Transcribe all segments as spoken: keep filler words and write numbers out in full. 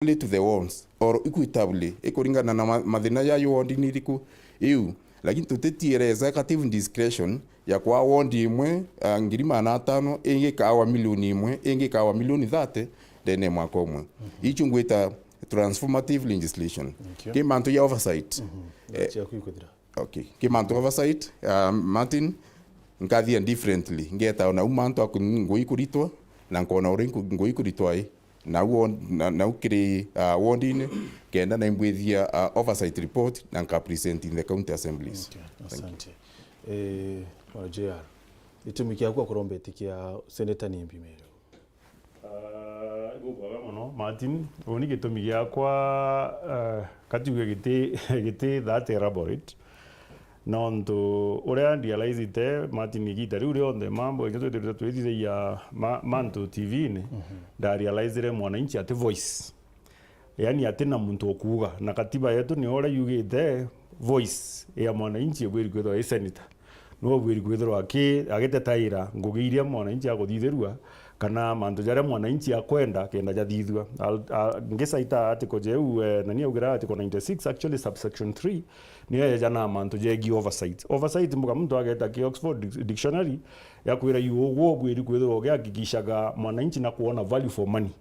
only to the wants, or equitably, ikuringana na ma-, mathina ya yo ward ni iriku iu. Lakini tutitiere executive discretion ya kwa ward imwe, ah, ngiri magana atano, ingi ikawa milioni imwe, ingi ikawa milioni thirty ndene ya mwaka umwe. Mhm. Icio ngwita transformative legislation. Thank you. Ki mantu ya oversight. Mhm. Eh, Chia kwikuthira. Okay. Ki mantu oversight, ah, Martin, nkathia differently. Ngeta nau mantu aku ngui kuritwa, na nkona uria nku-, ngui kuritwa i. Nau on-, na-, nau kiri, ah, ward-ini, kenda na imbwithia, ah, oversight report, na nka present in the county assemblies. Okay, asante. Eh, Bwana J R, gitumi kiaku akurombeti kia seneta ni mbi meru? Ah, igubwega mono, Martin. Uni gitumi giakwa, ah, katiuge giti, giti that elaborate. Nontu uria ndirealizite, Martin, igita riu rionthe, mambo inya twithirite twithithagia ma-, mantu T V-ini, mhm, ndarealizire mwananchi ati voice. Yaani ati na muntu ukuuga. Na katiba yetu ni uria yugite voice ya mwananchi ibwiri kwithirwa i senator. Niwe ubwiri kwithirwa aki-, agitetaira ngugi iria mwananchi akuthithirua, kana mantu jaria mwananchi akwenda kenda jathithua. Al-, a-, ngisaita article jeu, eh, na ni augira article ninety-six, actually subsection three, niyo yeja na mantu jegii oversight. Oversight mbuga muntu ageta ki Oxford Dic-, Dictionary, yakwira yu ugwo ubwiri kwithirwa ugihakikishaga mwananchi na kuona value for money.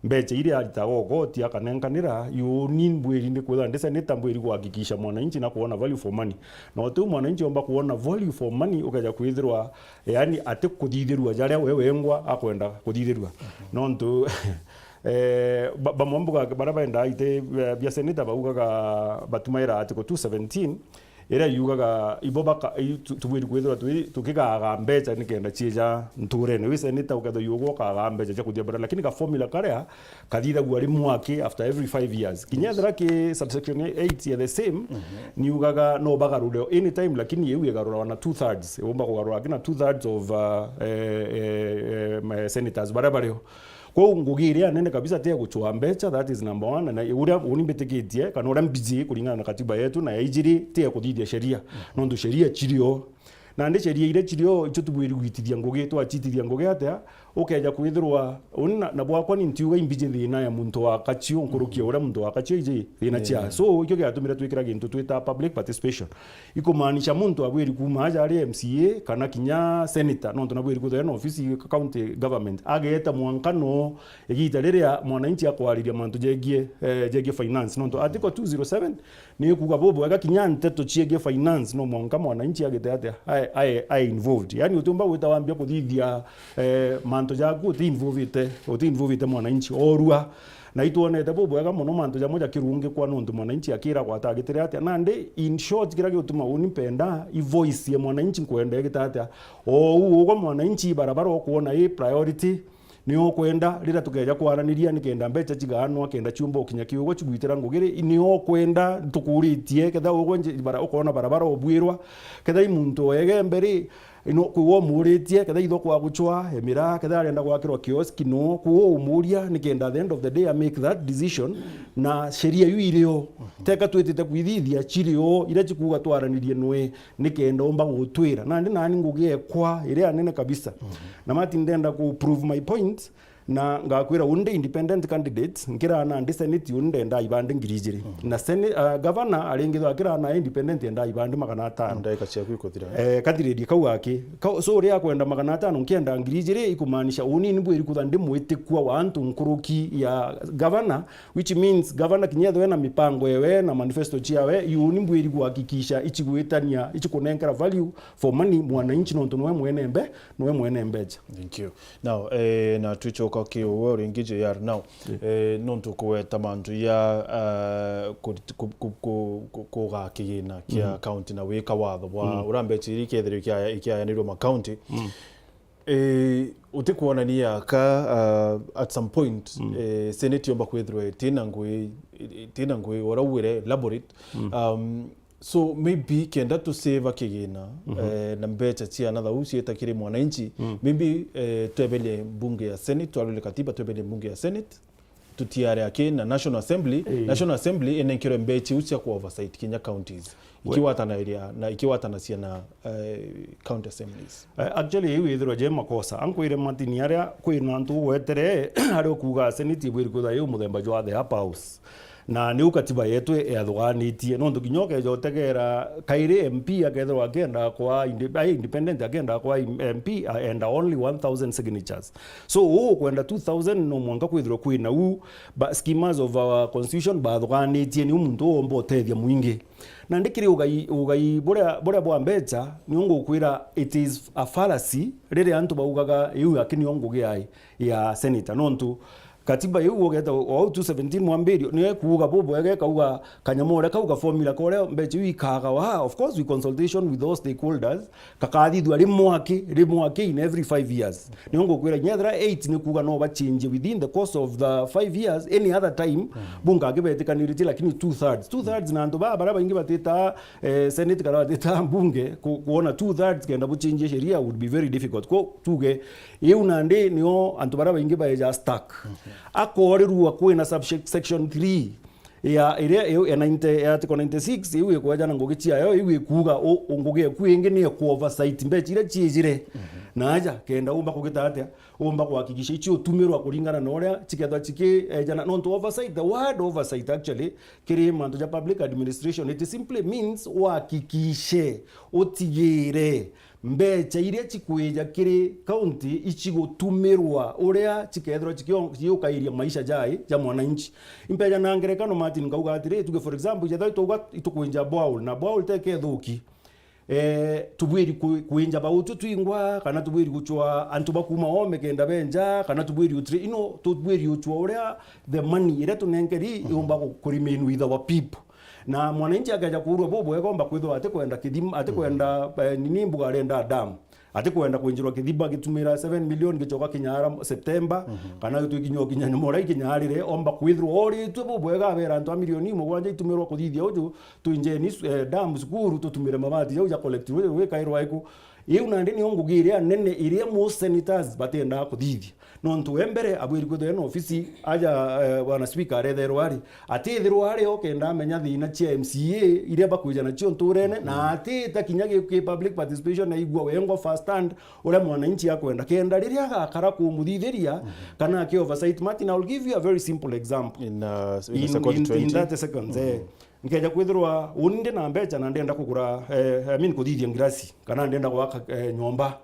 Mbecha iria aritaga ugoti akanenkanira, yu ni mbwiri ndi kwithirwa ndi senator mbwiri kuhakikisha mwananchi na kuona value for money. Na utiu mwananchi omba kuona value for money ukeja kwithirwa, yaani, ati kuthithirua jaria we wengwa akwenda kuthithirua. Mhm. Nontu, eh, ba-, bamwe mbuga baria baendaa iti, eh, bia senator baugaga batumaira article two seventeen, iria yugaga ibo baka-, i-, tu-, tubwiri kwithirwa twi-, tukigaga mbecha nikenda ciija nturene. Wi senator ukethirwa yuga ukaga mbecha cia kuthia barabara, lakini ga formula karia kathithagua ri mwaki after every five years. Kinya ethira ki subsection eight ya the same, mhm, ni yugaga no bagarure anytime, lakini iu igarurawa na two thirds. Umba kugarura kina two thirds of, uh, eh, eh, eh, ma-, senators baria bario. Kwou ngugi iria nene kabisa ti ya gucua mbecha, that is number one, na uria uni mbitikitie, kana uria mbiji kuringana na katiba yetu, na ya ijiri ti ya kuthithia sheria, nontu sheria cirio. Nandi sheria iria cirio, icio tubwiri gwitithia ngugi, twacitithia ngugi atia, ukeja kwithirwa, uni na, na bwakwa ni ntiuga imbiji thina ya muntu wa kacio, nkuruki ya uria muntu wa kacio iji thina cia. Yeah. So, ikio giatumire twikira gintu twita public participation. Ikumaanisha muntu abwiri kuuma aja ari M C A kana kinya senator, nontu nabwiri kwithirwa ena ofisi county government, ageeta mwanka no igita riria mwananchi akwariria mantu jegie, eh, jegie finance. Nontu article two zero seven ni ikuuga bubwega kinya nteto ciegie finance no mwanka mwananchi agite atia, ae, ae, ae involved. Yaani utiumba gwita wambia kuthithia, eh, mantu jaku uti involvite, uti involvite mwananchi. Orua. Na itwonete bubwega mono mantu jamwe jakirungikwa nontu mwananchi akiragwa atagitire atia. Nandi, in short, kiria gituma uni mpenda i voice ya mwananchi nkwenda igita atia. O uu ugwe mwananchi, barabara ukwona i priority, ni ukwenda riria tukeja kwaraniria nikenda mbecha cigaanwa, kenda ciumba ukinya ki ugwe cigwitira ngugi ri, ni ukwenda tukuritie, ketha ugwe nji-, bara-, ukwona barabara ubwirwa, ketha i muntu o Egembe ri, no, kwi we umuritie, ketha itho kwa gucwa, emira, ketha arenda gwakirwa kioski, no, kwi we umuria, nikenda at the end of the day, I make that decision, na sheria iu irio. Mhm. Teka twitite kwithithia cirio, iria cikuuga twaranirie nwe, nikenda umba gutwira. Nandi nani ngugi ekwa, iria nene kabisa. Mhm. Na Martin, ndenda ku prove my point, Na ngakwira, uni ndi independent candidate, nkirana ndi senate, uni ndenda ibandi ngiri ijiri. Mm. Na sene-, ah, gavana aringithwa akirana independent enda ibandi magana atano. Ndaika ciaku ikuthira. Eh, kathiriri kau gaki. Ka-, so, uria akwenda magana atano, nkienda ngiri ijiri, ikumaanisha uni ni mbwiri kutha ndi mwitikua wa antu nkuruki ya gavana, which means gavana kinya ethwe na mipango ewe na manifesto ciawe, yu ni mbwiri kuhakikisha ichigwitania, ichikunenkera value for money mwananchi, nontu nwe mwene mbe-, nwe mwene mbecha. Thank you. Now, eh, na twichoka ki uwe ringi J R. Now, yeah, eh, nontu kugweta mantu ya, ah, ku-, ku-, ku-, ku-, ku-, kuga kigina kia, mhm, county na wika watho bwa, mm, uria mbecha iria ikethirwa ikia-, ikiayanirwa ma county. Mm. Eh, utikwonania ka, ah, at some point, mm, eh, senate yomba kwithirwa itina ngui, itina ngui, ora uwire elaborate. Mm. Um, So maybe kenda tuseva kigina, mhm, eh, na mbecha cia na thau cieta kiri mwananchi, mm, maybe, eh, tweberie mbunge ya Senate, twarule katiba, tweberie mbunge ya Senate. tutiare aki na National Assembly. Ii. National Assembly inenkerwe mbecha iu cia ku oversight kinya counties. We- Ikiwatanaria na ikiwatanacia na, eh, county assemblies. Eh, actually, iu ithirwa je makosa. Ankwire Martin aria kwina antu ugwetere, aria ukuga Senate ibwiri kwithirwa iu muthemba jwa the upper house. Na niu katiba yetu yathuganitie. Nontu kinya ukeja utegera kairi M P akethirwa akienda kwa inde-, ai independent akienda kwa M P, aenda only one thousand signatures. So, uu ukwenda two thousand no mwanka kwithirwa kwina u, ba, schemas of our constitution bathuganitie niu muntu uumba utethia mwingi. Na ndikiri ugai, ugai buria, buria bwa mbecha, niu ngukwira it is a fallacy riria antu baugaga iu aki nio ngugi yai ya senator. Nontu katiba iu ugeta o au two seventeen mwambirio, niyo ikuuga bubwega, ikauga kanyamu uria kau ga formula koria mbecha iu ikagawa. Of course, with consultation with all stakeholders, gakathithua rimwe aki, rimwe aki in every five years. Niyo ngukwira, inya ethira eight ni kuuga no bachinjie within the course of the five years, any other time, bunge akibetikanirie, lakini two thirds. Two thirds na antu baa baria baingi batita, eh, Senate kana batita mbunge, ku-, kuona two thirds kenda buchinjie sheria would be very difficult. Ko tuge, iu nandi nio antu baria baingi baeja stuck. Akorirua kwina subsection three, ya iria iu ya ninety, ya article ninety-six, iu ikwejana ngugi ciayo, iu ikuuga u-, u-, ngugi eku ingi ni ku oversight mbecha iria ciijire. Na aja, kenda umba kugita atia, umba kuhakikisha icio utumirwa kuringana na uria cikethwa ciki, ejana. Nontu oversight, the word oversight actually, kiri mantu ja public administration, it simply means uhakikishe, utigire mbecha iria cikwija kiri county icigutumirwa uria cikethirwa cikio-, ciukairia maisha jai ja mwananchi. Impeja na ngerekano, Martin, nkauga atiri, tuge for example, jethwa itauga itukwinja borehole, na borehole teke thuki. Eh, tubwiri ku-, kwinja bautu twingwa, kana tubwiri guchwa antu bakuma ome kenda benja, kana tubwiri utri-, ino tubwiri uchwa uria the money iria tunenkeri yumba ku-, ku remain with our people. Na mwananchi akeja kuurwa bubwega, omba kwithirwa atikwenda kithima, atikwenda, eh, nini mbuga arenda dam. Atikwenda kwinjirwa kithima gitumira seven million gichoka kinya ara September, kana gitwi kinya kinya nyomora ikinya arire, omba kwithirwa oritwe bubwega, abera antu a milioni mugwanja itumirwa kuthithia uju, twinjeni, eh, dam cukuru, tutumire mabati jau ja collect uju gwikairwa iku. Iu nandi nio ngugi iria nene iria mu senators batiendaga kuthithia. Nontu we mbere abwiri kwithirwa ena ofisi aja, eh, bwana speaker aretherwa ari, atithirwa ari o kenda amenya thina cia M C A iria bakwija nacio nturene, na atita kinya gi, gi public participation aigua wengwa first hand uria mwananchi akwenda. Kenda riria agakara kumuthithiria kana aki oversight. Martin, I will give you a very simple example. In, uh, in a second, in, in twenty. Thirty seconds, eh. Nkeja kwithirwa uni ndi na mbecha na ndenda kugura, eh, I mean, kuthithia ngirasi, kana ndenda gwaka, eh, nyomba.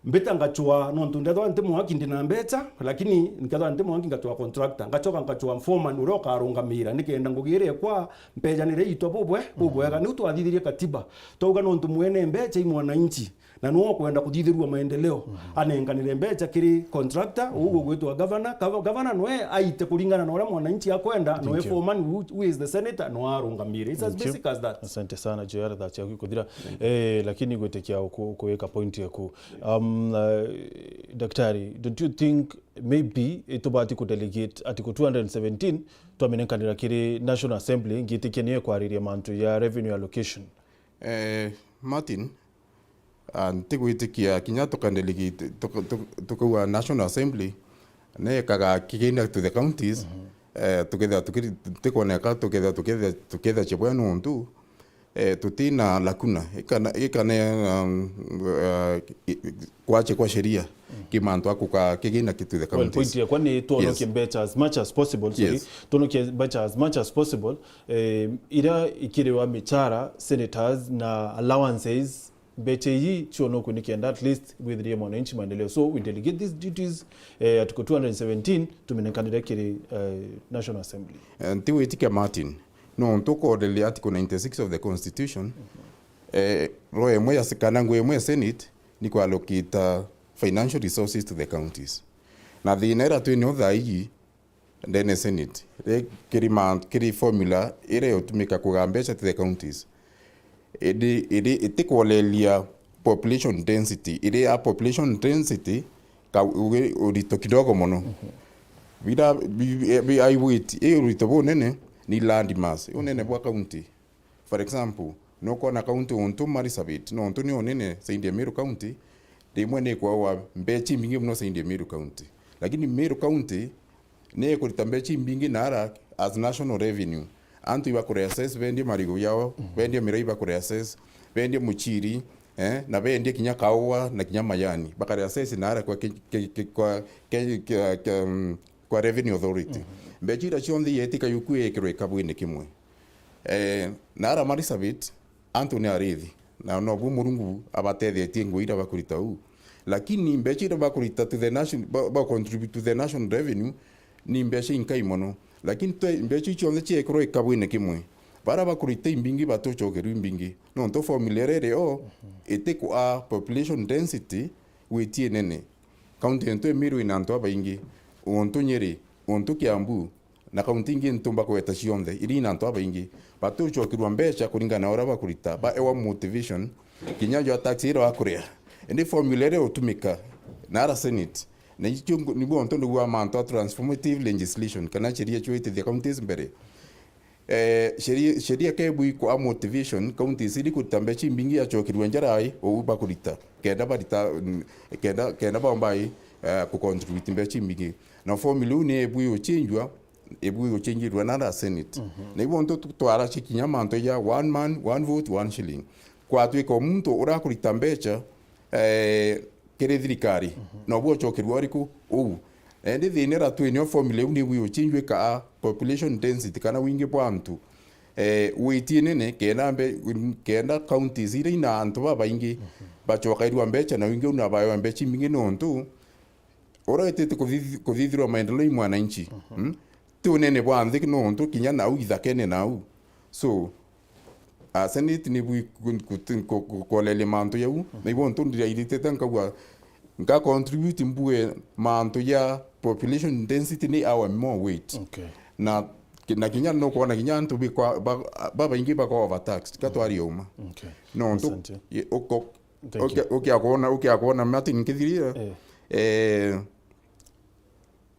Mbita ngachwa, nontu ndethwa nti mwaki ndi na mbecha, lakini nkethwa nti mwaki ngachwa contractor. Ngachoka ngachwa foreman uria ukarungamira, nikenda ngugi iria ikwa mpejanire itwa bubwe, bubwega. Niu twathithirie katiba. Twauga nontu mwene mbecha i mwananchi, na niwe ukwenda kuthithirua maendeleo, anenkanire mbecha kiri contractor, uu ugwitwa governor. Gov-, governor noe aite kuringana na uria mwananchi akwenda, noe foreman who, who is the senator, no arungamire. It's as basic as that. Asante sana, J R, thaa ciaku ikuthira. Eh, lakini gwitikia uku-, ukuweka point yaku. Um, uh, Daktari, don't you think maybe itubati ku delegate Article two hundred seventeen, twamenenkanira kiri National Assembly, ngitikia niyo ikwariria mantu ya revenue allocation? Eh, Martin, ah, ntigwitikia kinya tukadelegate, tuka-, tuka-, tukauga National Assembly, nekaga kigina to the counties, eh, tukethira tukiri-, tikwoneka, tukethira, tukethira, tukethira chibwe nontu, eh, tutina lacuna, ikana, ikana, um, uh, i-, i-, kwache kwa sheria, kimantu akuka kigina ki to the counties. Well, point yakwa ni twonokie mbecha as much as possible, sorry, twonokie mbecha as much as possible, eh, iria ikiriwa michara, senators na allowances, mbecha ii cionokwe nikenda at least bwithirie mwananchi maendeleo. So we delegate these duties, eh, Article two hundred seventeen, tuminenkanire kiri, eh, National Assembly. Eh, ntigwitikia Martin, nontu ukoreria Article ninety-six of the Constitution, eh, roho imwe ya se-, kana ngugi imwe ya Senate ni ku allocate financial resources to the counties. Na thina ira twinio thaa ii, ndene Senate, ri-, kiri ma-, kiri formula iria iutumika kugaa mbecha to the counties, iri, iri, itikwoleria population density, iri a population density ka-, ugi-, urito kidogo mono. Bira, bi-, bi-, bi-, I weight, i urito bunene ni land mass, unene bwa county. For example, nukwona county untu Marsabit, nontu ni unene zaidi ya Meru County, rimwe ni ikwawa mbecha imbingi mono zaidi ya Meru County. Lakini Meru County ni ikurita mbeca imbingi naara as national revenue. Antu ibakureassess, bendie marigu yao, bendie miraa ibakureassess, bendie muchiri, eh, na bendie kinya kaua na kinya majani. Bakareassess naara kwa ki-, ki-, ki-, kwa ki-, ki-, ki-, mm, kwa Revenue Authority. Mbeca iria cionthe ietika yuku iikirwe ikabwine kimwe. Eh, naara Marsabit, antu ni arithi, na nobu Murungu abatethetie ngugi iria bakurita uu. Lakini mbeca iria bakurita to the nation, ba, ba contribute to the national revenue, ni mbeca inkai mono. Lakini twe, mbeca iu cionthe ciekirwa ikabwine kimwe, baria bakurita imbingi batucokerua imbingi. Nontu formula iria iri o, itiku a population density weight inene. Kaunti yetu ya Meru ina antu abaingi, untu Nyeri, untu Kiambu, na kaunti ingi ntumba kweta cionthe, iria ina antu abaingi. Batucokerua mbeca kuringana na uria bakurita, baewa motivation, kinya jwa tax iria bakuria. Indi formula iria utumika naara Senate, na icio ngu-, nibo untu nigua mantu a transformative legislation, kana sheria ciuitithia counties mbere. Eh, sheria, sheria kebu ikwa motivation, counties iri kurita mbeca imbingi yacokerua njara ai, ou bakurita. Kenda barita, mm, kenda, kenda baomba ai, eh, ku contribute mbeca imbingi. Na formula iu ni ebu iguchinjwa, ebu iguchinjirua na the Senate. Na ibo ntu tu-, twaracia kinya mantu ja one man, one vote, one shilling. Kwatwika o muntu urakurita mbeca, eh, kiri thirikari, nobu ucokerua uriku? Uu. Indi thina iria twinio formula iu nibu iguchinjwika a population density, kana wingi bwa antu. Eh, weight inene, kenda mbe-, kenda counties iria ina antu babaingi bacokairua mbeca na wingi uu na baewa mbeca imbingi nontu uria witite kuthi-, kuthithirwa maendeleo i mwananchi. Mm? Ti unene bwa nthi nontu kinya nau ithakene nau. So, a Senate nibu iku-, ku-, ku-, ku-, kuoleria mantu jau, na ibo ntu ndiraitite nkauga, nka contribute mbue mantu ja population density ni awe more weight. Okay. Na, na kinya nukwona kinya antu bikwa-, ba-, babaingi bakwa overtaxed, ka twari uma. Okay. Nontu, asante, ye-, uko-, Thank you. Ukia-, ukia kwona, ukia kwona Martin nkithirire, eh,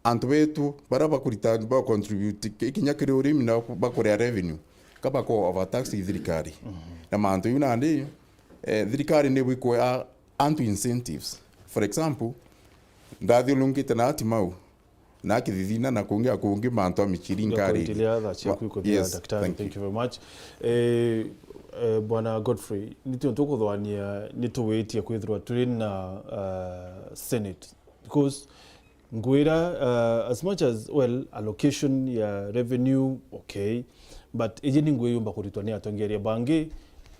antu betu baria bakurita, ba contribute ki-, kinya kiri urimi na bakuria revenue, ka bako overtax i thirikari. Na mantu iu nandi, eh, thirikari nibu ikwea antu incentives. For example, ndathiurungite na Timau, na kithithina na kungi a kungi mantu a michiri. Ndio nkari. Point iria thaa ciaku ikuthira, yes, daktari. Thank you. Thank you very much. Eh, eh, Bwana Godfrey, ni tiontu kuthwania ni tuwitie kwithirwa turi na, uh, Senate, because ngwira, uh, as much as, well, allocation ya revenue, okay, but iji ni ngui yumba kuritwa ni atongeria bangi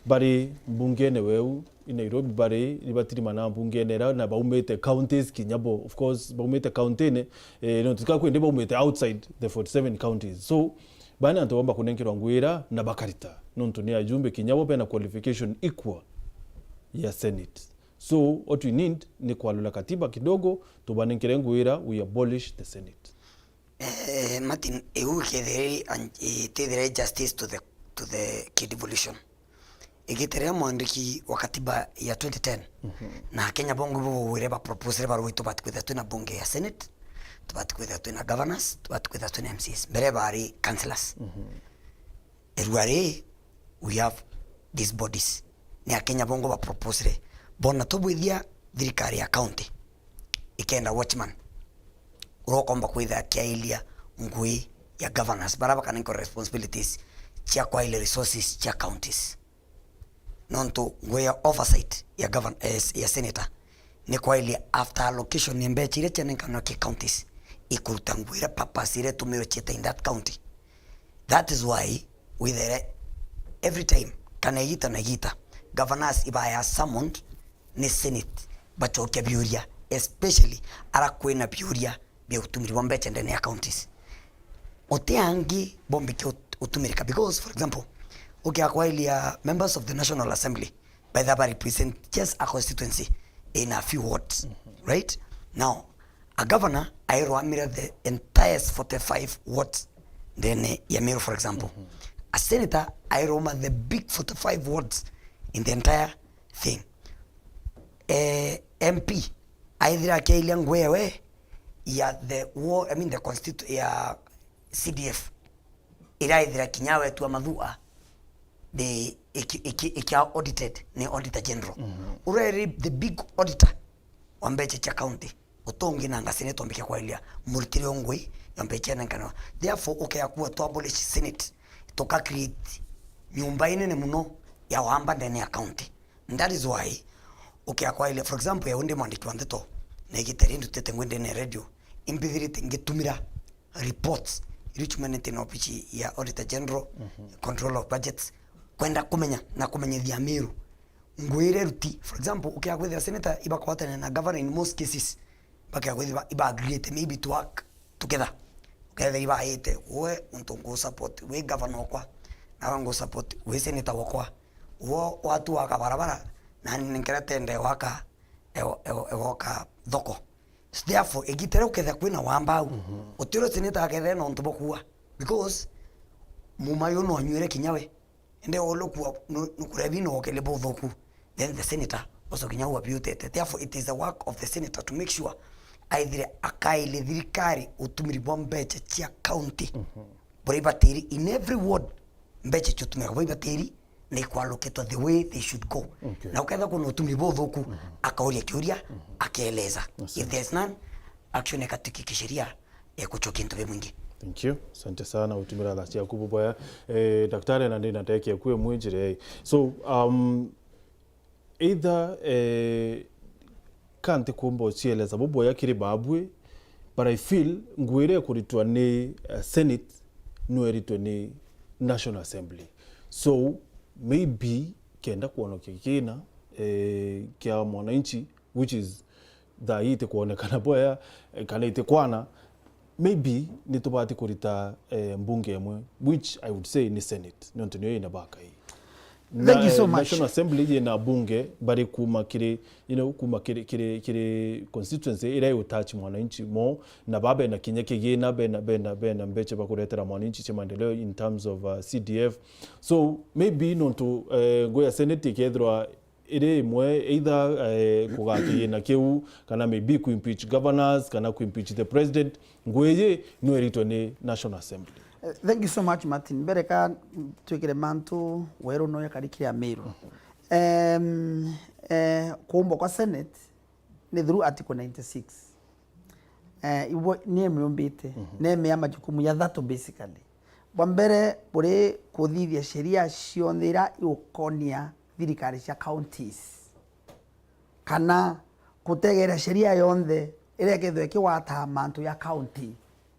bari mbungene weu i Nairobi bari, ni batirimana mbungene ira, na baumite counties kinya bo, of course, baumite county-ini, eh, no, tika kwendi baumite outside the forty-seven counties. So, bana antu bomba kunenkerwa ngwira na bakarita, nontu ni ajumbe kinya bo bena qualification equal ya Senate. So, what we need ni kwalula katiba kidogo, tubanenkere ngwira, we abolish the Senate. Eh, Martin, iu ikethire i-, an-, itithire i justice to the, to the key devolution. Igitire mwandiki wa katiba ya twenty ten, na Akenya bongo bubwire ba proposal barwite tubati kwithira twina bunge ya Senate, tubati kwithira twina governors, tubati kwithira twina M C As. Mbere bari councillors. Irua ri, we have these bodies. Ni Akenya bongo ba proposal. Bona tubwithia thirikari ya county ikenda watchman uria ukomba kwithira akiailia ngui ya governors, bara bakanenkwa responsibilities cia kwailia resources cia counties. Nontu ngui ya oversight ya govern-, eh, ya senator ni kwailia after allocation ya mbeca iria cianenkanwa ki counties, ikuruta ngui iria purpose iria itumirwe ciita in that county. That is why withere every time, kana igita na igita, governors ibaya summoned ni Senate bacokia biuria, especially ara kwina biuria bia utumiri bwa mbeca ndene ya counties. Uti angi bombike ut-, utumirika because, for example, ukiakwailia members of the National Assembly, by the way, represent just a constituency in a few wards, right? Now, a governor airwamira the entire forty-five wards ndene ya Meru, for example. A senator airwama the big forty-five wards in the entire thing. Eh, M P aithira akiailia ngui ewe ya the war, I mean the constitu-, ya C D F, iraithira kinya wetu wa Mathua, the, iki-, iki-, ikia audited ni Auditor General. Ureri the big auditor wa mbeca cia county, utongi na ngasi ni twambike kwailia muritire o ngui Yo mbecha ene nkanwa. Therefore, ukea kuwa tu abolish Senate, tuka create nyumba inene muno ya wamba ndene ya county. And that is why ukea kwa ile, for example, ya undi mwandiki wa ndeto, na igita ri ndutite ngwendene radio, imbithirite ngitumira reports iria icumanite na obici ya Auditor General, Control of Budgets, kwenda kumenya na kumenyithia Amiru. Ngwire ruti, for example, ukea kwithira senator ibakwatana na governor in most cases, bakea kwithira iba agreeate maybe to work together. Ukethira ibaite, we untu ngu support wi governor okwa, nawe ngu support wi senator okwa. Wo watu waka barabara, nani ninkera tende waka, ewo-, ewo-, ewoka thoko. So therefore, igita riu kethira kwina wamba au, utiro senator akethira na untu bwa kuuga. Because muma uyu no anyuire kinya we. Ende olo kuwa nu-, nukurebi no okele buthuku. Then the senator also kinya uwa biutete. Therefore, it is the work of the senator to make sure aithire akaile thirikari utumiri bwa mbecha cia county. Buria ibatiri in every ward, mbecha ciutumika buria ibatiri na ikwaloketwa the way they should go. Okay. Na ukethira kwina utumiri buthuku, akauria kiuria, akeeleza. If there's none, action ikatwika kisheria, ekuchokia into bimwingi. Thank you. Asante sana utumira thaa ciaku buboya. Eh, daktari, na ndina ndeke kwe mwijire. So, um, either, eh, kanti kumba ucieleza buboya kiri babwi, but I feel nguire kuritwa ni, eh, Senate, nweritwe ni National Assembly. So, maybe kenda kuonokia kina, eh, kia mwananchi, which is thaa ii itikwonekana bwea, eh, kana itikwana, maybe nitubati kurita, eh, mbunge imwe, which I would say ni Senate, nontu niyo ina bakai. Thank you so much. National Assembly yina bunge bari kuma kiri, you know, kuma kiri, kiri, kiri constituency iria i touch mwananchi mo, na ba bena kinya kigina, bena, bena, bena mbeche bakuretera mwananchi cia maendeleo in terms of, uh, C D F. So, maybe nontu, eh, ngugi ya Senate ikethirwa iri imwe, either, eh, kugata kigina kiu, kana maybe ku impeach governors, kana ku impeach the president, ngugi iji no iritwe ni National Assembly. Eh, thank you so much, Martin. Mbere ka twikire mantu weru no yakari kiri Amiru. Em, eh, kuumbwa kwa Senate ni through Article ninety-six. Eh, ibo ni emiumbite, ni emea majukumu ya thatu basically. Bwa mbere, buri kuthithia sheria cionthe iria igukonia thirikari cia counties, kana kutegera sheria yonthe iria ikethirwa ikigwata mantu ya county,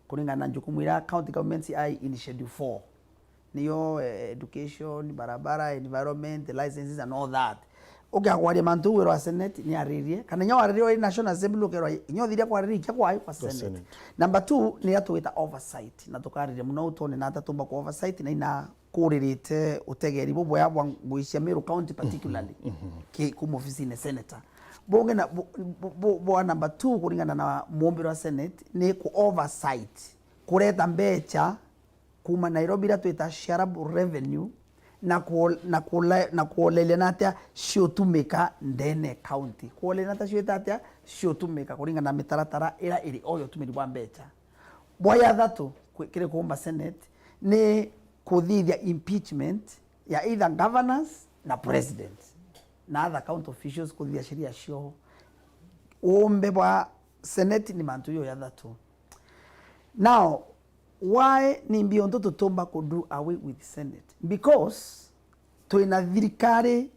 kuringana na njukumu iria county governments ai in Schedule four. Niyo, eh, education, barabara, environment, licenses and all that. Ukea kwaria mantu uu wirwa Senate ni aririe, kana inya waririe uri National Assembly ukerwa inya uthiria kwariria ikia kwayo kwa Senate. Number two, ni iria tugwita oversight, na tukariria muno utone na ata tumba ku oversight na ina kuririte utegeri bubwea bwa ngui cia Meru County particularly ki kuma ofisine senator. Bungi na bu-, bu-, bu-, bwa number two kuringana na mumbire wa Senate ni ku oversight, kureta mbecha kuma Nairobi iria twita shareable revenue na kuol-, na kula-, na kuoleria na atia ciutumika ndene county. Kuoleria na atia ciwita atia ciutumika kuringana na mitaratara iria iri o ya utumiri bwa mbecha. Bwa ya thatu, kwi-, kiri kuumba Senate, ni kuthithia impeachment ya either governors na president na other county officials kuthithia sheria cio. Uumbe bwa Senate ni mantu yo ya thatu. Now, why nimbi untu tutumba ku do away with Senate? Because twina thirikari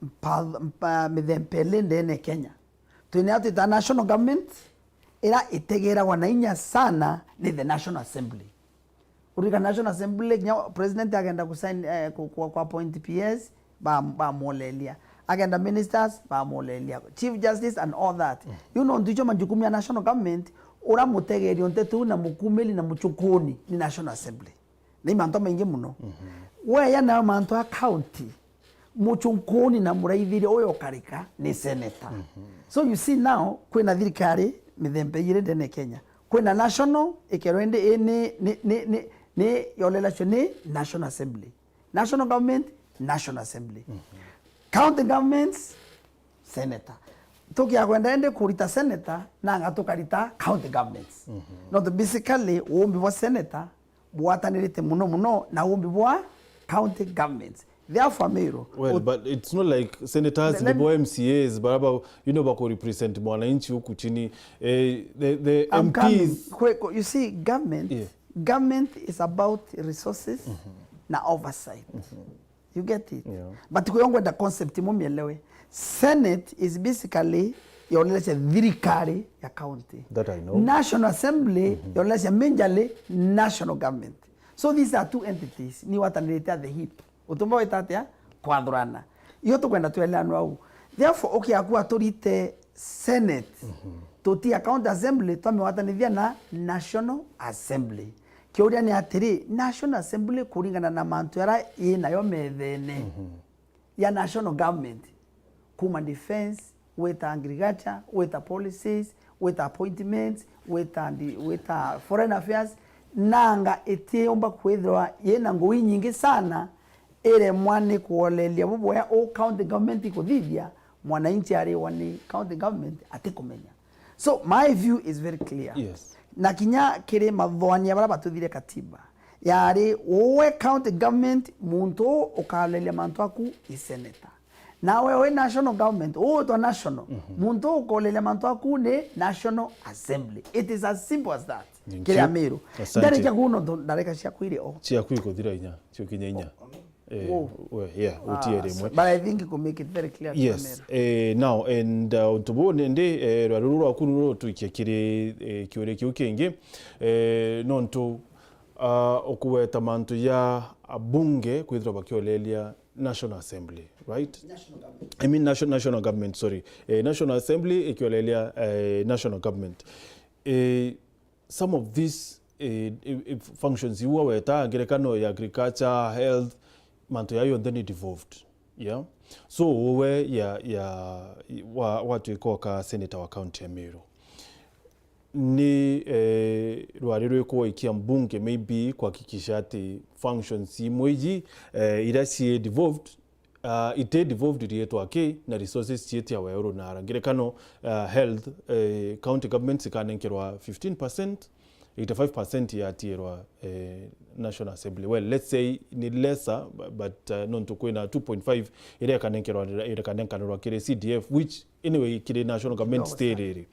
mpa-, mpa-, mithemba ili ndene Kenya. Twina ya twita national government, ira itegeragwa na inya sana ni the National Assembly. Uririkana National Assembly, kinya president agenda ku sign, eh, ku, ku, ku appoint P S, ba, bamuolelia. Agenda ministers, bamuolelia. Chief Justice and all that. Mm. You know, ndicho majukumu ya national government, ura mutegeri o nteto na mukumili na muchukuni ni National Assembly. Ni mantu maingi muno. Mhm. Weya nayo mantu a county, muchunkuni na muraithiria uyo ukarika ni senator. Mhm. So you see now, kwina thirikari mithemba ijiri ndene Kenya. Kwina national, ikerwa indi i ni, ni, ni, ni, ni yolela cio ni National Assembly. National government, National Assembly. Mhm. County governments, senator. Tukia kwenda indi kurita senator, nanga tukarita county governments. Mhm. Not basically, uumbi bwa senator, bwatanirite muno muno na uumbi bwa county governments. Therefore, Meru, Well, ut- but it's not like senators, Let- let nibo M C As, baraba, you know, bako represent mwananchi huku chini. Eh, the, the I'm coming. M Ps. Kwe- ko- You see, government, Yeah. government is about resources na oversight. You get it? Yeah. But kwe ngwenda concept mumielewe. Senate is basically yonelesha thirikari ya county. That I know. National Assembly yonelesha majorly national government. So these are two entities ni watanirite at the hip. Utumba wita atia? Kwathurana. Iyo tukwenda tweleanwa au. Therefore, ukiakua turite Senate, tuti account Assembly, twamiwatanithia na National Assembly. Kiuria ni atiri, National Assembly kuringana na mantu yara inayo methene ya national government, kuma defense, gwita agriculture, gwita policies, gwita appointments, gwita ndi- gwita foreign affairs, nanga itiumba kwithirwa yina ngugi nyingi sana iremwa ni kuoleria buboya u county government ikuthithia, mwananchi ariwa ni county government atikumenya. So my view is very clear. Yes. Na kinya kiri mathoania bara batuthire katiba, yari uwe county government, muntu uu ukaoleria mantu aku i senator. Nawe wi national government, uu witwa national, muntu uu ukoleria mantu aku ni National Assembly. It is as simple as that. Thank Kiria you. Meru. Asante. Ndarika kuno ndo ndarika ciaku iri o. Ciaku ikuthira inya, ciukinya inya. Eh, Wow. we- yeah, utie rimwe. But I think you could make it very clear to Yes, Meru. Eh, now and uh, untu buu nindi, eh, rwari ruru rwaku nuru twikia kiri, eh, kiuria kiu kingi, eh, nontu uh, ukuweta mantu ya abunge kwithirwa bakioleria National Assembly, right? I mean national, national government, sorry. Eh, National Assembly ikioleria eh, national government. Eh, some of these eh, if, if functions iu waweta, ngerekano ya agriculture, health, mantu ya yonthe ni devolved. Yeah? So uwe ya, ya, wa, watwika oka senator wa county ya Meru, ni eh, rwari rwiku waikia mbunge maybe kuhakikisha ati functions imwe iji eh, iria cii devolved uh, ite devolved rietwa ki na resources cietia weuru nara. Ngerekano uh, health, eh, county governments ikanenkerwa fifteen percent, eighty-five percent yatiirwa eh, National Assembly. Well, let's say ni lesser, bu- but uh, nontu kwina two point five iria ikanenkerwa, ikanenkanirwa kiri C D F, which anyway kiri national government Kidogo still sana. Iri.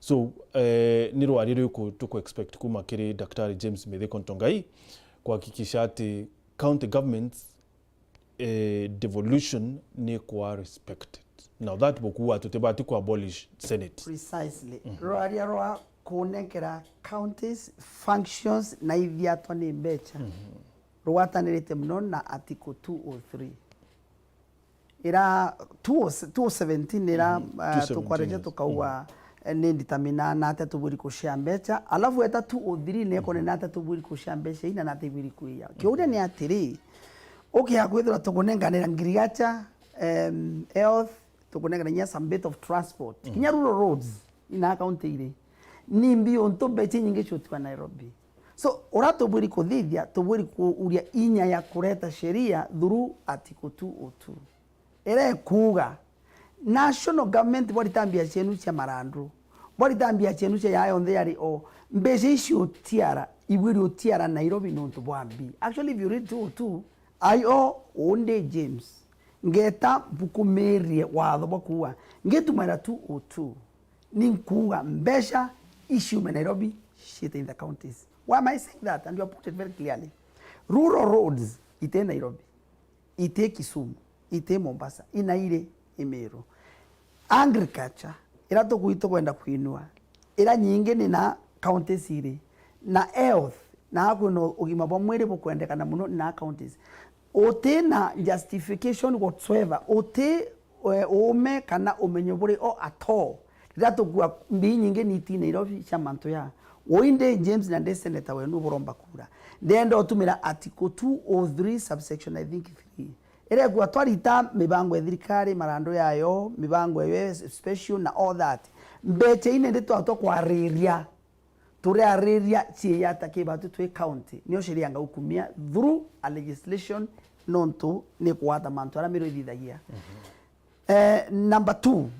So eh, ni rwari rwiku tuku expect kuma kiri Daktari James Mithika Ntongai kuhakikisha ati county governments eh, devolution ni kwa respected. Now that bukuwa tutibati ku abolish Senate. Precisely. Rwaria rwa kunengera counties functions na ithiatwa ni mbecha rugwatanirite muno na Article two oh three. Ira two oh, two oh seventeen ira uh, tukwareja tukauga eh, ni nditamina na atia tubwiri kushare mbecha, alafu eta two oh three nekone na atia tubwiri kushare mbecha ina na atia ibwiri kuiya. Kiuria ni atiri, ukiaga kwithirwa tukunenganira ngirigacha, em, health, tukunenganira nginya some bit of transport, kinya rural roads ina county iri ni mbi untu mbecha inyingi ciutiwa Nairobi. So ura tubwiri kuthithia, tubwiri kuuria inya ya kureta sheria through Article two oh two. Ira ikuuga national government bwarita mbia cienu cia marandu, bwarita mbia cienu cia yaa yonthe yari o, mbeca ici utiara ibwiri utiara Nairobi nontu bwa mbi. Actually, if you read two oh two, I o undi James ngeta mbukumirie watho bwa kuuga ngitumaira two oh two ni nkuuga mbeca iciume Nairobi ciite in the counties. Why am I saying that? And you have put it very clearly. Rural roads ite Nairobi, ite Kisumu, ite Mombasa, ina iri i Meru. Agriculture ira tukwenda kwinua, ira nyingi ni na counties iri, na health, na kwina ugima bwa mwiri bukwendekana muno ni na counties. Uti na justification whatsoever, uti eh, uume kana umenyo buri o at all. Riria tukua mbii nyingi niti Nairobi cia mantu ya. Woi ndi James na ndi senator wenu buromba kura. Ndenda utumira Article two oh three subsection, I think, three. Iria ikua twarita mibango ya thirikari, marandu yayo, mibango ya special na all that. Mbecha ine ndi twatwa kwariria. Turiariria ciiyata kibatu twi county. Nio sheria ngaukumia through a legislation nontu ni kugwata mantu aria Meru ithithagia. Eh, number two,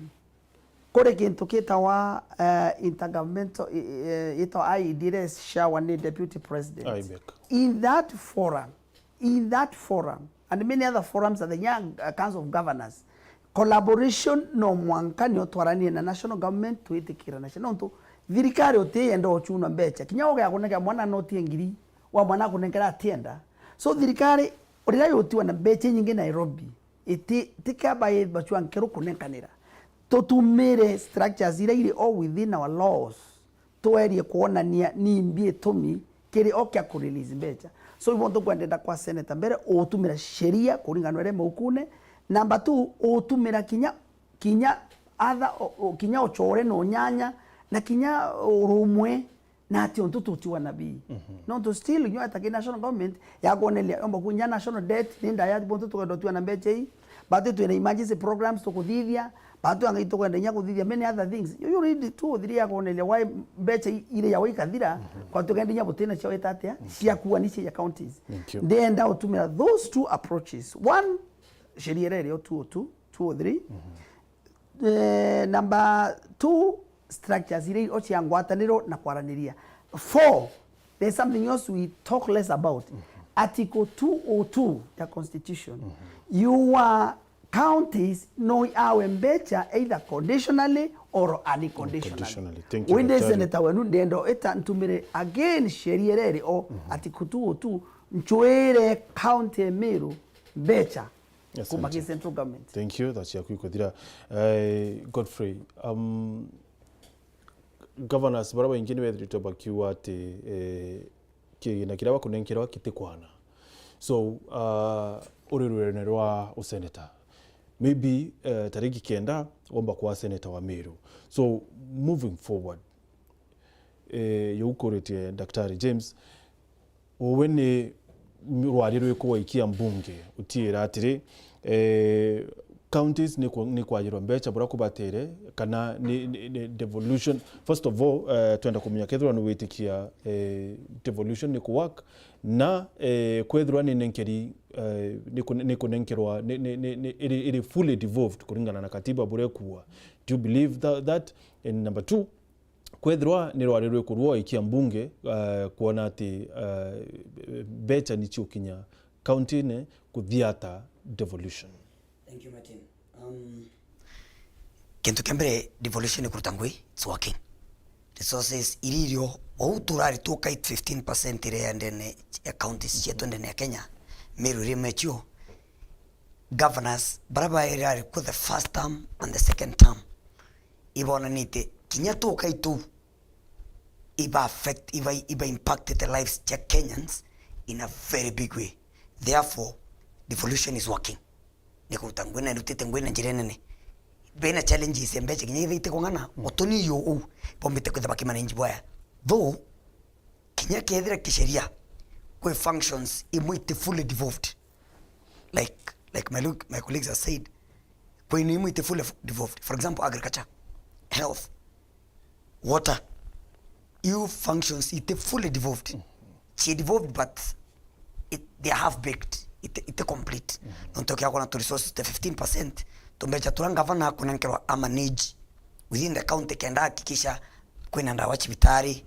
kuri kintu kitawa eh, intergovernmental eh, eh, itawa I E D iria icagwa ni deputy president. I B E C. In that forum, in that forum, and many other forums at the Nyayo, uh, Council of Governors, collaboration no mwanka nio twaranirie na national government twitikiranacia. Nontu thirikari utiyenda uchuna mbecha. Kinya ugea kunengera mwana noti ya ngiri, wa mwana akunenkera atienda. So thirikari, riria yutiwa na mbecha inyingi Nairobi, iti, tikaba yibachwa nkeru kunenkanira. Tutumire structures iria iri all within our laws. Twerie kwonania ni mbi itumi kiri o kia ku release mbecha. So, ibo ntukwendenda kwa senator mbere, utumira sheria kuringana na uria maukune. Number two, utumira kinya, kinya atha, o, o, kinya uchore na unyanya, na kinya urumwe, na ati untu tutiwa na bii. Mhm. Nontu still, nyo ataki national government, yakwoneria, yomba kunya national debt, ni ndaya, bontu tukenda utiwa na mbecha ii, batu twina emergency programs tukuthithia, batu angai tukwenda inya kuthithia many other things. You, you read two or three ya kuoneria why mbecha i-, ire ya waikathira, mhm, kwa tukenda inya butina cia weta atia, mhm, cia kuwa ni cia counties. Thank you. Ndenda utumira those two approaches. One, sheria iria irio two oh two, two oh three. Mhm. Eh, number two, structures iria o cia ngwataniro na kwaraniria. Four, there's something else we talk less about. Mhm. Article two oh two ya constitution. Mhm. You are counties no awe mbecha either conditionally or unconditionally. Unconditionally. Thank you, wende daktari. Senator wenu ndendo eta ntumire again sheria iria iri o, mhm, article two oh two, nchwire county ya Meru mbecha, yes, kuma ki central government. Thank you, that's yaku ikuthira. Eh, Godfrey, um, governors bara baingi ni bethirite bakiuga ati, eh, kigina kiria bakunenkerwa kitikwana. So, uh, uri rurene rwa useneta, maybe, eh, tariki kenda womba kwa senator wa Meru. So, moving forward, eh, yo ukuritie Daktari James, uwe ni rwari rwiku waikia mbunge utiira atiri, eh, counties ni ku-, ni kwajirwa mbecha buria kubatere, kana ni, ni, ni devolution? First of all, eh, twenda kumenya kethirwa ni witikia, eh, devolution ni ku work, na, eh, kwethirwa ni nenkeri, eh, ni kun-, ni kunenkerwa, ni, ni, ni, ni, iri, iri fully devolved kuringana na katiba buria ikuwa. Do you believe that, that? And number two, kwethirwa ni rwari rwiku rwa ikia mbunge, eh, kwona ati, eh, mbecha ni ciukinya county-ini kuthiata devolution? Thank you, Martin. Um, kintu kia mbere, devolution ni kuruta ngui, it's working. Resources iria irio, wau turari tukai fifteen percent iria ya ndene ya counties cietu ndene ya Kenya, Meru iri imwe cio, governors bara bairari ku the first term and the second term, ibonanite kinya tukai tuu iba affect, iba, iba impacted the lives cia Kenyans in a very big way. Therefore, devolution is working. Ni kuruta ngui na irutite ngui na njira nene. Bena challenges ya mbecha kinya ithaite kung'ana, mm, utuni yo u bombite kwitha bakimanage bwaya. Though, kinya kethira kisheria, kwi functions imwe iti fully devolved. Like, like my, look, my colleagues have said, kwi imwe iti fully devolved. For example, agriculture, health, water. Iu functions iti fully devolved. Ci devolved, but it, they are half baked. Iti, iti complete. Nontu kia kona tu resources te fifteen percent, tumbecha turia ngavana akunenkerwa a manage within the county kenda hakikisha kwina ndawa cibitari,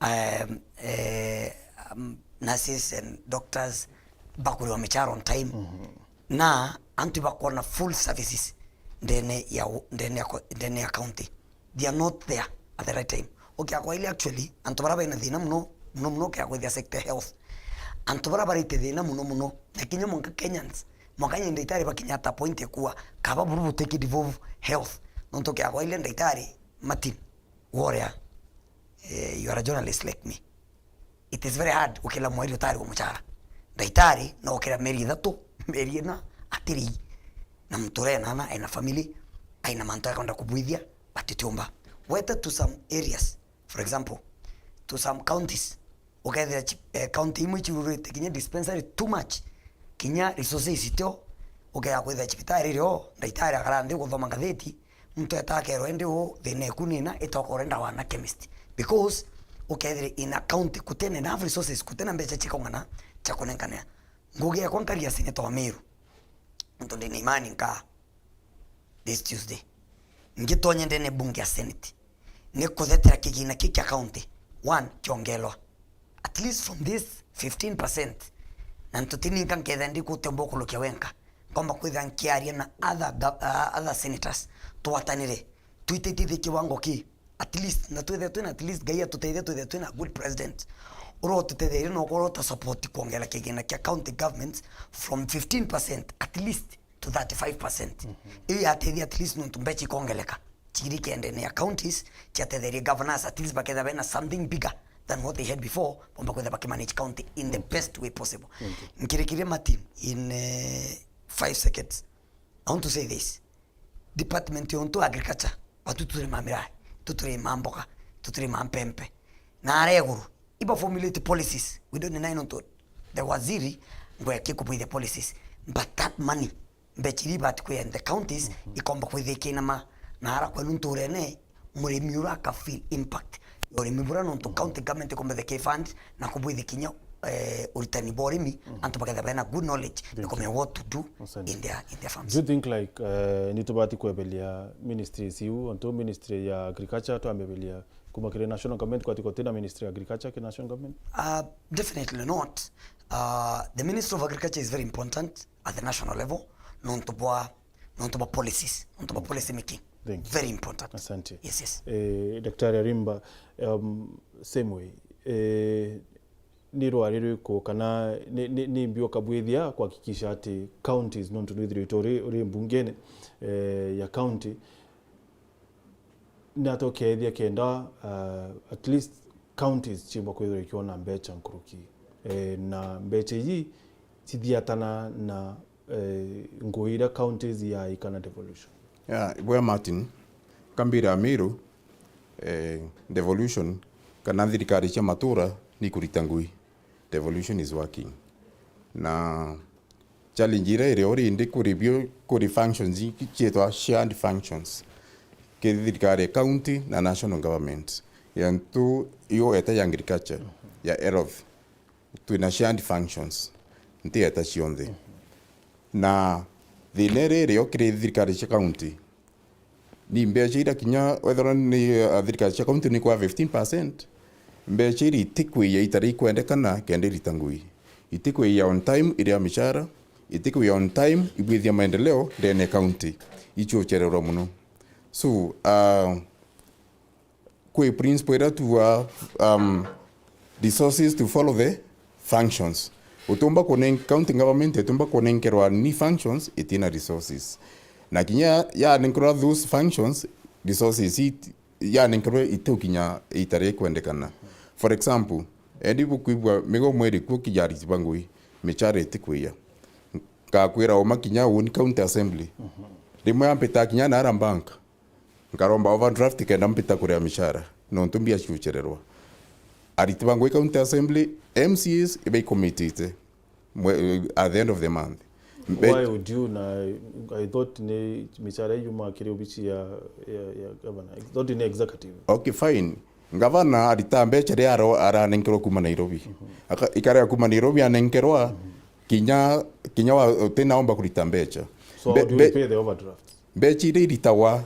um, eh, um, nurses and doctors bakuriwa michara on time. Na antu bakwona full services ndene ya, ndene ya, ndene ya county. They are not there at the right time. Ukia kwa ile actually, antu bara bena thina muno, muno, muno ukia kwithia sector health. Antu bara barite thina muno, muno. Na kinya mwanka Kenyans, mwanka nye ndaitari bakinya at a point ya kuwa, kaba buru buteki devolve health. Nontu ukia kwa ile ndaitari, Martin, Warrior, eh, you are a journalist like me. It is very hard ukila mweri utari wa muchara. Ndaitari no ukira mieri ithatu, mieri ina, atiri. Na mtu ena ana, ena family, aina mantu akwenda kubwithia, but tiumba. Wete to some areas, for example, to some counties, ukethira chi-, eh, county imwe chirurite kinya dispensary too much, kinya resources itio, ukea kwithira chibitari rio, ndaitari akara nthi guthoma ngatheti, muntu eta akerwa, "Indi uu thina eku nina, itoka urenda wana chemist." Because ukethira in a county kutene enough resources, kutena mbecha chikong'ana cha kunenkanira. Ngugi yakwa nkaria senator wa Meru. Nontu ndina imani nkaa this Tuesday. Ngitonye ndene bunge ya Senate. Ni kuthetera kigina ki kia county. One, kiongelwa. At least from this fifteen percent, Na ntutininka nkethira ndi kutemba ukurukia wenka. Nkomba kwithira nkiaria na other gov-, uh, other senators. Twatanire. Twitite kiwango ki. At least, na twithire twina at least, Ngai atuteithie twithire twina good president. Uria ututetherie na ukorwo uta support kuongerera kigina kia county governments from fifteen percent at least to thirty-five percent. Iu yateithia at least nontu mbecha ikongeleka. Chiri kiendene ya counties, chiatetherie governors at least baketha bena something bigger than what they had before, bomba kwetha bakimanage county in the best way possible. Nkirikirie Martin in, eh, five seconds. I want to say this. Department yontu agriculture, batu turima miraa, tuturima mboga, tuturima mpempe. Na aria iguru, iba formulate policies. We don't deny nontu the waziri ngweki kubwithia policies. But that money, mbecha iria ibati kwia in the counties, ikomba kwithia ikinama na ara kwenu nturene, murimi ura aka feel impact ya urimi bura nontu county government ikomba the fund na kubwithia kinya, eh, uritani bwa urimi, antu baketha bena good knowledge, ikomenya what to do in their, in their farms. Do you think, like, eh, ni tubati kwebelia ministries iu, ontu ministry ya agriculture twambebelia kuma kiri national government, kwati kotina ministry ya agriculture ki national government? Uh, definitely not. Uh, the Ministry of Agriculture is very important at the national level, nontu bwa, nontu bwa policies, nontu bwa policy making. Thank you. Very important. Asante. Yes, yes. Eh, Daktari Arimba, um, same way. Eh, ni rwari rwiku kana ni, ni, ni mbi ukabwithia kuhakikisha ati counties, nontu nwithirite uri, uri mbungene, eh, ya county, ni atia ukeethia kenda, uh, at least counties chiumba kwithirwa ikiona mbecha nkuruki, eh, na mbecha iji cithiatana na, eh, ngugi iria counties yaika na devolution? Yeah, ibwega Martin, kambira Amiru, eh, devolution kana thirikari cia matura ni kurita ngui. Devolution is working. Na challenge iria iri o rindi kuri bio, kuri functions ingi cietwa shared functions. Kiri thirikari ya county na national government. Yantu yo eta ya agriculture, ya health. Twina shared functions. Nti eta cionthe. Na thina iria iri o kiri thirikari cia county, ni mbecha iria kinya wethirwa ni, uh, thirikari cia county ni kwa fifteen percent, mbecha iria itikwija itari ikwendekana kenda irita ngui. Itikwija on time iria michara, itikwija on time ibwithia maendeleo ndene ya county. Ichuchererwa muno. So, uh, kwi principle iria tuuga, um, resources to follow the functions. Utiumba kunen-, county government itiumba kunenkerwa ni functions itina resources. Na kinya yanenkerwa those functions, resources it-, yanenkerwa itiukinya itari ikwendekana. For example, endi bukwigua migo mweri kuo kinya ariti ba ngui, michara itikwija. Ngakwira uma kinya uni county assembly. Rimwe ampita kinya nara bank. Nkaromba overdraft kenda mpita kuria michara, nontu mbia ciuchererwa. Ariti ba ngui county assembly, M C As ibaikomitite mwe-, at the end of the month. Mbe- Why would you na, I thought ni michara iyuma kiri obici ya, ya, ya governor. I thought ni executive. Okay, fine. Ngavana arita mbecha ria aro-, aranenkerwa kuma Nairobi. Aka-, ikarega kuma Nairobi anenkerwa, kinya, kinya wa, utinaomba kurita mbecha. So how do you pay the overdraft? Mbecha iria iritagwa,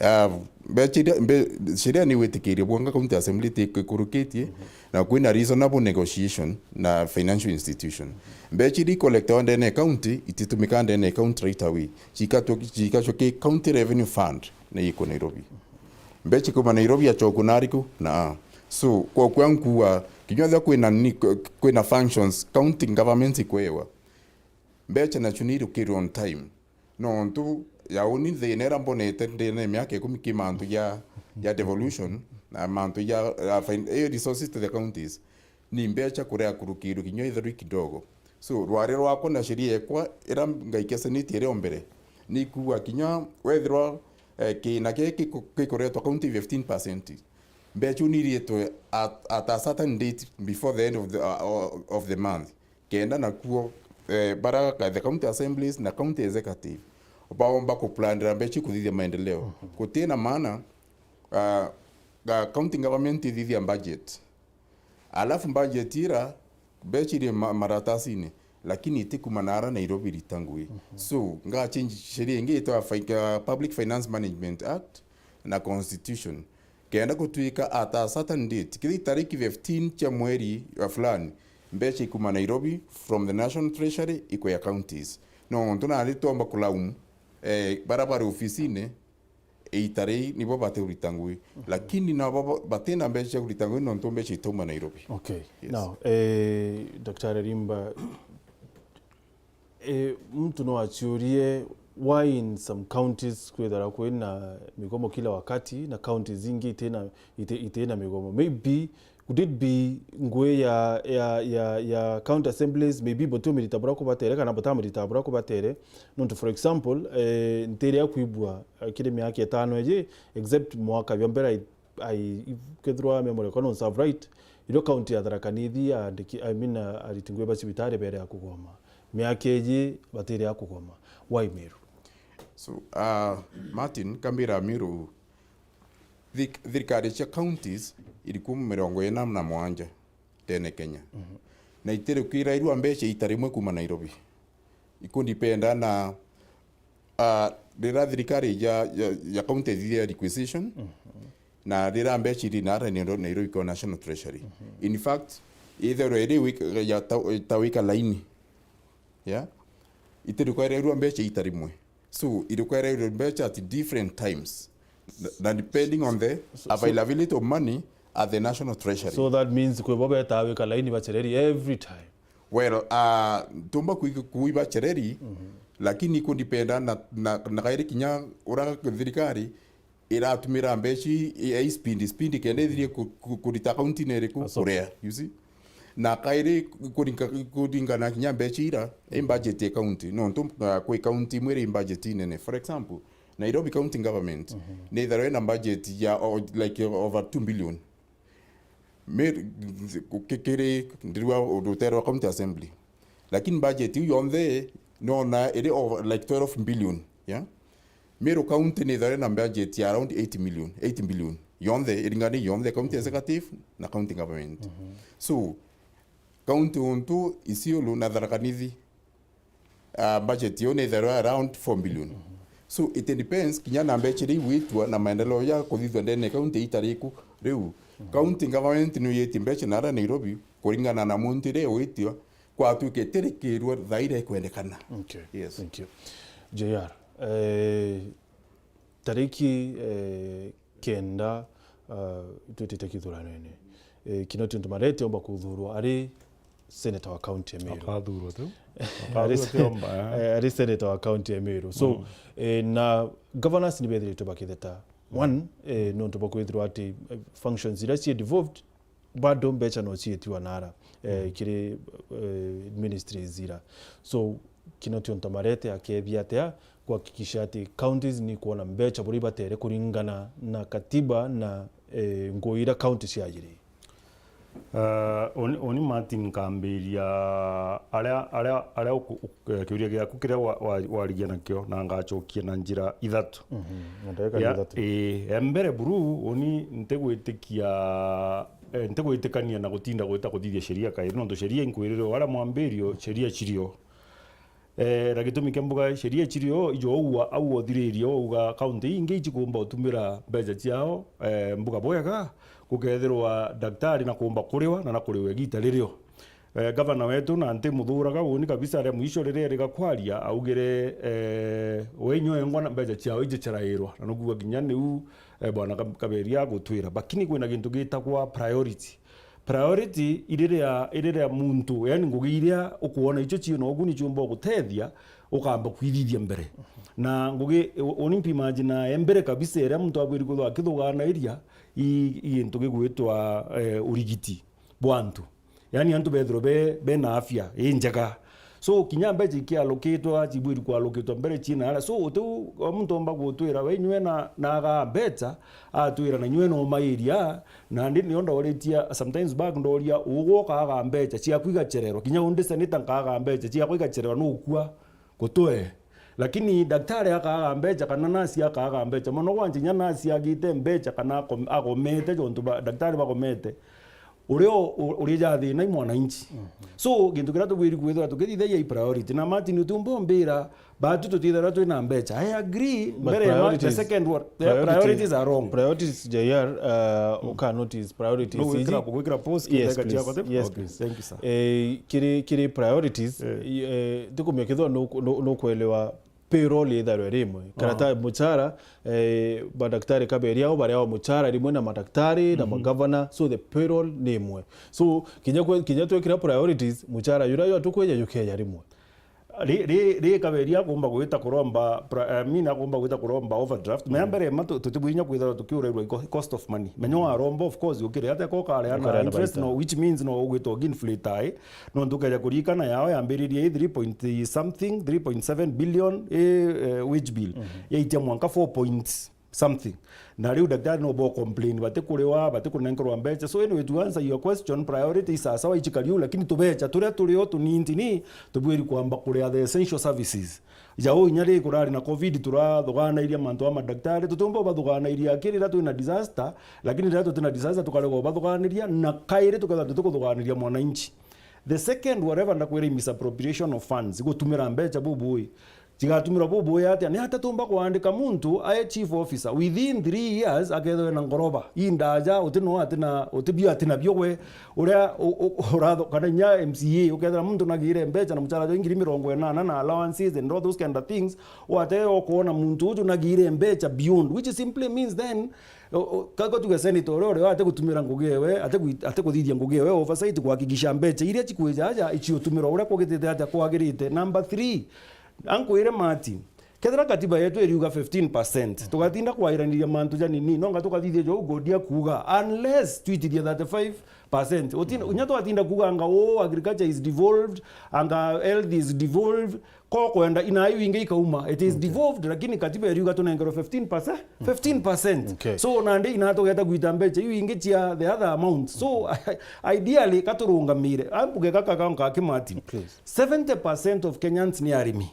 ah, mbecha iria, mbe-, sheria ni witikirie bwonga county assembly ti ikurukitie, na kwina reasonable negotiation na financial institution. Mbecha iria icollectagwa ndene ya county, ititumika ndene ya county right away. Cikatwa-, cikacwa ki county revenue fund ni iko Nairobi. Mbecha kuma Nairobi acoku na ariku na a. So, kwa, kwa nkua, kinya ethia kwina ni-, kwina functions county government ikwewa, mbecha nacio ni irukirwe on time. Nontu ya uni thina iria mbonete ndene ya miaka ikumi ki mantu ja, ja devolution, na mantu ja, ya fin-, eh, resources to the counties, ni mbecha kuria kurukirwe kinya itherwi kidogo. So, rwari rwakwa na sheria ekwa iria ngaikesanitie iri o mbere, ni kuuga kinya wethirwa, eh, kina giki giku-, gikuretwa county fifteen percent, mbecha uni iritwe at, at a certain date before the end of the, uh, of the month. Kenda nakuo, eh, bara ka-, the county assemblies na county executive baomba kuplanira mbecha kuthithia maendeleo. Gutina maana, ah, ga county government ithithia budget. Alafu budget ira mbecha iri ma-, maratasini, lakini itikuma nara Nairobi rita ngui. So, nga change sheria ingi itwa fi-, uh, Public Finance Management Act na Constitution. Kenda gutwika at a certain date, kiri tariki fifteen cia mweri wa fulani, Mbeca ikuma Nairobi from the National Treasury ikwea counties. Nontu nandi twomba kulaumu, eh, bara bari ofisine, iita rii nibo bati kurita ngugi. Lakini nabo ba-, batina mbeca cia kurita ngugi nontu mbeca itauma Nairobi. Okay. Yes. Now, eh, Daktari Rimba, eh, muntu no aciurie why in some counties kwithira kwina migomo kila wakati na counties ingi itina, iti-, itina migomo. Maybe, could it be ngugi ya, ya, ya, ya county assemblies, maybe butiumirita buria kubatere kana butamirita buria kubatere? Nontu, for example, eh, ntiria kwibua, eh, kiri miaka itano iji, except mwaka jwa mbere, I, I, kethirwa memory yakwa no serve right, irio county ya Tharaka Nithi aandiki, I mean, uh, ariti ngugi ba cibitari bere ya kugoma. Miaka iji batire ya kugoma. Why Meru? So, uh, Martin, kambira Meru, thik-, thirikari cia counties iri kuma mirongo ina na mwanja ndene Kenya. Mhm. Na itiri kwirairua mbeca ita rimwe kuma Nairobi. Ikundipenda na, ah, riria thirikari ya, ya, ya county ithithia requisition, mhm, na riria mbeca iri nara Nairobi, Nairobi kwa National Treasury. Mhm. In fact, itherwa iri wika-, ya ta, ta wika laini. Yeah? Itiri kwirairua mbeca ita rimwe. So, iri kwirairua mbeca at different times. Na, na depending on the, so, so, availability of money at the National Treasury. So that means kwi bo betaa wika laini bacereri every time? Well, uh, tumba kui-, kuiba cereri, mhm, lakini kundipenda na, na, na kairi kinya ura thirikari iratumira mbeca i, i speed, speed kenda ithirie ku-, ku-, kurita county-ini iriku kuria, you see? Na kairi kuringa-, kuringana kinya mbeca ira, i budget ya county, nontu, uh, kwi county imwe iri budget inene. For example, Nairobi County Government, mhm, ni ithirwa ina budget ya, o-, like, over two billion. Mi-, ki-, kiri, ndirua rutere rwa County Assembly. Lakini budget iu yonthe, nona iri over, like, twelve billion, yeah? Meru County ni ithirwa ina budget ya around eight million, eight billion. Yonthe, iringani yonthe, County Executive na County Government. Mhm. So, county untu Isiolo na Tharaka Nithi, uh, budget yo ni ithirwa around four billion. Mhm. So it depends kinya na mbeca iria igwitua na maendeleo ya kuthithua ndene ya county itariku. Riu, mhm, county government ni uyitie mbeca nara Nairobi kuringana na muntu iria igwitua kwatuika itirikirua thaira ikwendekana. Okay. Yes. Thank you. J R, eh, tariki, eh, kenda, uh, twitite kithurano-ini. Eh, Kinoti Ntumarete omba kuthurwa ari senator wa county ya Meru. Akathurwa tu. Ari Akathurwa se-, tu omba, eh. Eh, ari senator wa county ya Meru. So, mm, eh, na governors ni bethiritwe bakitheta. Mm. One, eh, nontu bwa kwithirwa ati, eh, functions iria cie devolved, bado mbeca no ciitiwa nara, eh, mm, kiri, eh, ministries ira. So, Kinoti Ntumarete akethia atia kuhakikisha ati counties ni kuona mbeca buria ibatere kuringana na katiba na, eh, ngugi iria county ciajiri? Eh, uni, uni Martin nkambiria aria, aria, aria uku-, uku-, eh, kiuria giaku kiria wa, wa, warigia nakio, na ngacokia na njira ithatu. Mhm, na ndagika ni ithatu. Ii, ya mbere buru, uni ntigwitikia, eh, ntigwitikania na gutinda gwita kuthithia sheria kairi, nontu sheria inkwirire o aria mwambirio, sheria cirio. Eh, na gitumi kia mbuga sheria cirio, ijo ugwa, au uthiririe, uga county ingi icikumba utumira mbeca ciao, eh, mbuga bwega, gukethirwa daktari na kumba kuriwa na na kuriwa igita ririo. Eh, gavana wetu, na ntimuthuraga, uni kabisa, aria mwisho riria eriga kwaria, augire, eh, we inywe engwa na mbeca ciao ijicarairwa, na nukuga kinya niu, eh, bwana Ka-, Kaberia agutwira. Lakini kwina gintu gitagwa priority. Priority iriria, iriria muntu, yani ngugi iria ukuona icio ciina uguni ciumba gutethia, ukamba kwithithia mbere. Na ngugi, u-, uni mpimagina ya mbere kabisa iria muntu abwiri kwithwa akithuganairia, i, i gintu gigwitwa, eh, urigiti bwa antu. Yani antu bethirwe be, bena afya injega. So, kinya mbeca ikialokitwa, cibwiri kwalokitwa mbere ciina ara. So, utiu o muntu omba gutwira we inywe na, na agaa mbeca, atwira na inywe no mairia, nandi nio ndoritie sometimes back ndoria, ugwo ukaaga mbeca ciaku igacererwa. Kinya undi senator nkaaga mbeca ciakwa igacererwa, nukua gutwe. Lakini daktari akaaga mbeca kana nasi akaaga mbeca. Mono gwanja inya nasi agite mbeca kana akom-, agomete jontu ba, daktari bagomete. uria u-, u-, urija thina i mwananchi. So, gintu kiria tubwiri kwithirwa tukithithagia i priority. Na Martin, utiumba umbira, batu tutithirwa twina mbecha. I agree, mbere ya ma-, the second one, the priorities are wrong. Priorities, J R, uh, uka notice priorities iji. Gwikira pause, yes, please. Yes, please. Thank you, sir. Eh, kiri, kiri priorities, eh, ndikumia kethirwa nu-, nu-, nukwelewa payroll itharwe rimwe. Kana ta muchara, eh, madaktari kaberia au baria wa muchara rimwe na madaktari na magavana, so the payroll ni imwe. So, kinya kwe-, kinya twekira priorities, muchara jura jwa tukweja jukeja rimwe. Ri, ri, ri kaberia akumba gwita kuromba pra-, eh, mina akumba gwita kuromba overdraft. Mea mbere ma tu-, tutibwinya kwithirwa tukiurairwa i co-, cost of money. Menya waromba, of course, ukire ate ko kare ana interest, no, which means no ugwitwa ginflate ai. Nontu ukeja kuririkana yao yambiririe i three point something, three point seven billion, i, eh, wage bill. Yaitia mwanka four point something. Na riu daktari no bo complain, bati kuriwa, bati kunenkerwa mbecha. So anyway, to answer your question, priority i sawa sawa ichikari u, lakini tubecha turia turi o tunintini, tubwiri kwamba kuria the essential services. Ja uu inya ri kurari na covid, turathuganairia mantu a madaktari, tutiumba ubathuganairia aki riria twina disaster, lakini riria tutina disaster tukarega ubathuganiria, na kairi tukethirwa tutikuthuganiria mwananchi. The second, whatever ndakwira, i misappropriation of funds, gutumira mbecha bubui. Chigatumirwa bubui atia? Ni atia tumba kwandika muntu ae chief officer within three years akethirwe na ngoroba indaja, uti no atina, uti bio atina bio gwe, uria u-, u-, uratho-, kana inya M C A, ukethira muntu nagire mbecha na muchara jwa ngiri mirongo inana na allowances and all those kind of things, wate ukuona muntu uju nagire mbecha beyond, which simply means then, o-, o-, ka-, ka tuge senator uria, uria ate gutumira ngugi ewe, ate gui-, ate kuthithia ngugi ewe oversight kuhakikisha mbecha iria chikwija aja ichiutumirwa uria kugitite atia kwagirite. Number three, ankwire Martin, kethira katiba yetu iriuga fifteen percent, tugatinda kwairaniria mantu janini, nonga tukathithia jou Godi akuuga, unless twitithia thirty-five percent. Utin-, inya twatinda kuuga anga uu agriculture is devolved, anga health is devolved, ko kwenda ina iu ingi ikauma, it is devolved, lakini katiba iriuga tunengerwe fifteen percent, fifteen percent. Okay. So nandi ina tugeta gwita mbecha iu ingi cia the other amount. So ideally, katurungamire. Ambuge gaka kanka ki Martin. Please. Seventy percent of Kenyans ni arimi.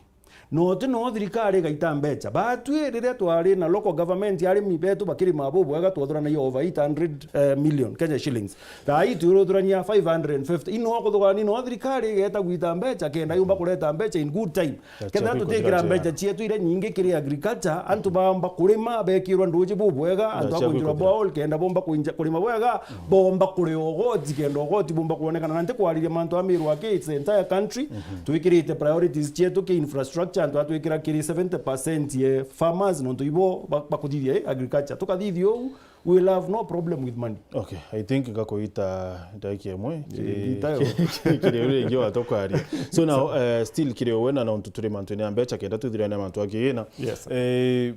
No ti no thirikari igaita mbecha. Batwi riria twari na local government, arimi betu bakirima bubwega, twathuranagia over eight hundred, eh, million Kenya shillings. Thaa ii twiruthurania five hundred and fifty. Ino kuthugani no thirikari igeta gwita mbecha kenda yumba kureta mbecha in good time. Kenda tutikira mbecha cietu iria nyingi kiri agriculture, antu baomba kurima, bekirwa nduji bubwega, antu a kunjirwa borehole kenda bomba kuinja-, kurima bwega, bomba kuria ugoti kenda ugoti bomba kuonekana. Na ntikwariria mantu a Meru aki, it's the entire country. Twikirite priorities cietu ki infrastructure, antu atwikira kiri seventy percent ye farmers, nontu ibo ba-, bakuthithia, eh, agriculture. Tukathithia uu, we will have no problem with money. Okay, I think gakuita ndagika imwe. Eh, kiri, kiri, kiri uria ingi watokwaria. So now, eh, still kiri we na nontu turi mantu-ini ya mbecha kenda tuthirane mantu a kigina. Yes, sir. Eh,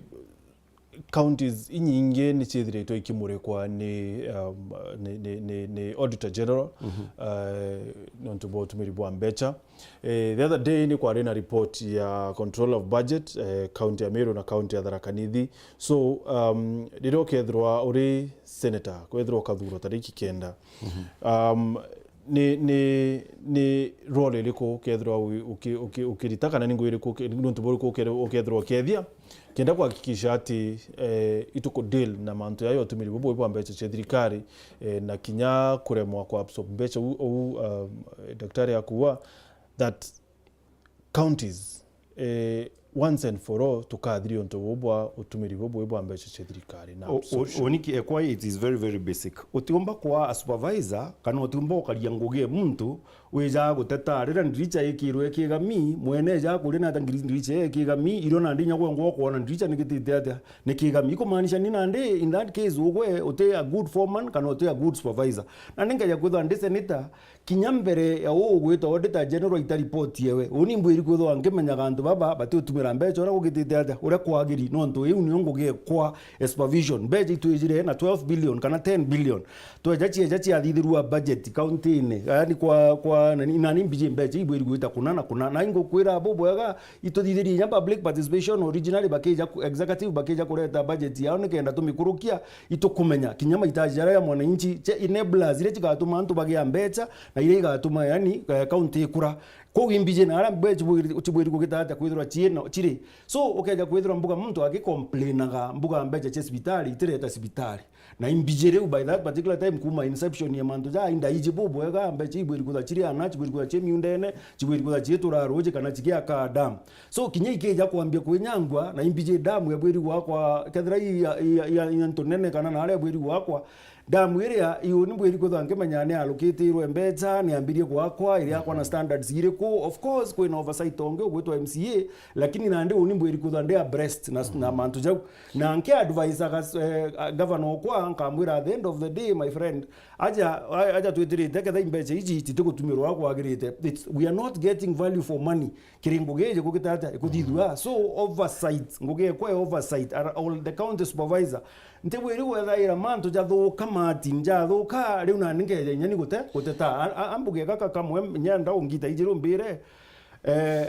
counties inyingi ni ciithiritwe ikimurikwa ni, um, ni, ni, ni, ni Auditor General, eh, nontu bwa utumiri bwa mbecha. Eh, the other day ni kwari na report ya control of budget, eh, county ya Meru na county ya Tharaka Nithi. So, um, riria ukethirwa uri senator, kwethirwa ukathurwa tariki kenda, um, ni, ni, ni role iriku ukethirwa wi-, uki-, uki-, ukirita, kana ni ngugi iriku uki-, ni untu buriku uke-, ukethirwa ukiethia kenda kuhakikisha ati, eh, ituku deal na mantu jaya ya utumiri bubu bwa mbecha cia thirikari, eh, na kinya kuremwa ku absorb mbecha u-, u-, um, daktari akuuga that counties, eh, once and for all, tukathiria untu bubu bwa utumiri bubu bwa mbecha cia thirikari na absorption. O-, o-, oniki ekwa, it is very, very basic. Utiumba kwa a supervisor, kana utiumba ukaria ngugi e muntu, wija guteta, riria ndiricha ikirwe ikigami, mwene eja kuria nata ngiri ndiricha ikigami, irio nandi inya gwengwa ukwona ndiricha nikitite atia, nikigami. Ikumaanisha ni nandi, in that case, ugwe uti a good foreman, kana uti a good supervisor. Nandi nkeja kwithwa ndi senator, kinya mbere ya uu ugwitwa Auditor General aita report yewe, uni mbwiri kwithwa nkimenyaga antu baba batiutumira mbecha uria kugitite atia, uria kwagiri, nontu iu nio ngugi ekwa e supervision. Mbecha itwijire na twelve billion kana ten billion. Tweja cieja ciathithirua budget county-ini, yaani kwa, kwa nani, nani mbiji mbecha ibwiri gwita kuna na kuna. Na ingukwira bubwega, ituthithirie inya public participation, originally bakija ku-, executive bakija kureta budget yao nikenda tumikurukia, itukumenya kinya mahitaji jaria ya mwananchi, che enablers iria cigatuma antu bagia mbecha na iria igatuma, yaani, eh, county ikura. Koguo imbiji na aria mbecha cibwiri-, cibwiri kugita atia kwithirwa ciina, ciri. So, ukeja kwithirwa mbuga muntu agicomplainaga mbuga mbecha cia cibitari, itireta cibitari. Na imbiji riu, by that particular time, kuma inception ya mantu ja, indaiji bubwega, mbecha ibwiri kwithirwa chiri ana, chibwiri kwithirwa chi miundene, chibwiri kwithirwa chiitura ruuji kana chigiaka dam. So, kinya ikija kwambia kwinyangwa, na imbiji dam ya bwiri gwakwa, kethira i ya, i ya, i ya, i ya ntunene kana na aria bwiri gwakwa, dam iria, iu ni bwiri kwithirwa nkimenya ni alukitirwe mbecha, ni ambirie gwakwa, iriakwa na standards iriku. Of course, kwina oversight ongi ugwitwa M C A, lakini nandi uu ni bwiri kwithirwa ndi abreast na, na mantu jau. Na nki advise aga, eh, governor okwa, nkamwira, at the end of the day, my friend, aja, a-, aja twitirite, ketha imbecha iji ititigutumirwa kwagirite. It's, we are not getting value for money. Kiri ngugi iji kugita atia ikuthithua. So, oversight, ngugi ekwa ya oversight, ar-, all the county supervisor. Ntibwiri gwethaira mantu jathuka, Martin, jathuka, riu nani nkeja inya ni gute-, guteta. A-, a-, ambuge gaka kamwe, nyenda ungita iji rumbire. Eh,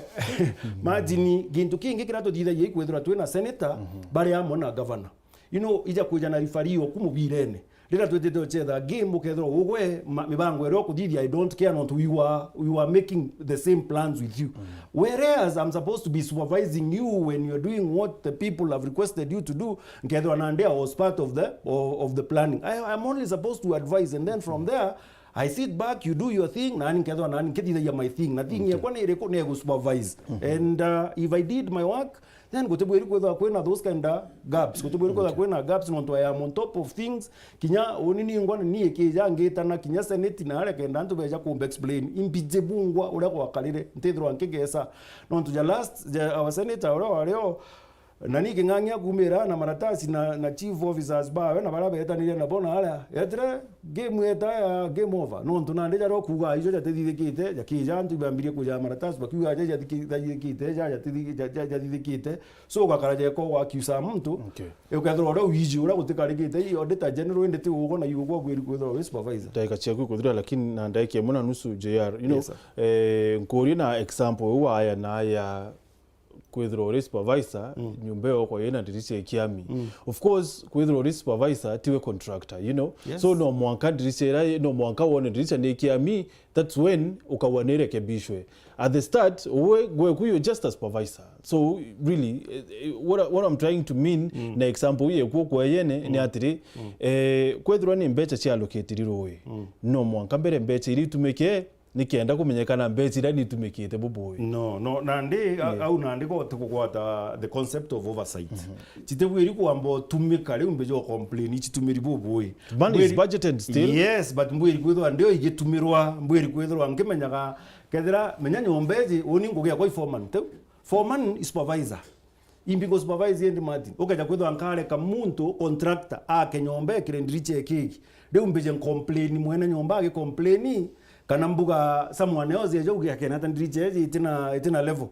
Martin, gintu kingi kiria tuthithagia ikwithirwa twina senator bari amwe na governor. You know, ija kwija na referee oku mubirene. Riria twitite uchetha game, ukethirwa ugwe ma-, mibango iria ukuthithia, I don't care, nontu we were, we were making the same plans with you. Whereas I'm supposed to be supervising you when you're doing what the people have requested you to do, nkethirwa nandi I was part of the, of, of the planning. I, I'm only supposed to advise, and then from there, I sit back, you do your thing, nani nkethwa nani nkithithagia my thing. Na thing yakwa ni iriku? Ni ya gu supervise. And, uh, if I did my work, then gutibwiri kwithwa kwina those kind of gaps. Gutibwiri kwithwa kwina gaps, nontu I am on top of things. Kinya uni ningwa ni ikija ngitana kinya senate na aria kenda antu beja kumba explain. Imbiji bungwa uria gwakarire, ntithirwa nkigesa. Nontu ja last, ja our senator uria wario, na ni king'ang'ia kumira na maratasi na, na chief officers bawe na baria betanire nabo na aria, etire game eta ya game over. Nontu nandi jaria ukuuga ijo jatithithikite, jakija antu ibambirie kuja maratasi bakiuga aja jatithithikite, ja jatithi-, ja, ja, jatithithikite. So ugakara jeko gwakiusa muntu, okay, ukethirwa uria uiji uria gutikarikite, i auditor general indi ti ugwo na iugwo gwiri kwithirwa wi supervisor. Ndagika ciaku ikuthira, lakini na ndagika imwe na nusu, J R, you know, yes, sir, eh, nkuria na example iu waya na ya kwithirwa uri supervisor, mm, nyumba iyo yokwa yina ndirica ikiami. Mm. Of course, kwithirwa uri supervisor tiwe contractor, you know? Yes. So no mwanka ndirica ira, no mwanka wone ndirica ni ikiami, that's when ukauga ni irekebishwe. At the start, we, gweku you're just a supervisor. So really, eh, eh, what, I- what I'm trying to mean, mm, na example iu yeku kweyene ni, mm, atiri, mm, eh, kwithirwa ni mbecha cia allocate rirui, mm, no mwanka mbere mbecha iria itumike nikenda kumenyekana mbecha iria nitumikite bubui. No, no, nandi, a-, yeah, au nandi go tukugwata the concept of oversight. Mhm. Chitibwiri kwamba utumika riu mbecha o complain, chitumiri bubui. Money is mbwiri budgeted still. Yes, but mbwiri kwithirwa ndio igitumirwa, mbwiri kwithirwa nkimenyaga kethira menya nyomba iji, uni ngugia kwa foreman, teu? Foreman is supervisor. Imbi ngo supervise endi Martin. Ukeja kwithwa nkareka muntu contractor ake nyomba ekire ndiricha ekigi. Riu mbije ncomplain mwene nyomba agi complain, kana mbuga someone else eja uge akena ata ndiricha eji itina, itina level.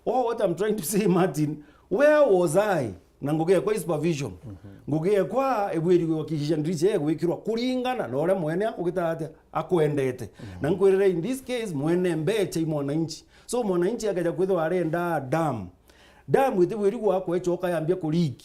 Oh, what I'm trying to say, Martin, where was I? Na ngugi ekwa i supervision. Mhm. Ngugi ekwa ibwiri kuhakikisha ndiricha egwikirwa kuringana na uria mwene akugita atia, akwendete. Mhm. Na nkwirire in this case, mwene mbecha i mwananchi. So mwananchi akeja kwithwa arenda dam. Dam itibwiri gwakwa icoka yambia ku leak.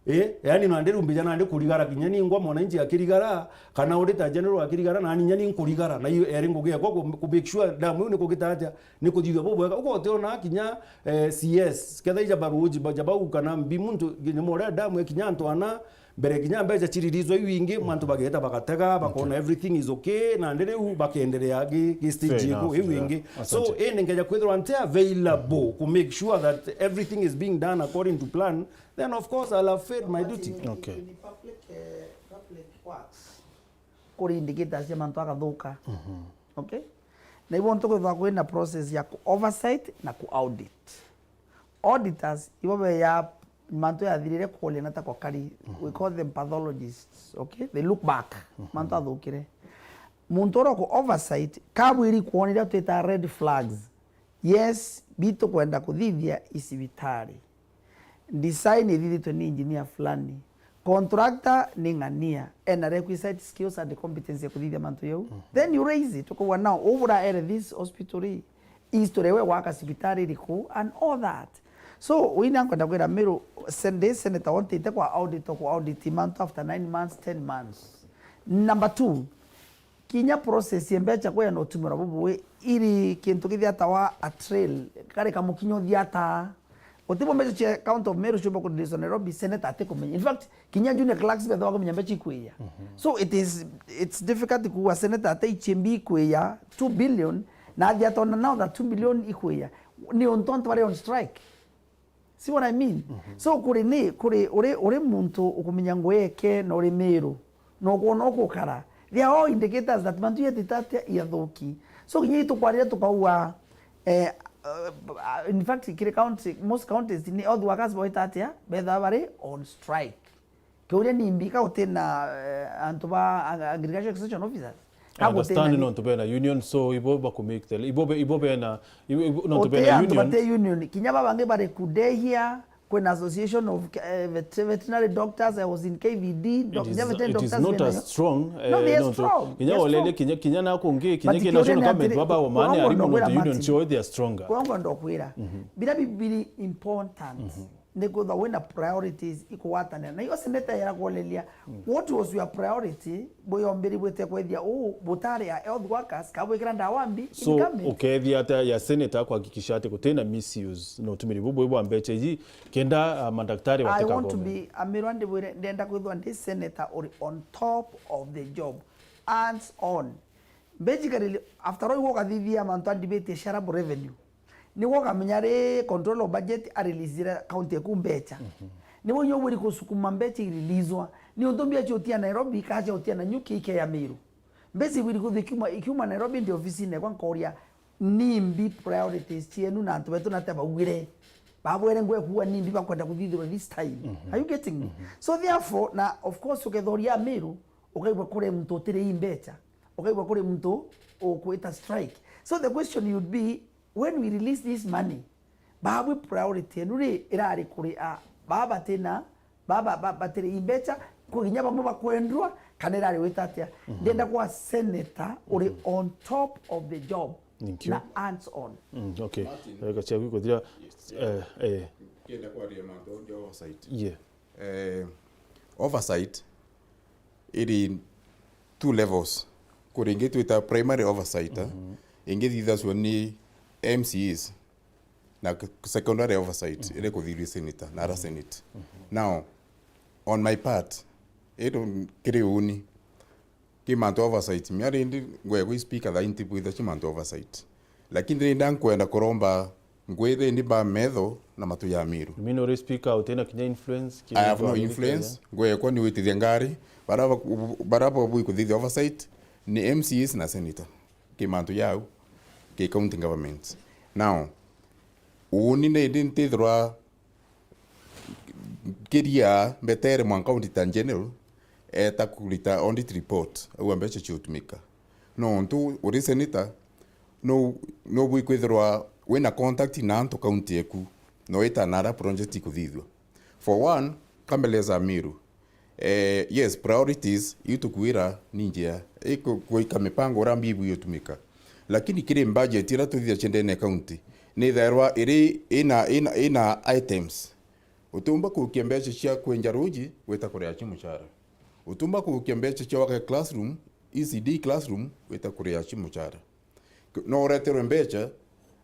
Eh, yani nandi rumbija nandi kurigara kinya ningwa mwananchi akirigara, kana auditor general akirigara, nani inya ninkurigara. Na iyo eri ngugi ekwa ku, ku make sure dam iu nikugita atia, nikuthithua bubwega. Ugotiona kinya, eh, C S, ketha ija baruji, baja bau kana mbi muntu, kinya moria dam ekinya antu ana, mbere kinya mbecha chiririzwa iu ingi, mantu bageta bagatega, bakona, okay, everything is okay, nandi riu bakenderea gi, gi stage iu ingi. Fair enough, yeah. So, asante. Indi nkeja kwithirwa nti available ku make sure that everything is being done according to plan, then of course I'll have failed my duty. Okay. Ni public, eh, public works. Kuri indicators cia mantu agathuka. Mhm. Okay? Na ibo ntu kwithwa kwina process ya ku oversight na ku audit. Auditors, ibo beya mantu yathirire kuoria na ta kwa kari, mhm, we call them pathologists, okay? They look back, mhm, mantu athukire. Muntu uria ku oversight, kabwiri kwona iria twita red flags. Yes, bitu kwenda kuthithia i cibitari. Design ithithitwe ni engineer fulani. Contractor ni ng'ania, ena requisite skills and competence ya kuthithia mantu jau. Mhm. Then you raise it, ukauga now, ubura ere this hospital ri, history we gwaka cibitari iriku, and all that. So, wina nkwenda kwira Miru, sen-, ndi senator ontite kwa audit, kwa audit mantu after nine months, ten months. Number two, kinya process ya mbecha kwija na utumira bubui, iri kintu kithiatawa a trail, kari kamukinya uthiataa. Utibu mbeca cia County of Meru ciumba kureleaswa Nairobi, senator atikumenya. In fact, kinya junior clerks betha bakumenya mbeca ikwia. So it is, it's difficult kuuga senator ate ichimbi ikwia two billion, na athi atona now that two billion ikwia. Ni untu antu bari on strike. See what I mean? So kuri ni, kuri uri, uri muntu ukumenya ngugi eke na uri Meru, na ukwona ukukara. There are all indicators that mantu yetite atia iathuki. So kinya itukwarire tukauga, eh, uh, in fact, kiri county, most counties ni health workers bawita atia, betha bari on strike. Kiuria ni mbika uti na, eh, antu ba ag-, agriculture extension officers? I understand, nontu bena union, so ibo baku make the, ibo be-, ibo bena, ibo, ibo, nontu bena antu union. Bate union, kinya babangi bari kudehia, kwina association of, eh, vet-, veterinary doctors, I was in K V D, doc-, it is, kinya veterinary doctors bena yo. No, they are strong. Kinya olele, kinya, kinya na kungi, kinya kina national government baba wa mani arimu, nontu union cio they are stronger. Kwangu ndo kwira. Bila bibili important. Ni kwithwa wina priorities ikugwatanira. Na iyo senator yera kuoleria, what was your priority? Buyombiri bwite kwethia uu butari ya health workers, ka bwikira ndawa mbi? So, ukethia atia ya senator kuhakikisha ati gutina misuse na utumiri bubu bwa mbeca iji, kenda, uh, madaktari batikagome? I want to be, Amirwa, ndibwire, ndenda kwithwa ndi senator uri on top of the job. Hands on. Basically, after all, igwo ukathithia mantu a debate ya shareable revenue. Nigwo ukamenya ri control of budget a release ira county eku mbeca. Nigwo inya ubwiri kusukuma mbeca ireleaswa. Ni untu mbia ciutia Nairobi, ka ciutia Nanyuki, ikeya Meru. Mbeca ibwiri kuthi ikiuma, ikiuma Nairobi ndi ofisine ekwa nkoria, nimbi priorities cienu na antu betu nate baugire? Babwere ngwe kuwa nimbi bakwenda kuthithirwa this time. Are you getting me? So therefore, na of course, ukethoria Meru, ukaigua kuri muntu utiri ii mbeca, ukaigua kuri muntu ukwita strike. So the question would be, when we release this money, babwi priority yenu ri irari kuri a baba batina, baba ba-, batiri imbeca, kuginya bamwe bakwendwa, kana irari wita atia? Ndenda kwa senator uri on top of the job. Thank you. Na hands on. Mm, okay. Martin. Reka cia kuthira, eh, eh. Kenda kwaria mantu ja oversight. Yeah. Eh, oversight iri two levels. Kuri ingi twita primary oversight, eh? Ingi thithaswa ni M C Es, na k-, secondary oversight iri kuthithua senator na ara senate. Now, on my part, iri kiri uni, ki mantu oversight, mia rindi ngwegwa speaker thaa inti bwitha ci mantu oversight. Lakini rindi nkwenda kuromba ngwire ndi ba metho na matu ya Meru. You mean uri speaker, utina kinya influence? I have no influence. Ngwekwa ni witithia ngari, bara ba-, bara babui kuthithia oversight ni M C Es na senator. Ki mantu yau, ki county government. Now, uni ni ndi ntithirwa kiria mbetere mwanka Auditor General eta kurita audit report, au mbeca ciutumika. Nontu uri senator, no, no bwikwithirwa wina contact na antu county eku, no wita nara project ikuthithua. For one, kambeleza Meru. Eh, yes, priorities iu tukwira ni njia, iku-, kuika mipango uria mbibu iutumika. Lakini kiri budget iria tuthithagia ndene ya county, ni ithairwa iri ina, ina, ina items. Utiumba kuukia mbeca cia kwenja ruuji wita kuria aci mucara. Utiumba kuukia mbeca cia waka classroom, E C D classroom, wita kuria aci mucara. K-, no ureterwe mbeca,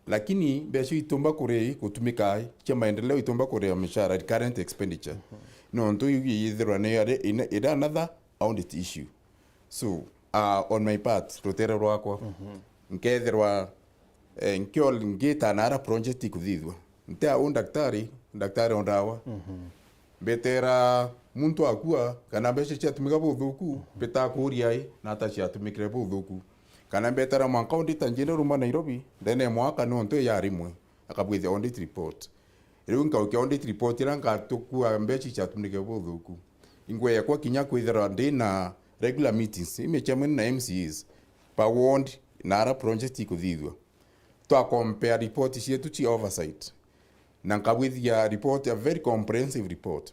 lakini mbeca iu itiumba kuri gutumika cia maendeleo, itiumba kuria micara, recurrent expenditure. Nontu iu yithirwa ni ari, ina, ira another audit issue. So, uh, on my part, rutere rwakwa, nkethirwa, eh, nkio-, ngita nara project ikuthithua. Nti au ndaktari, ndaktari o ndawa. Mbetera muntu akua, kana mbeca ciatumika buthuku, mbitakuria i, nata ciatumikire buthuku. Kana mbetera mwanka Auditor General uma Nairobi, ndene ya mwaka nontu ya rimwe, akabwithia audit report. Riu nkaukia audit report iria ngatukua mbeca ciatumikire buthuku. Ingwekwa kinya kwithirwa ndina regular meetings, imwe ciamwe na M C Es, per ward, na ara project ikuthithua. Twa compare report cietu cia oversight. Na nkabwithia report, a very comprehensive report.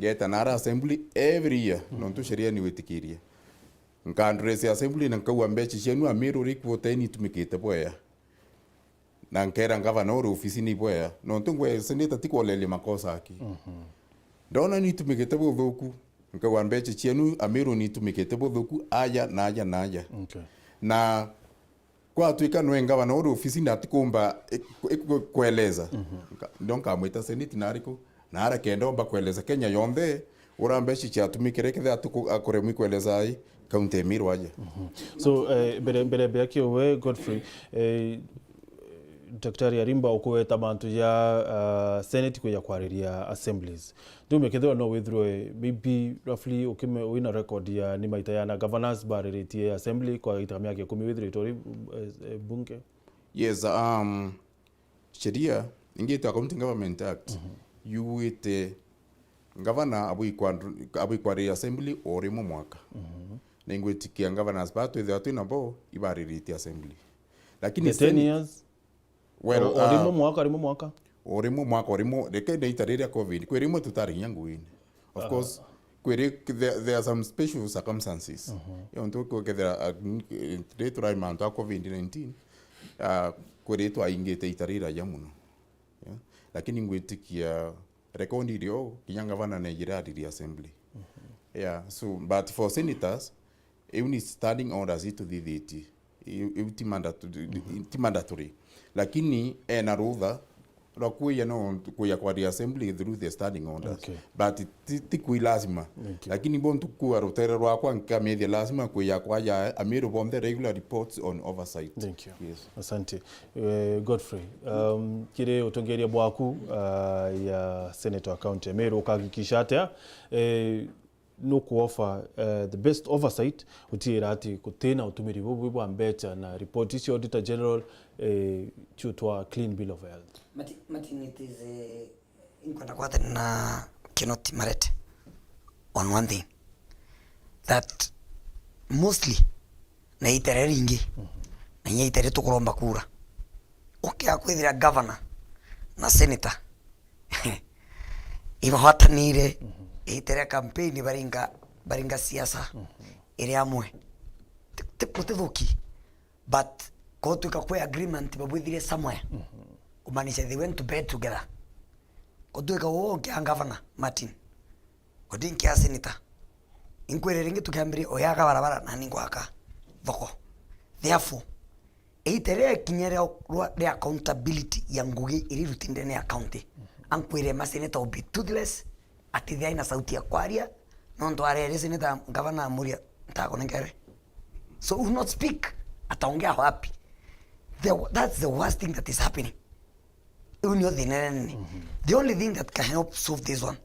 Ngeta nara assembly every year, nontu sheria ni witikirie. Nka address assembly na nkauga mbeca cienu Amiru ri kuoteni itumikite bwea. Na nkera ngavana uri ofisini bwea. Nontu ngwe senator ti kuoleria makosa aki. Ndona ni itumikite buthuku. Nkauga mbeca cienu Amiru ni itumikite buthuku, aja, na aja, na aja. Okay. Na Kwatuika nwe ngavana uri ofisini atikumba iku-, iku-, kueleza. Mhm. Nka-, ndo nkamwita seneti na ariku, na ara kenda omba kueleza Kenya yonthe, ura mbeca ciatumikire kethira atuku-, akuremwi kueleza ai, kaunti ya Meru aja. Mhm. So, eh, mbere, mbere, mbere kio we, Godfrey, eh, Daktari Arimba ukuweta mantu ja, uh, Senate kuja kwariria assemblies. Ndumia kethirwa no withirwe maybe roughly ukime-, wina record ya ni maita yana governors bariritie assembly kwa gita miaka ikumi withiritwe uri, eh, eh, bunge? Yes, um, sheria ingi itwa County Government Act, mhm, yugwite governor abwikwa-, abwikwariria assembly o rimwe mwaka. Mhm. Na ingwitikia governors ba twithirwa twina bo ibariritie assembly. Lakini the ten Senate years? Well, o, o rimwe, uh, mwaka, rimwe mwaka? O rimwe mwaka, o rimwe, reke ndeita riria covid, kwi rimwe tutari kinya nguine. Of course, kwi ri-, there, there are some special circumstances. Mhm. Yo ntu kwikethira, uh, ri turai mantu a covid nineteen, uh, kwi ri twaingite ita riraja muno. Yeah. Lakini ngwitikia rekondi irio, kinya ngavana nejire ariri assembly. Mhm. Yeah, so, but for senators, iu ni standing orders ituthithitie. Iu, iu ti mandatory, mhm, ti mandatory. Lakini ena rutha rwa kuya no kuya kwa the assembly through the standing orders. Okay. But ti, ti kui lazima. Thank you. Lakini bo ntu kuwa rutere rwakwa nkamethia lazima kuya kwa ya Amiru bonthe regular reports on oversight. Thank you. Yes. Asante. Eh, Godfrey, um, kiri utongeria bwaku, uh, ya Senator wa County ya Meru, ukahakikisha atia, eh, nukuofa, eh, the best oversight, utiira ati gutina utumiri bubu bwa mbecha na report icio Auditor General, eh, ciutwa clean bill of health? Martin, Martin, it is, eh, inkwenda kwatana na Kinoti Marete on one thing, that mostly na itere ringi, mhm, na inya itere tukuromba kura, ukia kwithira governor na senator ibagwatanire, mhm, itere campaign baringa, baringa siasa, mhm, iri amwe. Ti, ti, gutithuki. But kotwika kwi agreement babwithire somewhere, mhm, kumaanisha they went to bed together. Kotwika uu kia governor Martin, Odinga kia senator, inkwire ringi tukiambiria uyaga barabara nani ngwaka thoko. Therefore, itere kinya ria, ria accountability ya ngugi iri iruti ndene ya county, ankwire maseneta will be toothless, atithia aina sauti ya kwaria, nontu arere senator ngavana amuria, "Ntakunengere." So he will not speak, ataongea wapi? The, that's the worst thing that is happening. Iu nio thina nene. Mhm. The only thing that can help solve this one,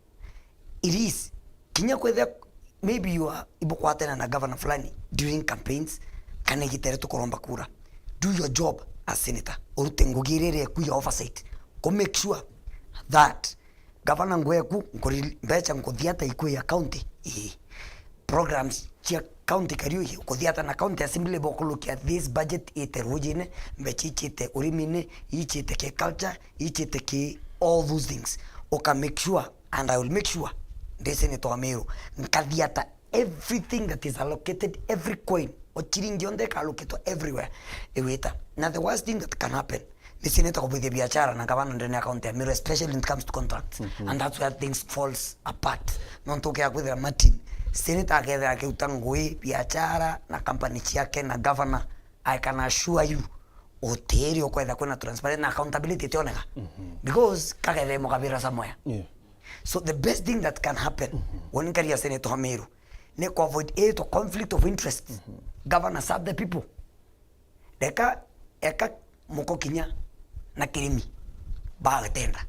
it is, kinya kwethia maybe you are ibukwatana na governor fulani during campaigns, kana igitere tukuromba kura. Do your job as senator. Urute ngugi iria iri eku ya oversight. Ku make sure that governor ngweku, nkuri mbecha nkuthiata ikwi ya county. Ii. Programs cia county kariu ii, ukuthiata na county assembly bokulukia this budget ite rujine, mbecha ichite urimine, ichite ki culture, ichite ki all those things. Uka make sure, and I will make sure, ndi senator wa Meru, nkathiata everything that is allocated, every coin, o chiringi yonthe ikalukitwa everywhere, iwita. Na the worst thing that can happen, ni senator kubwithia biashara na gavana ndene ya county ya Meru, especially when it comes to contracts. Mhm. And that's where things falls apart. Nontu ukia kwithira Martin, senator akethira akiruta ngui, biashara na company ciake na gavana, I can assure you, utiri ukwetha kwina transparency na accountability itioneka. Mhm. Because kagethe mukabira somewhere. Yeah. So the best thing that can happen, mhm, when nkaria senator wa Meru, ni ku avoid it, conflict of interest. Mhm. Governor, serve the people. Reka, eka muko kinya na kirimi bagatenda.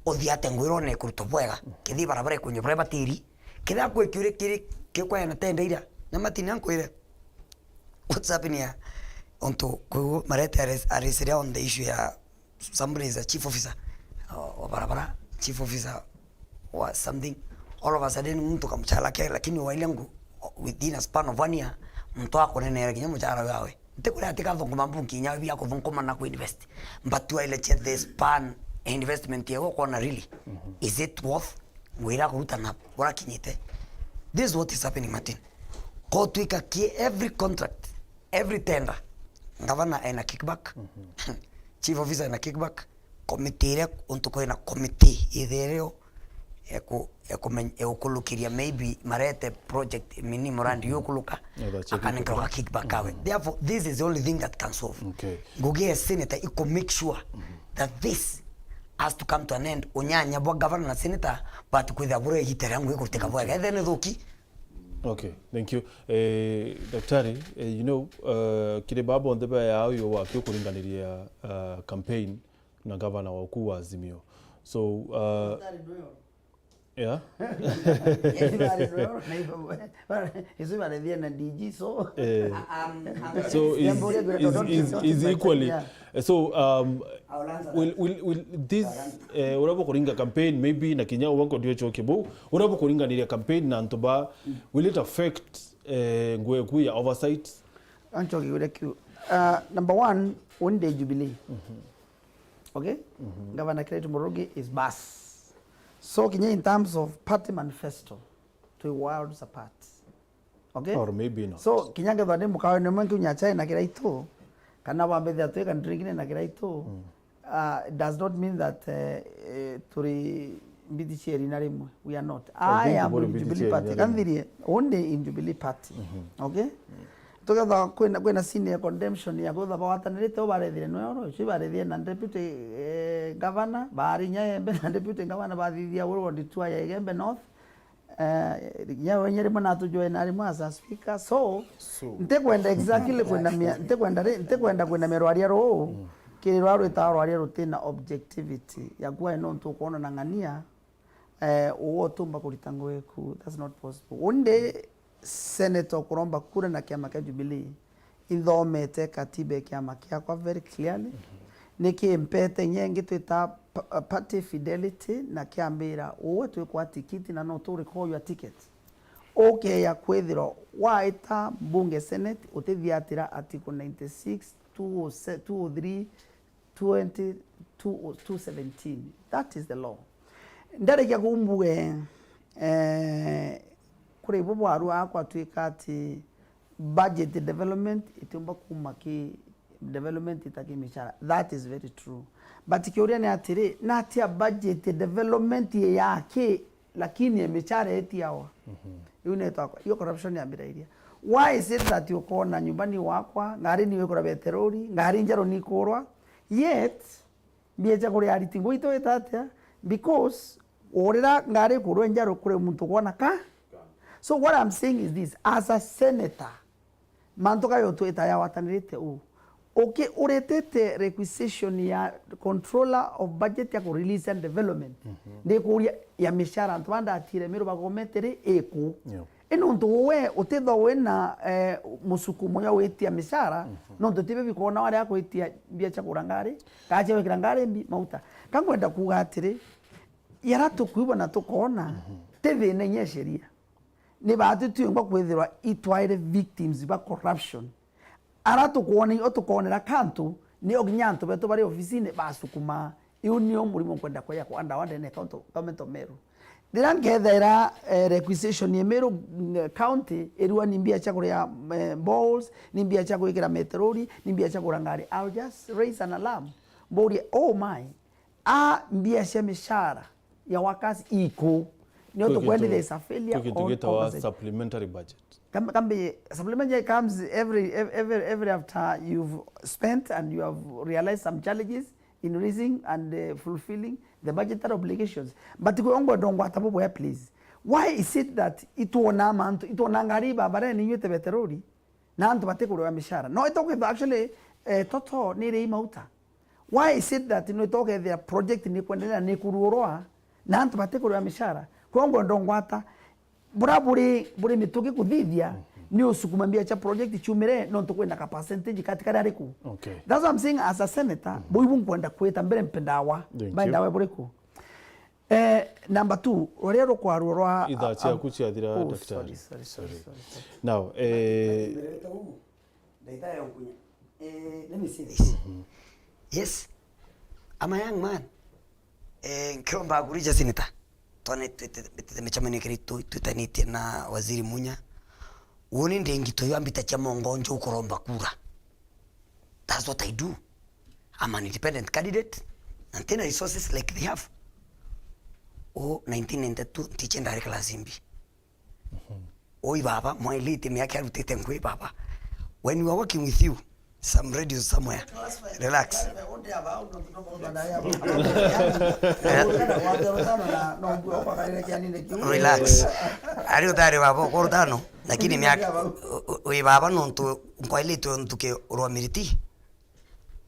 Uthiate ngwirone kurutwa bwega. Kithi barabara ikunye buria batiri. Kethira kwi kiuri kiri kikwaya na tenda ira, na Martin ankwire, what's happening here? Ontu kwigu Marete ares-, aresiria on the issue ya somebody is a chief officer, o, o barabara, chief officer wa something. All of a sudden, muntu kamuchara ke, lakini waile ngu, within a span of one year, muntu akunenera kinya muchara wawe. Ntikuri ati kathunguma mbunki inya bia kuthunguma na kuinvest. But waile che the span investment yego kona really, mhm, is it worth wira kuruta na urakinyite? This is what is happening, Martin. Ko twika ki every contract, every tender, governor ena kickback, mhm, chief officer ena kickback, committee iria untu kwina committee ithirio eku-, ekumen-, ekukulukiria, maybe marete project mini murandi yukuluka, akanenkerwa ga kickback kawe. Therefore, this is the only thing that can solve. Okay. Ngugi ya senator iku make sure that this has to come to an end. Unyanya bwa governor na senator, but kwithira bure igita ria ngugi kurutika bwega. Ethe ni thuki. Okay, thank you. Eh, Daktari, eh, you know, uh, kiri baba onthe baya uyu waki ukuringaniria, uh, campaign na gavana waku wa Azimio. So, uh, yeah. Isu barethia na D G, so. Eh. So is, is, is, is equally. So, um, will, will, will this, eh, uria bukuringa campaign, maybe na kinya ubanko ndio choke bu, uria bukuringaniria campaign na antu ba, will it affect, eh, ngugi eku ya oversight? Anchoki uria kiu. Uh, number one, one day Jubilee. Okay? Governor Kiraitu Murungi is bas. So, kinya in terms of party manifesto, twi worlds apart. Okay? Or maybe not. So, kinya ngethwa ndi mukawe ni mwe nkiunya chai na Kiraitu, kana bambithia twi ka drink ni na Kiraitu, uh, does not mean that, eh, eh, turi mbiti cia irina rimwe. We are not. I am in Jubilee Party. Kanthirie, only in Jubilee Party. Okay? Tukethwa kwina, kwina scene ya condemnation ya kwithwa bagwatanirite, ubarethire nwero, icio ibarethire na deputy, eh, governor, barinya embe na deputy governor bathithia uru on tour ya Igembe North. Eh, ya wenye rimwe natujwe na rimwe as a speaker. So, ntikwenda exactly kwinamia, ntikwenda ri-, ntikwenda kwinamia rwaria ruu, kiri rwa rwitawa rwaria rutina objectivity ya kuwa nontu ukwona na ng'ania, eh, uwe utumba kurita ngugi eku. That's not possible. Undi senator ukuromba kura na kiama kia Jubilee, inthomete katiba ya kiama kiakwa very clearly. Nikimpete inya ingi twita pa-, party fidelity, na kiambira, uwe twikwa tikiti na no tu record your ticket. Ukeya kwithirwa waita mbunge senate, utithiatira article ninety-six, two oh se-, two oh three, twenty, two, two seventeen. That is the law. Ndarikia kuu mbuge, eh, kuri bo bwaru akwa twika ati budget development itiumba kuma ki development itaki michara. That is very true. But kiuria ni atiri, natia budget development ya ki, lakini michara itiawa? Iu ni twakwa. Iyo corruption yambirairia. Why is it that ukona nyumba ni wakwa, ngari ni wikura beterori, ngari njeru ni ikurwa, yet mbia cia kuria ariti ngui itwita atia? Because urira ngari kurwa njaru kuri muntu kwona ka. So what I'm saying is this, as a senator, mantu kayo twita yawatanirite u. Uki uretete requisition ya controller of budget ya ku release and development. Ndikuria ya mishara antu bandatire miru bagomete ri iku. Ino ntu we utithwa wina, eh, musukumo ya gwitia mishara, nontu tibe bikona wari akwitia mbia cia kugura ngari, kana cia gwikira ngari mbi mauta. Ka ngwenda kuuga atiri, yara tukwibwa na tukona, ti thina inya sheria. Ni baatu twingwa kwithirwa itwaire victims ba corruption. Ara tukwona, o tukonera kantu, nio kinya antu betu bari ofisini basukuma. Iu nio murimo nkwenda kweya kwa ndawa ndene kauntu government of Meru. Riria nkethaira, eh, requisition ya Meru, mm, county, irua ni mbia cia kuria, eh, balls, ni mbia cia gwikira meterori, ni mbia cia kugura ngari, I'll just raise an alarm. Mburie, oh my, a mbia cia mishara ya workers iku? Nio tukwendithia is a failure on oversight. Supplementary budget. Kam-, kambi, supplementary comes every, ev-, every, every after you've spent and you have realized some challenges in raising and, uh, fulfilling the budgetary obligations. But kwe ongwe ndongwata bubwe, please. Why is it that itwona mantu, itwona ngari babarene inyuite beterori, na antu batikuriwa mishara? No itokwithwa actually, eh, toto ni iri mauta. Why is it that no itokethia project ni kwendelea ni kuruorwa na antu batikuriwa mishara? Kwa ngwenda ngwata, bura buri, buri mituki kuthithia, ni usukuma mbia cha project chumire, no ntu kwina ka percentage kati kari ariku. Okay. That's what I'm saying as a senator, buibu nkwenda kwita mbere mpendawa, mpendawa buriku. Eh, number two, ruria rukwarua rwa, ithaa ciaku ciathira, oh, daktari. Sorry, sorry, sorry, sorry, sorry. Now, eh, ndaitaya nkunya. Eh, let me say this. Yes, I'm a young man. Eh, nkiromba kurija senator. Tone twitite micemanio kiri tu-, twitanitie na Waziri Munya. Woni ndi ngito yo ambita cia mongo njo kuromba kura. That's what I do. I'm an independent candidate, na ntina resources like they have. O nineteen ninety-two ntiche ndari class imbi. Oi baba, mwailite miaka arutite ngui baba. When we are working with you, some radios somewhere. Relax. Relax. Ari utari baba, uko rutano, lakini miaka, wi baba nontu nkwailite ntuke urwa miriti.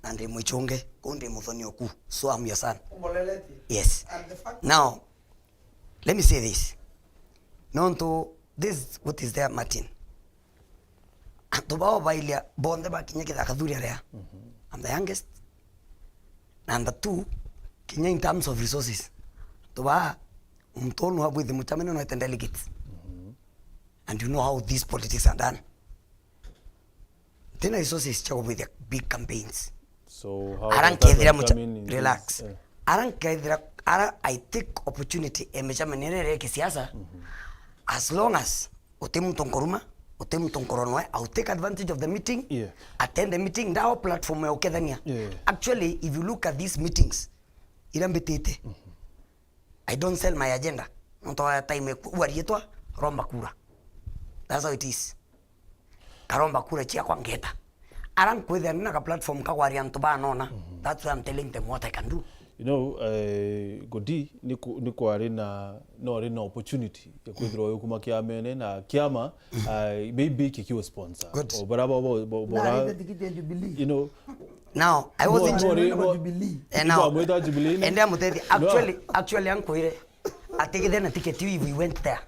Na ndi mwichunge, kuu ndi muthoni oku. So I'm your son. Yes. Now, let me say this. Nontu, this is what is there, Martin. Antu bao bailia bonthe bakinya kithaka thuri aria. I'm the youngest. Number two, kinya in terms of resources. Antu baa, muntu unu abwithi muchamene no ete delegates. And you know how these politics are done. Ntina resources cia kubwithia big campaigns. So how does that one come in, in this? Ara nkethira mucha-, relax. Eh. Ara nkethira, ara I take opportunity e michamene iria iri kisiasa, as long as uti muntu nkuruma, uti muntu nkuronwe, I'll take advantage of the meeting, yeah, attend the meeting, ndawa platform ya ukethania. Yeah. Actually, if you look at these meetings, ira mbitite, I don't sell my agenda. Nontu wa time eku-, ua riitwa, romba kura. That's how it is. Karomba kura ciakwa ngeta. Ara nkwithira nina ka platform ka kwaria antu banona. That's why I'm telling them what I can do. You know, eh, Godi, ni ku-, ni kwari na, no ri na opportunity ya kwithirwa wi kuma kiamene na kiama, ah, maybe kikiu sponsor. Good. O bara bo, bo, bo, bora, you know, Now, I wasn't. Jubilee. Eh, now, bamwita Jubilee. Ende amutethi. No. Actually, actually, ankwire, atigithena ticket you if we went there.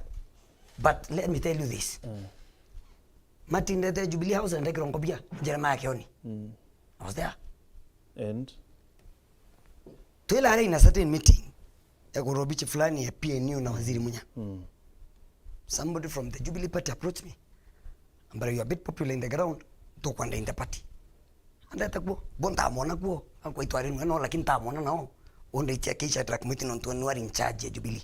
But let me tell you this. Martin ndete Jubilee House and ndekirwa ngobia, Jeremiah Kioni. I was there. And? Twila arĩ in a certain meeting ya kurobichi fulani ya P N U na Waziri Munya. Somebody from the Jubilee Party approached me. Ambara, "You are a bit popular in the ground, tukwenda in the party." Andete kuo, bo ntamwona kuo, akwa itwari nwe no, lakini ntamwona nao. Unde ichia kisha track mwiti nontu ni wari in charge ya Jubilee.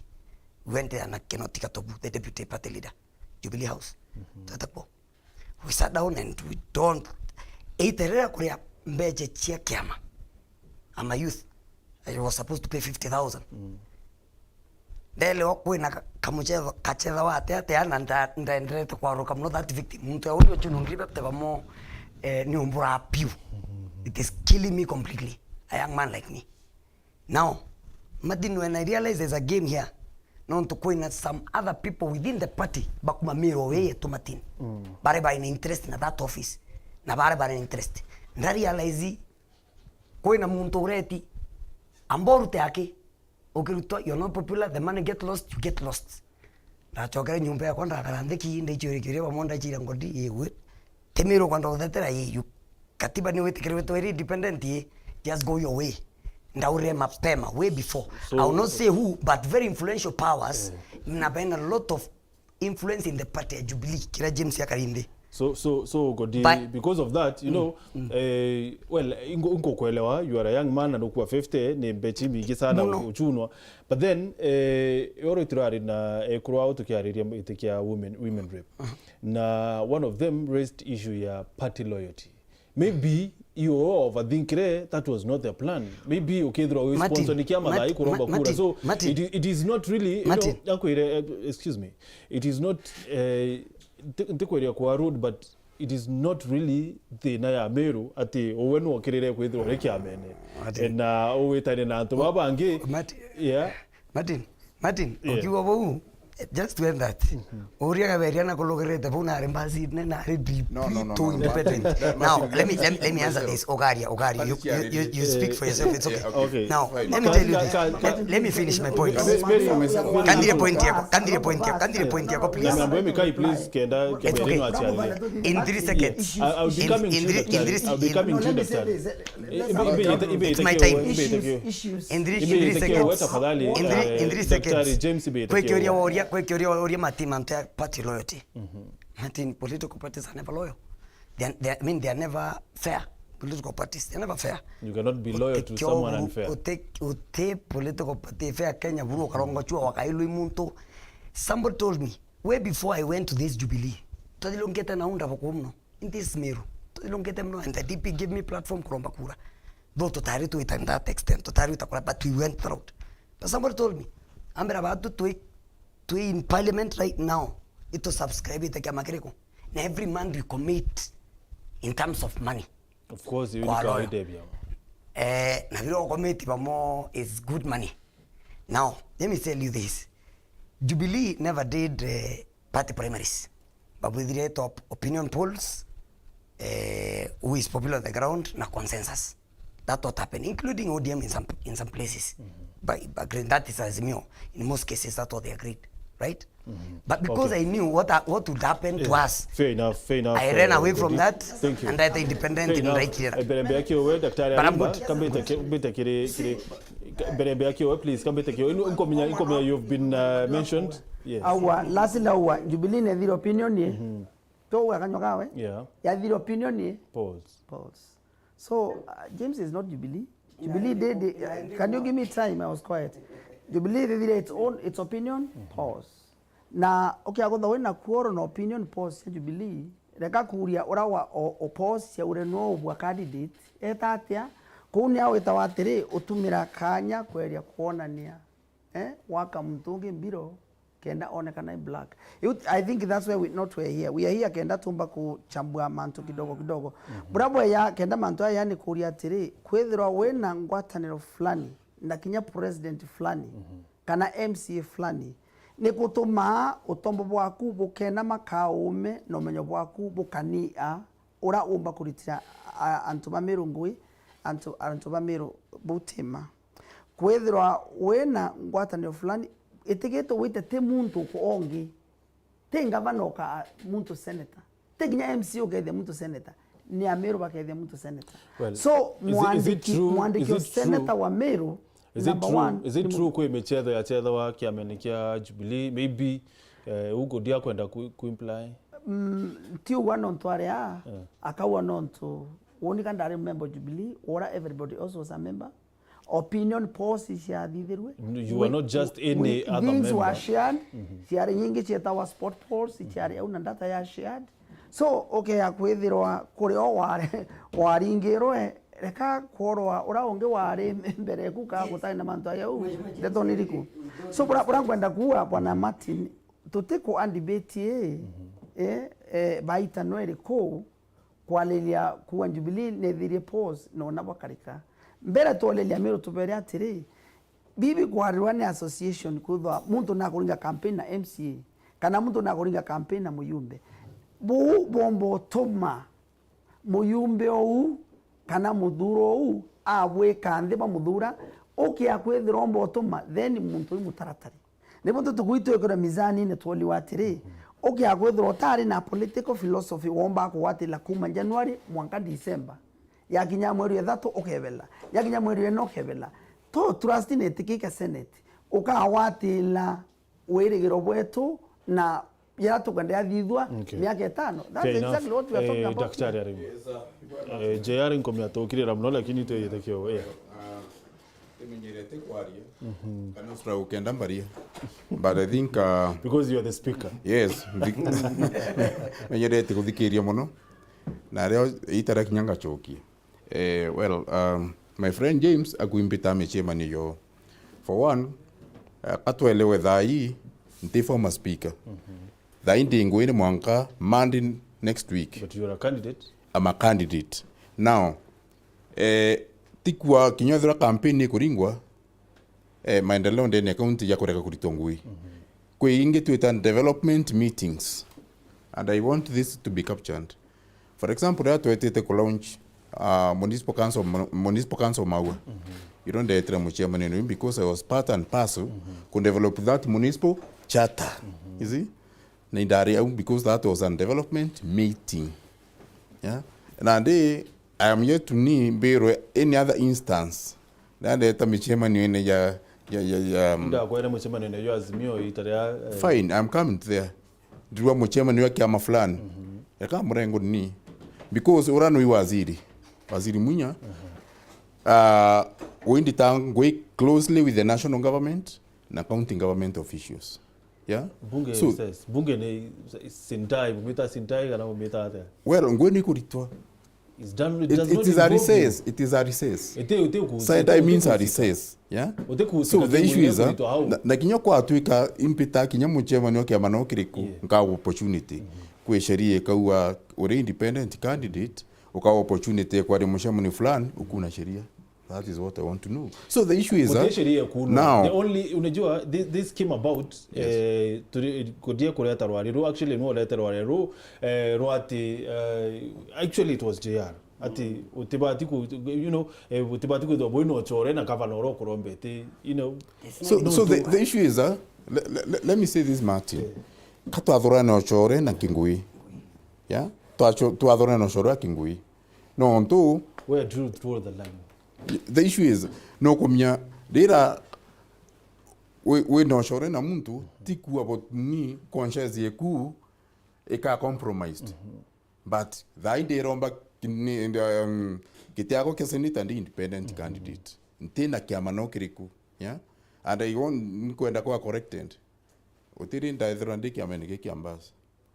Went there na Kinoti Katobu, the deputy party leader, Jubilee House. Twete kuo. We sat down and we don't, eiterera kuria mbeche cia kiama. I'm a youth. I was supposed to pay fifty thousand. Ndelewa kwina ka-, kamuchetho, kachetho wa ate ate, na nda-, ndaenderete kwaruka muno that victim. Muntu ya uyu chunu ngiri bepte bamo, eh, ni umbura piu. It is killing me completely. A young man like me. Now, Martin, when I realize there's a game here, nontu kwina some other people within the party bakuma Meru we yetu Martin. Bare bari na interest na that office. Na bare bari na interest. Nda realize kwina muntu ureti, amba urute aki, ukirutwa, you're not popular, the money get lost, you get lost. Ndachokere nyumba yakwa, ndakara nthi ki, ndaichurikiria bamwe, ndachira ngodi, iwe. Ti Meru kwenda uthetera, i, you. Katiba ni witikirwitwe iri independent, i, just go your way. Ndaurire mapema, way before. So, I will not say who, but very influential powers, na bena a lot of influence in the party ya Jubilee, kira James akari nthi. So, so, so, Godi, because of that, you know, eh, well, ingo, ingo kuelewa, you are a young man na nukua fifty, ni mbechi mingi sana uchunwa. But then, eh, oro iturari na, eh, kurwa au tukiariria iti kia women, women rep. Na one of them raised issue ya party loyalty. Maybe you overthinkire that was not the plan. Maybe ukethirwa wi sponsor ni kiama thaa i kuromba kura. So it, it is not really, you know, akwire, eh, excuse me. It is not, eh, nti-, ntikwiria kwa rude, but it is not really thina ya Meru ati uwe nwokirire kwithirwa uri kiamene. Na uwitane na antu baba bangi. Yeah. Martin, Martin, ukiuga bau, just to end that. Uria gaberia na kulogerete bau na ari mbasi ne na ari deep to independent. Now, let me, let me, let me answer this. Ugaria, ugaria. You, you, you, you speak for yourself. It's okay. Now, let me tell you this. Let, let me finish my point. Kandire point yako, kandire point yako, kandire point yako, please. It's okay. In three seconds. In, in three, in three, it's my time. In three, in three seconds. In three, in three seconds. Kwe kiuria woria, kwe kiuria woria Martin mantu ya party loyalty. Martin, political parties are never loyal. They are, they are, I mean, they are never fair. Political parties, they are never fair. You cannot be loyal to someone unfair. Ute, ute political party fair Kenya buru ukarongo chua wakailwi muntu. Somebody told me, way before I went to this Jubilee, twathilungite na unda boko muno. In this Meru, twathilungite muno, and the D P gave me platform kuromba kura. Though tutari twita in that extent, tutari twita kura, but we went through. But somebody told me, Ambira batu twi, twi in parliament right now, itu subscribe ite kiama kiriku? Na every month we commit in terms of money. Of course, you Kwarora. Eh, na biro commit bamo is good money. Now, let me tell you this. Jubilee never did uh, party primaries. Babwithire top opinion polls, eh, who is popular on the ground na consensus. That what happened, including O D M in some, in some places. But, but that is Azimio. In most cases, that's what they agreed, right? But because I knew what, what would happen to us, fair enough, fair enough, I ran uh, away from that and I independent in right here. Mbere mbere kiwe daktari. But I'm good. Kambite kiri kiri mbere mbere kiwe, please, kambite kiwe. Nkomenya nkomenya, you've been uh, mentioned. Yes. Awa, last lawa Jubilee ne zero opinion ye. To wa kanyo kawe. Yeah. Ya zero opinion ye. Pause. Pause. So uh, James is not Jubilee. Jubilee did. Uh, can you give me time? I was quiet. Jubilee did its own its opinion. Pause. Na ukiagutha wina kuoro na opinion pause cia Jubilee, reka kuria ura wa o- oppose cia ure no bwa candidate eta atia. Kuu ni awitawa atiri utumira kanya kweria kwonania eh, waka muntu ungi mbiro kenda onekana i black. You, I think that's why we not were here. We are here kenda tumba kuchambua mantu kidogo kidogo. Bura bweya kenda mantu aya ni kuria atiri, kwithirwa wina ngwataniro fulani na kinya president fulani kana M C A fulani, ni gutumaa utombo bwaku bukena makaume na umenyo bwaku bukania ura umba kuritira a- antu ba Meru ngui, antu, antu ba Meru butima. Kwithirwa wina ngwataniro fulani, itigitwe wite ti muntu uku ongi, ti ngavana uka muntu senator, ti kinya M C A ukethia muntu senator, ni Ameru bakethia muntu senator. Well, so is it- is it mwandiki true- mwandiki is it true- senator wa Meru Is it number true, one is it ni true mu- kwi michetho yachethawa kiamene kia Jubilee maybe, eh, uko dia kwenda ku, ku imply? Mm, ti ugwa nontu aria, eh, akaua nontu woni ka ndari member Jubilee, ora everybody else was a member. Opinion polls ciathithirwe. You are not just any other member. Things were shared. Ciari nyingi cietawa sport polls, ciari au na data ya shared. So ukea kwithirwa kuri o wari waringirwe, reka kworwa ura ungi wari mbere ku ka gutari na mantu aja u ndeto ni riku. So bura bura ngwenda kuua bwana Martin, tuti ku debate ii, eh, eh, baita no iri ku kwariria kuuga Jubilee nethirie pause nona bwakarika. Mbere tworiria Meru tubere atiri, bibi kwarirwa ni association kwithwa muntu nakuringa campaign na M C A kana muntu nakuringa campaign na muyumbe. Buu bomba utuma muyumbe ou kana muthuro ou abwika nthi bamuthura, ukia kwithirwa omba utuma, then muntu ui mutaratari. Nibo tutukui twikirwa mizanine twoliwa atiri, ukia kwithirwa utari na political philosophy womba kugwatira kuma January mwanka December, yakinya mweri ithatu ukebela, yakinya mweri ina ukebela. To trust netikike Senate, ukagwatira wirigiro bwetu na ya tukwenderea thithua miaka itano. That's exactly what we are talking about. Daktari Arimi. Eh, J R nkomia tukirira muno lakini twiyite kio. Yeah. Imenyerete kwaria kana struggle kenda mbaria. But I think uh, because you are the speaker. Yes. Menyerete guthikiria muno. Na rio itara kinya ngacokie. Eh, well, um, my friend James akuimbita michemanio yo. For one, uh, atwelewe thai nti former speaker. Thai ndi nguini mwanka Monday next week. But you are a candidate. I'm a candidate. Now, eh, tikua kinya ethira campaign ikuringwa, eh, maendeleo ndene ya county ya kureka kuritwa ngui. Kwi ingi twita development meetings, and I want this to be captured. For example, riria twetite ku launch uh, municipal council, mu- municipal council Maua, you don't ndetire muchemanio because I was part and parcel ku develop that municipal charter. You see? Na indari au because that was a development meeting. Yeah? Na ndi I am yet to ni mbirwe any other instance. Na ndeta michemanio ine ya ya ya, ya um, ndakwere muchemanio ne yo Azimio itaria. Fine, I'm coming there. Ndirwa muchemanio ya kiama fulani. Eka murengo ni because ura nui waziri. Waziri Munya. Uh, windita ngwi closely with the national government na county government officials. Yeah? Bunge so, says, bunge ni Sintai, bumita Sintai kana bumita atia? Well, ngwe ni kuritwa. It's done, it It, does it not is a involve you. Recess. It is a recess. Ete, ete kuhusika, Side time ete means a kuhusika. Recess. Yeah? Ete kuhusika So the kimu issue is, giko uh, gitwa hau. Na, na kinya kwatuika impita kinya mucemanio kia manokiriku, Yeah. nka opportunity. Kwi sheria ikauga uri independent candidate, uka opportunity ya kwaria mucemanio fulani, ukuna sheria. That is what I want to know. So the issue is, uh, Gutiri sheria ikuunwa. Now The only, unajua, this, this came about, Yes. eh, turi-, kuria kureta rwari ru, actually, no urete rwari ru, eh, rwati, eh, actually, it was J R. Ati, utibati ku, you know, eh, utibati kwithirwa bwina uchore na gavana uria ukurombete, you know. So, No, so the, tu- the issue is, uh, le-, le-, le-, let me say this, Martin. Yeah. Ka twathurana uchore na kingui. Yeah? Twacho-, twathurana uchore na kingui. Nontu Where drew, draw the line? The issue is, no kumenya, rira wi, wi na uchore na muntu, ti kuwa bo-, ni conscience yeku ika compromised. But thaa ii ndiromba ki-, ni, um, giti giakwa kia senator ndi independent candidate. Nti na kiama no kiriku, yeah? And I want, nkwenda kwa corrected. Utiri ndaithirwa ndi kiamene giki kia Mbas.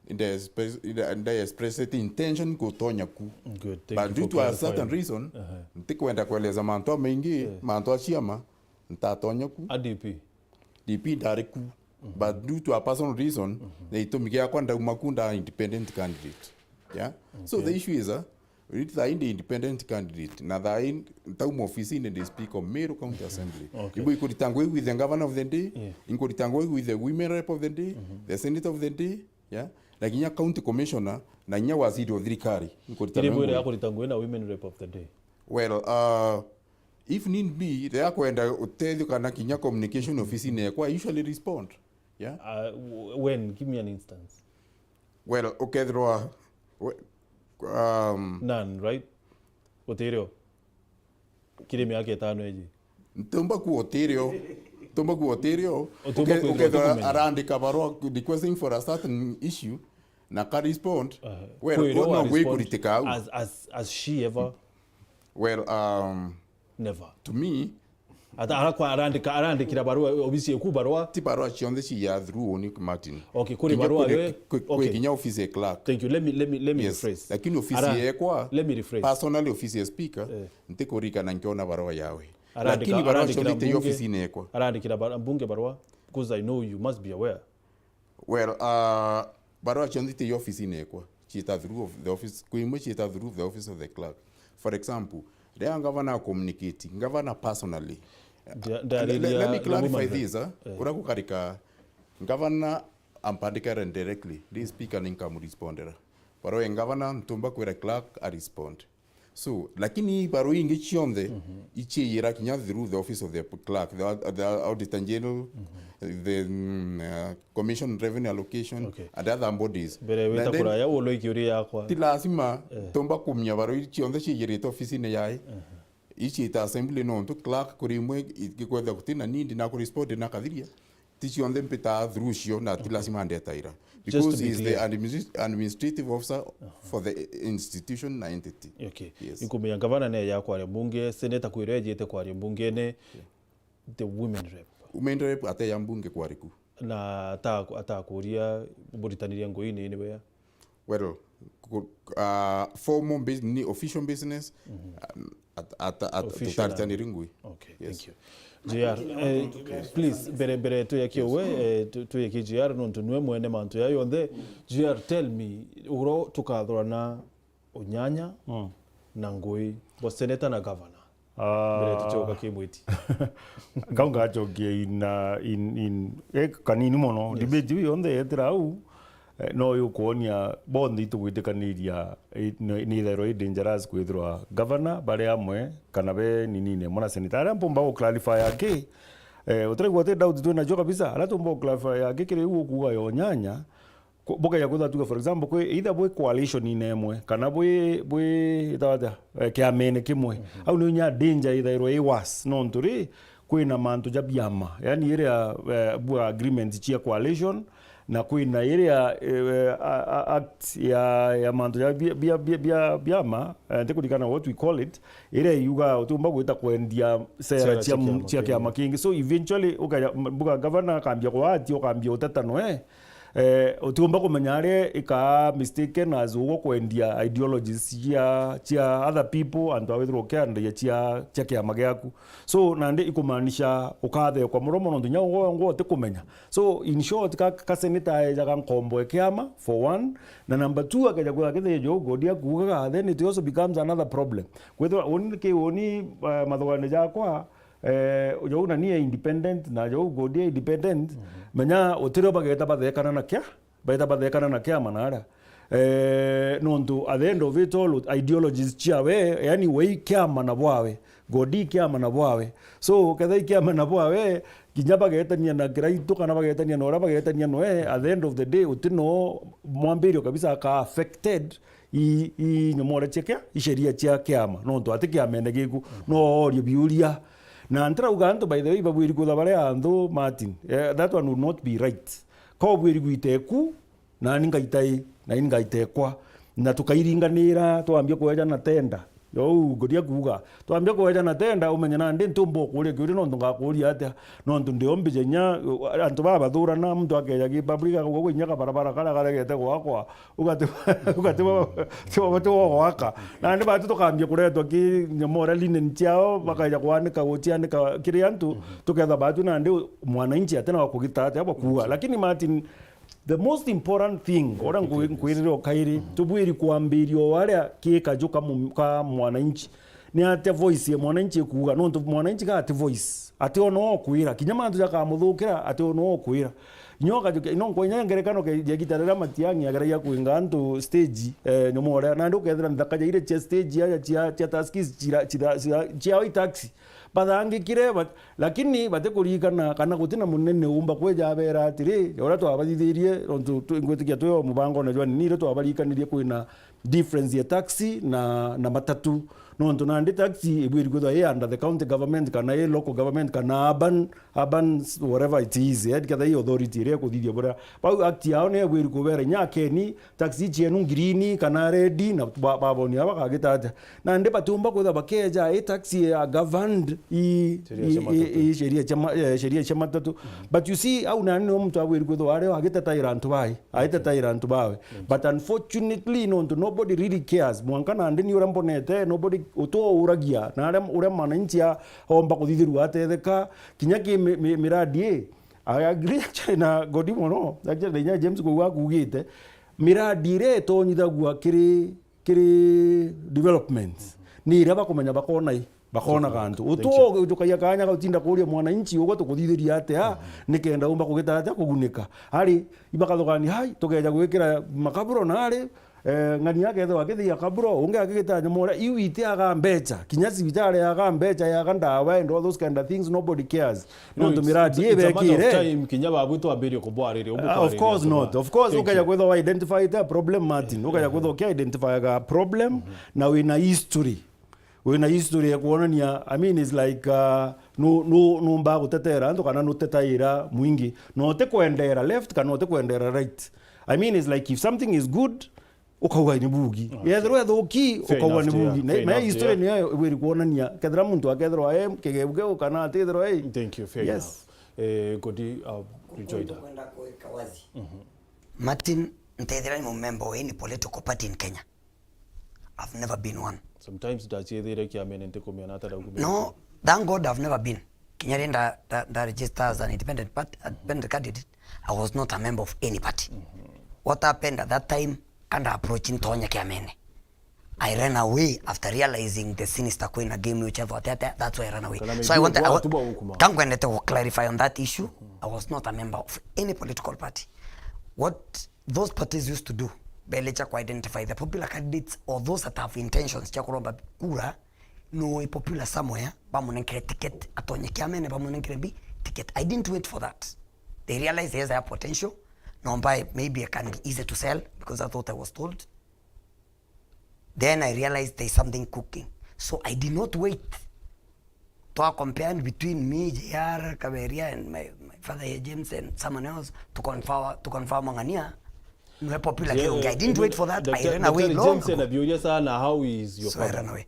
Nda express, nda, nda express intention kutonya ku. Good, thank But you due for to a certain clarifying. Reason, Uh-huh. ntikwenda kueleza mantu amaingi, Yeah. mantu a ciama, ntatonya ku. A D P? D P ndari ku. But due to a personal reason, na itumi giakwa ndauma ku nda independent candidate. Yeah? So Okay. the issue is, uh, Rita thaa ii ndi independent candidate, na thaa ii ntauma ofisine ndi speaker of Meru County Assembly. Okay. Ibo ikurita ngugi with the governor of the day, Yeah. inkurita ngugi with the women rep of the day, the senator of the day, yeah? Na kinya county commissioner, na kinya waziri wa thirikari, inkurita Kiri nawe bwire ngugi. Akurita ngugi na women rep of the day? Well, uh, if need be, riria kwenda utethio kana kinya communication ofisine yakwa, I usually respond. Yeah? Uh, w-, when? Give me an instance. Well, ukethirwa, we-, um, None, right? Utirio? Kiri miaka itano iji. Ntumba kuwa utirio. Ntumba kuwa utirio. Utumba Uke-, kwithirwa ukethirwa utikumenya. Arandika barua requesting for a certain issue, na ka respond. Uh, Well, kwira no wa ngwi respond kuritika au. As, as, as she ever? Well, um, Never. To me, Ata-, arakwa arandika, arandikira barua, obisi eku barua? Ti barua cionthe cia through uni Martin. Okay, kuri Kinya barua kuri, we? Kwi, kwi Okay. kinya ofisi ya clerk. Thank you. Let me, let me, let me Yes. rephrase. Lakini ofisi Ara-, yekwa, let me rephrase. Personally ofisi ya speaker, Eh. ntikurikana nkiona barua yawe. Arandika, Lakini barua arandikira cionthe ite mbunge, ofisine yekwa. Arandikira bar-, mbunge barua? Because I know you must be aware. Well, uh, barua cionthe iti ofisine ekwa. Ciita through of the office, kwi imwe ciita through the office of the clerk. For example, riria ngavana a communicate, ngavana personally. Ndia-, Let, let, let me clarify this, eh. Eh. Uria gukarika, ngavana ampandikira directly, ndi speaker ni nkamurespondera. Barua ya ngavana ntumba kwira clerk a respond. So, lakini ii barua ingi cionthe, mhm, iciiyira kinya through the office of the clerk, the, the auditor general, mhm, the, mm, uh, commission revenue allocation, okay, and other bodies. Mbere wita kuraya, ulo ikiuria yakwa. Ti lazima, eh, tumba kumenya barua ii cionthe ciiyirite ofisine yae. Mhm. Iciita assembly nontu clerk kuri imwe ikwethira gutina need na kurespond na kathiria. Ti cionthe mpitaa through cio na ti, okay, lazima ndetaira. Just to be clear. Because he is the adminis-, administrative officer, aha, for the institution na entity. Okay. Yes. Inkumenya ngavana ne ya kwaria mbunge, senator kwira ejite kwaria mbungene, yeah, the women rep. Women rep ate ya mbunge kwariku. Na ata-, atakuria buritaniria nguine ni wea? Well, ku-, uh, formal bus-, ni official business, mhm, um, at-, at-, at-, official, tutaritaniri ngui. Okay, yes, thank you. J R, eh, please, mbere, mbere tuyakie, yes, we, eh, tu-, tuyakie J R, nontu nwe mwene mantu ya yonthe. J R, tell me, uro tukathurana unyanya, mm, na ngui, bo senator na governor? Ah. Mbere tucoka ki mwiti. Kau ngacokia in, uh, in, in, eh, kanini mono. Yes. Debate iu yonthe yetira au, eh, no yukwonia bonthe itugwitikaniria, eh, ni, ni ithairwa i dangerous kwithirwa governor bari amwe kana be ninine mwana senator. Aria mpumba gu clarify aki, eh, utiraigua ti doubt twinacio kabisa. Aria tumba gu clarify aki kiri iu ukuuga yo nyanya, Ku-, bukaija kwithirwa tuge, for example, kwi either bwi coalition-ine imwe, kana bwi, bwi, itawa atia, eh, kiamene kimwe. Mhm. Au niu inya danger ithairwa i worse, nontu ri, kwina mantu ja biama. Yaani iria, eh, bua agreement cia coalition, na kwina iria, eh, a-, a-, act ya, ya mantu ja bia, bia, bia, bia biama, eh, ntikurikana what we call it, iria yuga utiumba gwita kwendia sera, sera cia cia mu-, kiama cia kingi, kiama kingi. So eventually, ukaja, m-, buga governor akambia kuatia, ukambia uteta noe. Eh, utiumba kumenya aria ikaa mistaken as ugwe kwendia ideologies cia, cia other people, antu a withirwa ukiandagia cia, cia kiama giaku. So, nandi ikumaanisha ukathekwa muromo nontu inya ugwe wengwa utikumenya. So, in short, ka, ka senator aejaga nkombo e kiama, for one, na number two, akeja kwithirwa akithithia Godi akuugaga, then it also becomes another problem. Kwithirwa uni ki uni, eh, mathugane jakwa, eh, jou nani e independent, na jou Godi e independent, menya utirio bageta bathekana na kia, bageta bathekana na kiama na aria. Eh, nontu at the end of it all, ideologies ciawe, yani we i kiama na bwawe, Godi i kiama na bwawe. So, ketha i kiama na bwawe, kinya bagetania na Kiraitu kana bagetania na uria bagetania noe, at the end of the day, uti no mwambirio kabisa aka affected i, i nyomore cia kia, i sheria cia kiama, nontu ati kiamene giku, no orie biuria. Na ntirauga antu, by the way, babwiri kwitha baria antu, Martin, eh, that one would not be right. Ka ubwiri gwita eku, nani ngaita i, na ini ngaita ekwa. Na tukairinganira, twambia kweja na tenda. Jou Godi akuuga, twambia kweja na tenda, umenye nandi ntumba ukuria kiuria nontu ngakuria atia, nontu ndio mbija inya, antu baba bathurana, muntu akeja ki public akauga, "Gwe inya kabarabara karia karegete gwakwa, ugati, ugati wa, ti wa, ti wa gwaka." Nandi batu tukambia kuretwa ki nyomore linen ciao, bakaja kwanika, gucianika kiri antu, tuketha batu nandi mwananchi atina wa kugita atia bwa kuuga. Lakini Martin, the most important thing, uria nkwi-, nkwirire o kairi, tubwiri kwambiria o aria ki kaju ka mu-, ka mwananchi. Ni atia voice ya mwananchi ikuuga? Nontu mwananchi gati voice, ati ona o kwira. Kinya mantu jakamuthukira, ati ona o kwira. Nyo kaju ke-, no nkwinya ngerekano ke-, ya gita riria Matiang'i ageragia kwinga antu stage, eh, nyomore. Nandi ukethira nthaka ja iria cia stage aja cia, cia taxis cira, cira, cira, ciao i taxi. Bathangikire, ba-, lakini batikuririkana kana gutina munene umba kwija abera atiri, uria twabathithirie, nontu tu-, ngwitikia twi o mubangone jwa nini, iria twabaririkanirie kwina difference ya taxi na, na matatu. Nontu nandi taxi ibwiri kwithwa i under the county government, kana i local government, kana urban, urban s-, whatever it is, eh, ketha i authority iria ikuthithia buria. Bau act yao ni ibwiri kubera inya akeni, taxi cienu ngirini kana redi, na ba-, baboni aba bakagita atia. Nandi batiumba kwithwa bakeja i taxi ya governed i, sheria i, cia i, matatu, i sheria cia ma-, eh, sheria cia matatu. But you see, au nani nio muntu abwiri kwithwa ari agitetaira antu bai, agitetaira antu bawe. But unfortunately, nontu nobody really cares. Mwanka nandi ni uria mbonete, nobody utuuragia na aria, uria mwananchi a-, omba kuthithirua atetheka, kinya ki mi-, mi-, miradi i. I agree actually na Godi mono. Actually, na inya James kuuga akugite, miradi iria itonyithagua kiri, kiri development, ni iria bakumenya bakona i, bakona gantu. Utu ujukagia kanya ga gutinda kuria mwananchi, ugwe tukuthithiria atia, nikenda umba kugita atia kugunika. Ari, ibakathugani, hai, tukeja gwikira makaburo na ari, eh, ng'ani akethirwa akithia kaburo, ungi akigita nyomore, iu itiaga mbecha. Kinya cibitari yaga mbecha, yaga ndawa and all those kind of things, nobody cares. No, nontu it's, miradi it's, it's a matter of ibekire time, kinya babu twambirie kubwariria, ubu. Ah, of course not. Of course, ukeja kwithwa wa identify a problem, Martin. Ukeja kwithwa uki identify a problem, na wina history. Wina history ya kuonania, I mean, it's like, uh, nu, nu, numba gutetera antu kana nutetaira mwingi. No utikwendera left kana utikwendera right. I mean, it's like if something is good, ukauga ni bugi. Okay. Yethirwa ithuki, ukauga ni bugi. Na, na history niyo ibwiri kuonania, kethira muntu akethirwa e kigeugeu kana atithirwa e. Thank you, fair enough. Eh, Godi, uh, Rejoinder. Kwenda kuweka wazi. Martin, ntethira ni mumemba wa any political party in Kenya. I've never been one. Sometimes ndaciethire kiamene ntikumenya ata ndaukumenya. No, thank God I've never been. Kinya ri nda, nda, nda register as an independent part-, independent candidate, I was not a member of any party. What happened at that time, kanda approach ntonya kiamene. I ran away after realizing the sinister kwina game yo chethwa tete, that's why I ran away. So I wanted, I wa-, kangwendete ku clarify on that issue. I was not a member of any political party. What those parties used to do, belecha ku identify the popular candidates or those that have intentions cia kuromba kura, no popular somewhere, bamunenkere ticket, atonye kiamene, bamunenkere mbi ticket. I didn't wait for that. They realized, yes, I have potential. No, by maybe I can be easy to sell because that's what I was told. Then I realized there's something cooking. So I did not wait. Twa compare between me, J R, Kaberia, and my, my father here, James, and someone else to confirm, to confirm ng'ania. Nwe popular Kirungi. I didn't wait for that. I ran away long ago. James anabiuria sana, how is your father? So I ran away.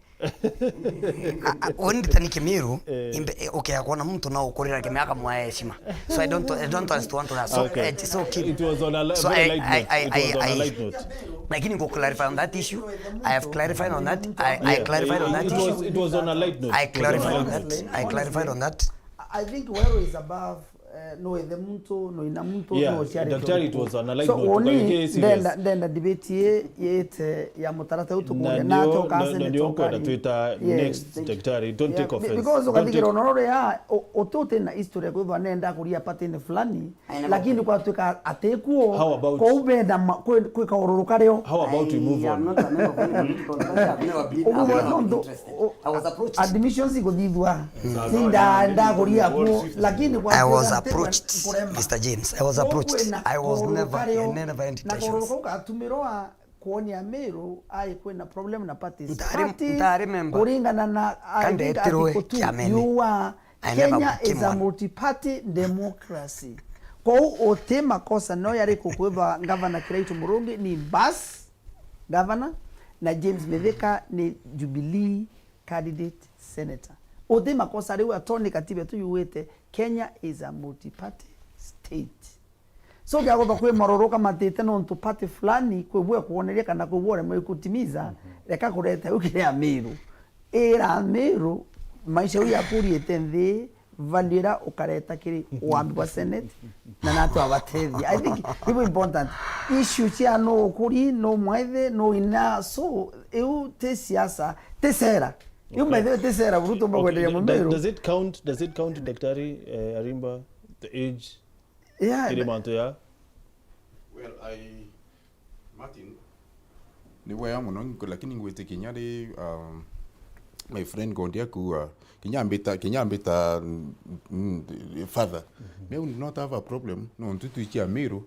Undi tani Kimiru, imbe, ukea kuona muntu na ukurira kimiaka mwa heshima. So I don't, I don't want to, want to that. So, okay. So Kim, it was on a li-, so very I, light I, note. I, it was I, on a I, light note. Lakini go clarify on that issue. I have clarified on that. I, I, yeah, clarified on that issue. It was, it was on a light note. I clarified on that. I clarified on that. I think Weru is above, eh, no ithe muntu, no ina muntu, yeah, no ciari daktari, it was on a light note. So oni ndenda, ndenda debate ye, yete ya mutarata utukuria na ndio, na, na ndio kwenda twita next, daktari, don't take offense. Because ukathikira onoro ya utute na history kwithwa nenda kuria party ni fulani, lakini kwatuika atikuo, kou benda kwi kaururu kario. How about we move on? Uguo nontu admissions iguthithua. Sinda ndakuria kuo, lakini kwa I was approached, Mister James. I was approached. I was never, I never entered. Na kaururu kau gatumirwa kuonia Meru ai kwina problem na parties. Ntari, ntari member. Kuringana na, I think, article two, you are, Kenya is a multi-party democracy. Kou uti makosa no yari kukweva Governor Kiraitu Murungi ni bas Governor, na James Mithika ni Jubilee candidate senator. Uti makosa riu atoni katiba yetu yugite Kenya is a multi-party state. So kiagotha kwi maroro kamatite nontu party fulani kwigua kuoneria kana kwigua uremwe kutimiza, reka kureta u kiri Amiru. Ira Amiru, maisha u yakuriite nthi, value ira ukareta kiri wambi bwa Senate, na natu abatethia. I think ibu important. Issue cia no ukuri, no mwethe, no ina, so iu ti siasa, ti sera. Iu methe ti sera, buru tumba kwenderia Mumiru. Does it count, does it count, Daktari, eh, Arimba, the age? Yeah, kiri mantu ya? Well, I, Martin, ni bwega muno, ngu-, lakini ngwitikia kinya ri, um, my friend Gondi akuuga, kinya ambita, kinya ambita, mm, mm, father. Me would not have a problem, nontu twikia Miru,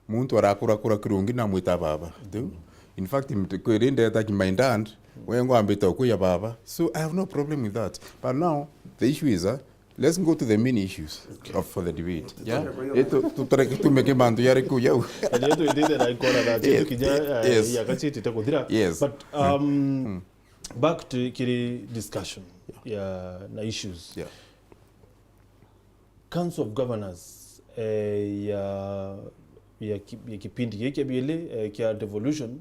muntu arakurakura Kirungi na amwita baba. Riu, in fact, kwiri ndeta ki my dad, we ngwambite ukuya baba. So I have no problem with that. But now, the issue is, uh, let's go to the main issues of, for the debate. Yeah? Eto, tutareke tumeke mantu yari kuu yau. Ndio twendete na ikora na, yes, kinya, eh, yes, ya kachiti te kuthira. Yes. But, um, back to kiri discussion ya na issues. Yeah. Council of Governors, eh, ya, ya ki-, ya kipindi giki kia biili, eh, kia devolution,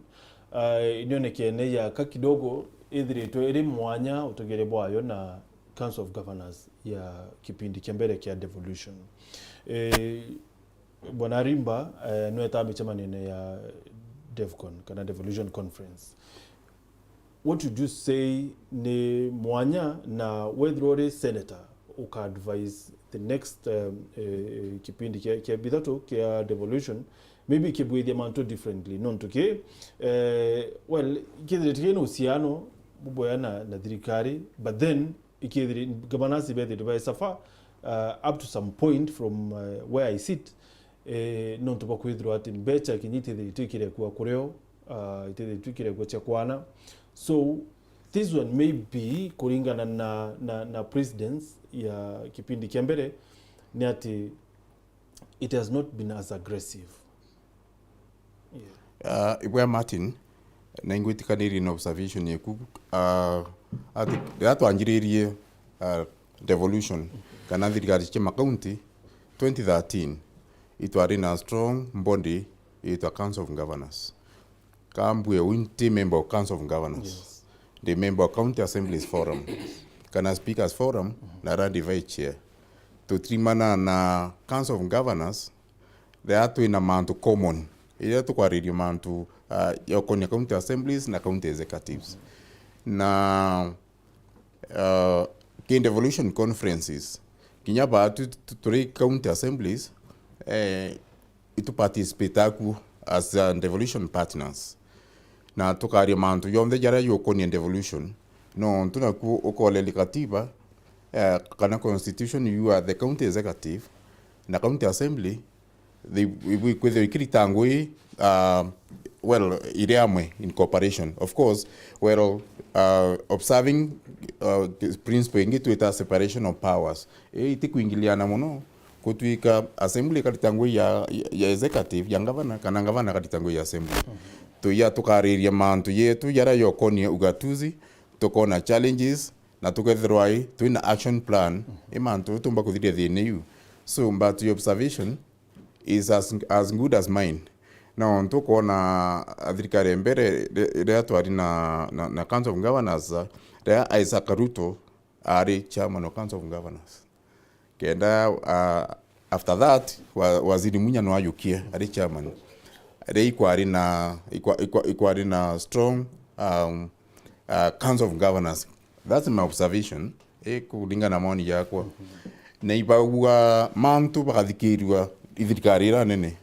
eh, nionekene yaka kidogo ithiritwe iri mwanya utugire bwayo na Council of Governors ya kipindi kia mbere kia devolution. Eh, Bwana Arimba, eh, nweta micemanine ya DevCon, kana Devolution Conference. What would you say ni mwanya na wethirwa uri senator, uka advise the next, um, eh, kipindi kia, kia bithatu kia devolution, maybe kibwithia mantu differently, nontu ki, eh, well, kithirite kina uhusiano bubwega na, na thirikari, but then ikethiri, governors ibethirite ba suffer, uh, up to some point from, uh, where I sit, eh, nontu bwa kwithirwa ati mbecha kinya itithiritwe ikirekua kurio, uh, itithiritwe ikirekua cia kwana. So, this one may be kuringana na, na, na precedence ya kipindi kia mbere, ni ati it has not been as aggressive. Yeah. Uh, ibwega Martin, na ingwitikanirie na observation yeku, uh, ati riria twanjiririe, uh, devolution kana thirikari cia makaunti, twenty thirteen, itwari na strong body itwa Council of Governors. Kambue u nti member of Council of Governors. Yes. Ndi member of County Assemblies Forum. Kana Speakers Forum, na randi vice chair. Tutirimana na Council of Governors, riria twina mantu common. Riria tukwariria mantu, ah, ya ukonia County Assemblies na County Executives. Na, ah, ki devolution conferences, kinya baatu tu-, turi County Assemblies, eh, itu participate aku as, uh, devolution partners. Na tukaria mantu jonthe jaria jukonia devolution, nontu naku ukoreri katiba, eh, kana constitution, you are the county executive, na county assembly, they, we, we, kwithirwa ikirita ngui, uh, well, iri amwe in cooperation. Of course, well, uh, observing, uh, principle ingi twita separation of powers. Ii itikwingiliana muno, gutwika assembly ikarita ngugi ya, ya, ya executive ya ngavana, kana ngavana akarita ngugi ya assembly. Tuya tukariria mantu yetu jaria jokonie ugatuzi, tukona challenges, na tukethirwa i twina action plan, i mantu tumba kuthiria thina iu. So, but your observation is as, as good as mine. Nontu ukoona thirikari ya mbere, ri-, riria twari na, na, na Council of Governors, riria Isaac Ruto ari chairman wa Council of Governors. Kenda, uh, after that, wa-, Waziri Munya no ayukie ari chairman. Ri ikwari na, ikwa-, ikwa-, ikwari na strong, um, uh, Council of Governors. That's my observation, eh, kuringana na maoni jakwa. Na ibauga mantu bakathikirua i thirikari ira nene,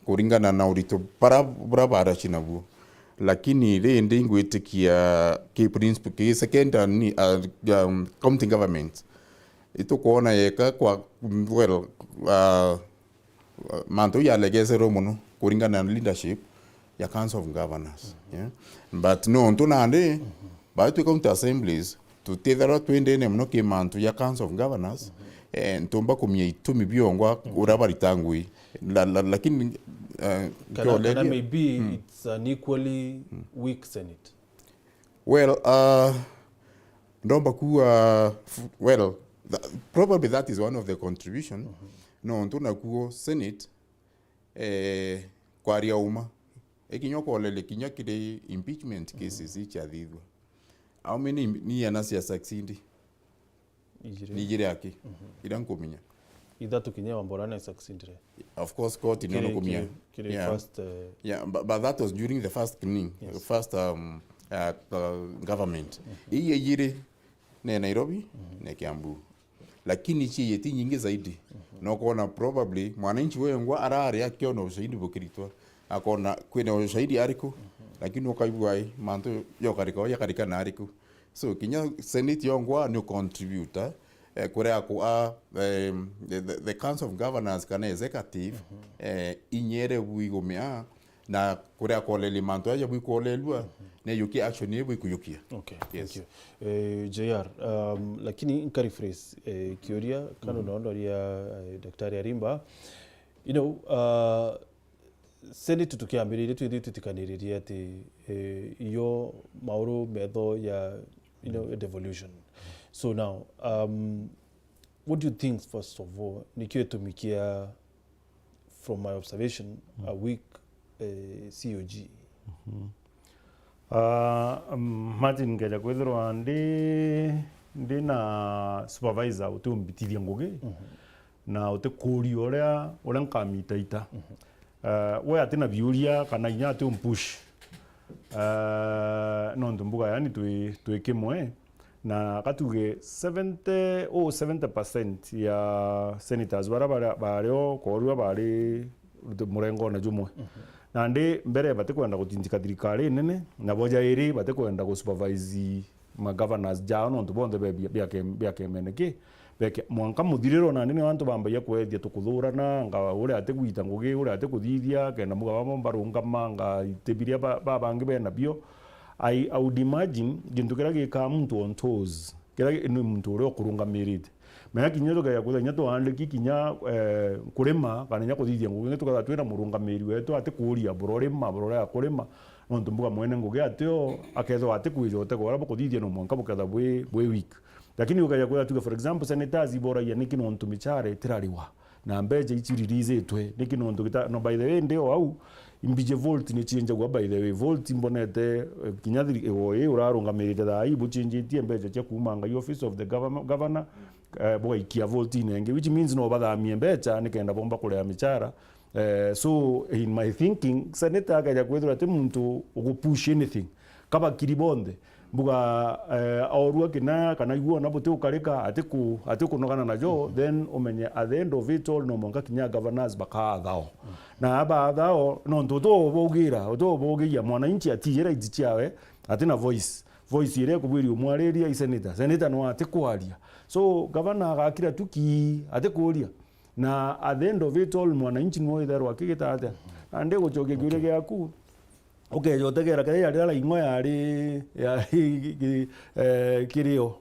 kuringana na urito bara, bura baraci nabuo. Lakini rindi ingwitikia ki principal, ki second and ni, uh, um, county government, itukwona yeka kwa, well, uh, mantu jalegecerwe mono kuringana na leadership ya Council of Governors, yeah. But nontu nandi, baria twi county assemblies, tutithirwa twindene mono ki mantu ja Council of Governors, eh, ntumba kumenya itumi biongwa uria barita ngugi. La-, la-, lakini, eh, kana, kana nkiolethia maybe it's an equally weak Senate. Well, uh, ndomba kuwa, f-, well, tha-, probably that is one of the contribution. Nontu nakuo Senate, eh, kwaria uma, ikinya ukoleria kinya kiri impeachment cases ichiathithua. How many im-, ni ana cia succeed? Ijiri. Ni ijiri aki? Ira nkumenya. Ithatu kinya Wambora na succeedire. Of course, court ni kiri, nkumenya. Kiri, kiri, yeah, first, eh, yeah, but, but that was during the first nini, yes, first, um, uh, uh, government. Ii ijiri, ne Nairobi, ne Kiambu. Lakini cie ti nyingi zaidi. Na ukoona probably mwananchi wengwa arari akiona ushahidi bukiritwa, akona kwina ushahidi ariku, lakini ukaigua ai, mantu jokarika, jokarika na ariku. So, kinya Senate yongwa ni contributor, eh, kuria ku a, em, the, the, the Council of Governors kana executive, eh, inyere buigumia, na kuria kwoleli mantu aja bwikwolerua, ne yuki action ibu ikujukia. Okay, yes, thank you. Eh, J R, um, lakini nka rephrase, eh, kiuria, kana nondoria, eh, Daktari Arimba, you know, uh, Senate tukiambiririe, twithii tutikaniririe ati, eh, iyo mauru metho ya, you know, devolution. So now, um, what do you think, first of all, nikio gitumi kia, from my observation, a weak, eh, C O G? Ah, um, Martin, nkeja kwithirwa ndi, ndi na supervisor utiumbitithia ngugi, na utikuuria uria, uria nkamitaita. Eh, we atina biuria kana inya atiumpush. Eh, nontu mbuga, yani, twi, twi kimwe, na katuge seventy, oh, seventy percent ya senators bara, bara, bario korua bari murengo na jumwe. Nandi mbere batikwenda gutinjika thirikari nene, na bo jairi batikwenda gusupervise ma governors jao, nontu bonthe be bia, bia ke-, bia kemene ki, beke, mwanka muthiriro nandi nio antu bambagia kwethia tukuthurana, nga uria atigwita ngugi, uria atikuthithia, kenda mbuga bamwe barungama, nga iti biria ba, ba bangi bena bio. I, I would imagine gintu kiria gikaa muntu on toes, kiria gi-, ni muntu uria ukurungamirite. Menya kinya tukeja kwithira kinya twandiki kinya, eh, kurima, kana kinya kuthithia ngugi, tukethira twina murungamiri wetu atikuuria, bura urima, bura uria akurima, nontu mbuga mwene ngugi atio, akethirwa atikwija utego uria bukuthithia no mwanka bukethirwa bwi, bwi weak. Lakini ukeja kwithira tuge, for example, senators iboragia niki nontu michara itirariwa, na mbeca ici releaseitwe, niki nontu gita-, no, by the way, ndi o au, imbiji vault ni cienjagua, by the way. Vault imbonete, eh, kinya thiri-, eh, o ii urarungamirite thaa ii, ibucenjitie mbeca cia kuuma ngai office of the governor, governor, eh, bugaikia vault-ini ingi, which means no bathamie mbeca nikenda bomba kuria michara. Eh, so, in my thinking, senator akeja kwithirwa ati muntu ugupush anything, kabakiri bonthe, mbuga, eh, orua kinaya kana igua ona buti ukarika, atiku-, atikunogana najo, then umenye at the end of it all, no mwanka kinya governors bakaathao. Na abaathao, nontu uti ubaugira, uti ubaugiria, mwananchi ati rights ciawe, atina voice. Voice iria ikubwiria umwariria i senator. Senator no atikwaria. So, governor agakira tu ki, atikuuria. Na at the end of it all, mwananchi niwe withairwa akigita atia? Na ndigucokia kiuria giaku, ukeja utegera kethira riria Raing'o yari, yari ki-, eh, kirio.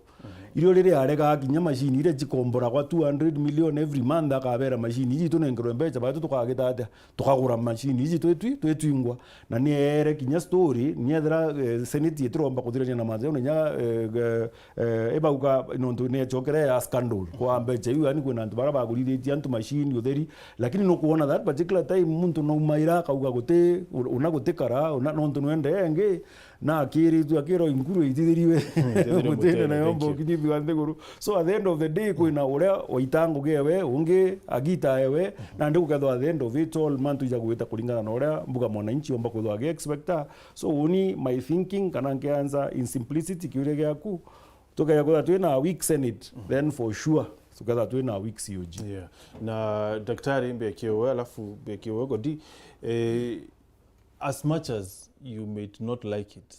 Irio riria aregaa kinya machine iria cikomboragwa two hundred million every month, akabera machine iji tunenkerwe mbeca, batu tukagita atia? Tukagura machine iji twitwi, twitwingwa. Na ni eere kinya story, ni ethira, eh, Senate itiromba kuthirania na mantu jau, na inya, eh, eh, eh, ibauga nontu ni ecokere ya scandal. Kwa mbeca iu, yani kwina antu baria bagurithitie antu machine utheri, lakini nukwona that particular time muntu naumaira akauga guti, una gutikara, una nontu nwende engi, na akiritue, akirwa inkuru itithiriwe. Itithiriwe mutine, mutine, nayo thank you. Mboki nyithiwa nthiguru. So at the end of the day, kwina uria waita ngugi ewe, ungi agita ewe, na ndi gukethwa at the end of it all, mantu ija gwita kuringana na uria mbuga mwananchi omba kwithwa agi expecta. So uni my thinking, kana nkianza in simplicity kiuria giaku, tukeja kwithwa twina a weak Senate, then for sure tukethwa twina a weak C O G. Yeah. Na Daktari, mbekie we, alafu mbekie we Godi, eh, as much as you may not like it,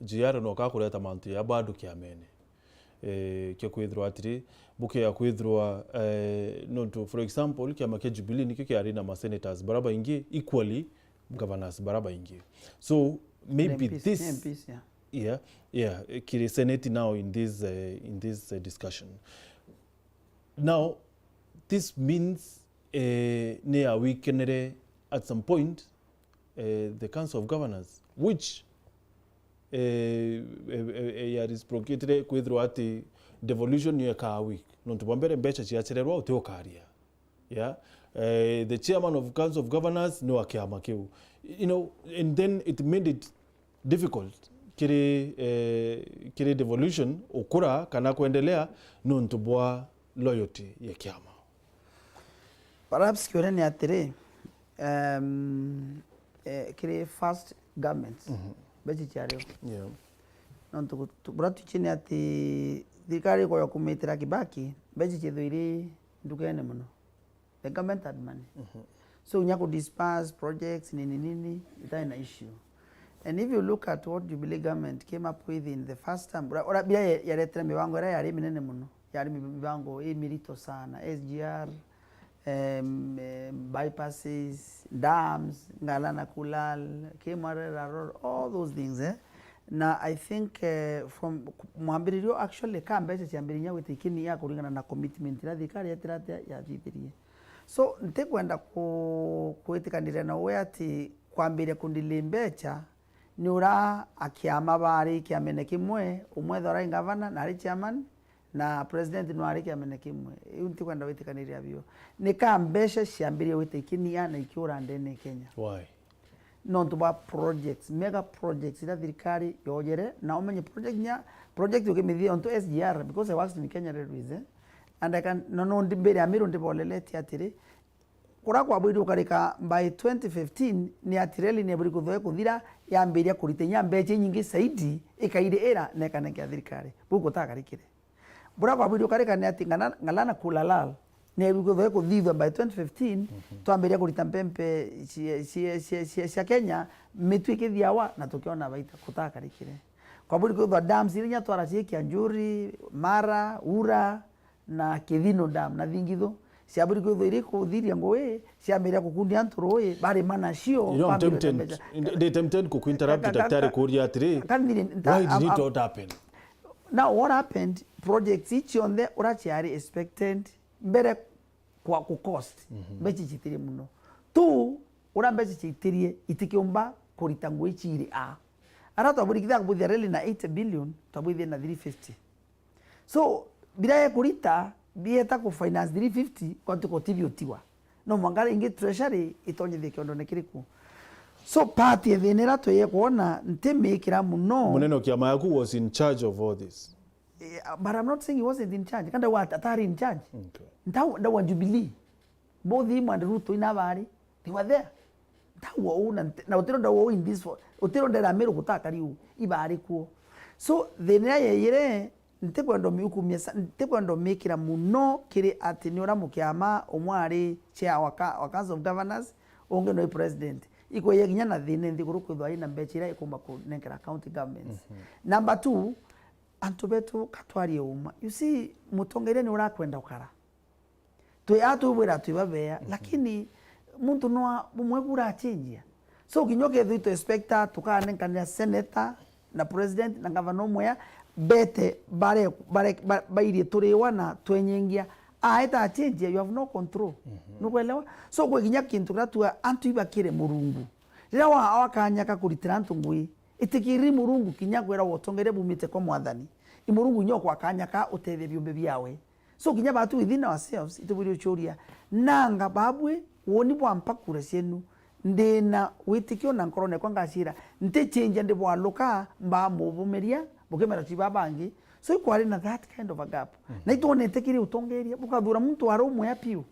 G R no kakureta mantu ya bado kiamene. Eh, kia kwithirwa atiri, buke ya kwithirwa, eh, nontu, for example, kiama kia Jubilee nikio kiari na ma senators bara baingi, equally governors bara baingi. So maybe M Ps, this M Ps, yeah. Yeah, yeah, eh, kiri Senate now in this, eh, in this, eh, discussion. Now, this means, eh, ni a weakenere at some point, eh, the Council of Governors, which, eh, eh, eh, eh, ya reciprocatire kwithirwa ati devolution niyo ekaa weak. Nontu bwa mbere mbeca ciacererwa uti ukaria. Yeah. Eh, the chairman of Council of Governors ni wa kiama kiu. You know, and then it made it difficult kiri, eh, kiri devolution ukura kana kwendelea nontu bwa loyalty ya kiama. Perhaps kiuria ni atiri, um, eh, kiri first government, mhm, mbeca ciario. Yeah. Nontu gu-, tu-, buria twici ni ati thirikari ikoya kumitira Kibaki, mbeca ciithwe iri ndukene mono. The government had money. Mhm. So, inya ku disperse projects, nini, nini, itari na issue. And if you look at what Jubilee government came up with in the first term, ura, ura, bia ya-, yaretire mibango iria yari minene mono, yari mi-, mibango imirito sana, S G R, em, em, bypasses, dams, Ngala na Kulal, K M R L, all those things, eh? Na I think, eh, from mwambiririo, actually, ka mbeca ciambiriria gwita ikini ya kuringana na commitment iria thirikari yatiratia yathithirie. So, ntikwenda ku-, kwitikaniria na we ati kwambiria kundili mbeca ni ura akiama bari kiamene kimwe, umwe ethwa ari ngavana na ari chairman, na president no ari kiamene kimwe. Iu ntikwenda witikaniria bio. Ni ka mbeca ciambirie gwita ikinia na ikiura ndene Kenya. Why? Nontu bwa projects, mega projects iria thirikari yojere, na umenye project nya, project ukimithia ontu S G R, because I worked in Kenya Railways, eh? And I can, no, no, ndi mbere ya Miru ndiboleletie atiri, kuria kwabwiri ukarika by twenty fifteen, ni ati reli ni eburi kuthoe kuthira, yambiria kurita inya mbeca inyingi zaidi, ikairi ira, na ikanenkera thirikari. Buu gutakarikire. Buria kwabwiri ukarika ni ati Ngala-, Ngala na Kulal ni eburi kuthoe kuthithua by twenty fifteen, mhm, twambiria kurita mpempe cia, cia, cia, cia, cia Kenya, mitu ikithiawa na tukiona baita, gutakarikire. Kwabwiri kwithwa dams iria inya twara cia Kianjuri, Mara, Ura, na Kithino Dam na Thingithu, ciaburi kwithwa iri kuthiria ngui, ciambiria kukundia antu rui, barima nacio, You know, I'm bambiriria tempted, mbeca. Ndi tempted kukuinterrupt, Ka-, ka-, daktari, ka-, kuria atiri, ka-, nthiri, nta-, why did am-, it am-, not happen? Now, what happened? Projects ici cionthe ura ciari expected mbere kwa ku cost, mhm, mbeca citiri muno. Tu, ura mbeca ciitirie, itikiumba kurita ngui ciri a. Ara twabwirikithia kubuthia reli na eighty billion, twabwithia na three fifty. So, biria ekurita, bieta ku finance three fifty, kwa tuko tibi utiwa. No mwanka ringi treasury itonyithie kiondone kiriku. So, part ya thina iria tweye kuona, ntimikira muno. Munene o kiama yaku was in charge of all this. Eh, but I'm not saying he wasn't in charge. Kanda wa atari in charge. Okay. Ndau, ndau wa Jubilee. Both him and Ruto ina bari. They were there. Ndau wa uu na nte-, na utiro ndau wa uu in this fo-, utiro ndera Meru gutakari uu. Ibari kuo. So, thina iria yeyire, ntikwenda umiukumia sa-, ntikwenda umikira muno kiri ati ni ura mukiama umwe ari chair wa ka-, wa Council of Governors, ungi no president. Ikweye kinya na thina nthiguru kwithwa ina mbeca iria ikumba kunenkera county governments. Mhm. Number two, antu betu katwarie uma. You see, mutongeria ni urakwenda ukara. Twi a twibwira twi babea, mhm, lakini muntu no a-, bumwe burachenjia. So, kinya ukethirwa itu expecta tukanenkanira senator na president na governor umwe ya, bete bare, bare, ba- bairie turiwa na twenyengia. Aeta achenjia, you have no control. Nukwelewa? So kwi kinya kintu kiria tua antu ibakire Murungu. Riria wa- wakanyaka kuritira antu ngui, itikiri Murungu kinya kwira utongeria bumite kwa Mwathani. I Murungu nyo kwa kanyaka utethia biumbe biawe. So kinya batu within ourselves itubwire uchuria, nanga babwi woni bwa mpakura cienu, ndina witikio na nkorone kwa ngacira, ntichenjia ndibwaluka, mbamubumiria bukimera ti babangi. So ikwari na that kind of a gap. Na itwonete kiri utongeria, bukathura muntu wari umwe apiu.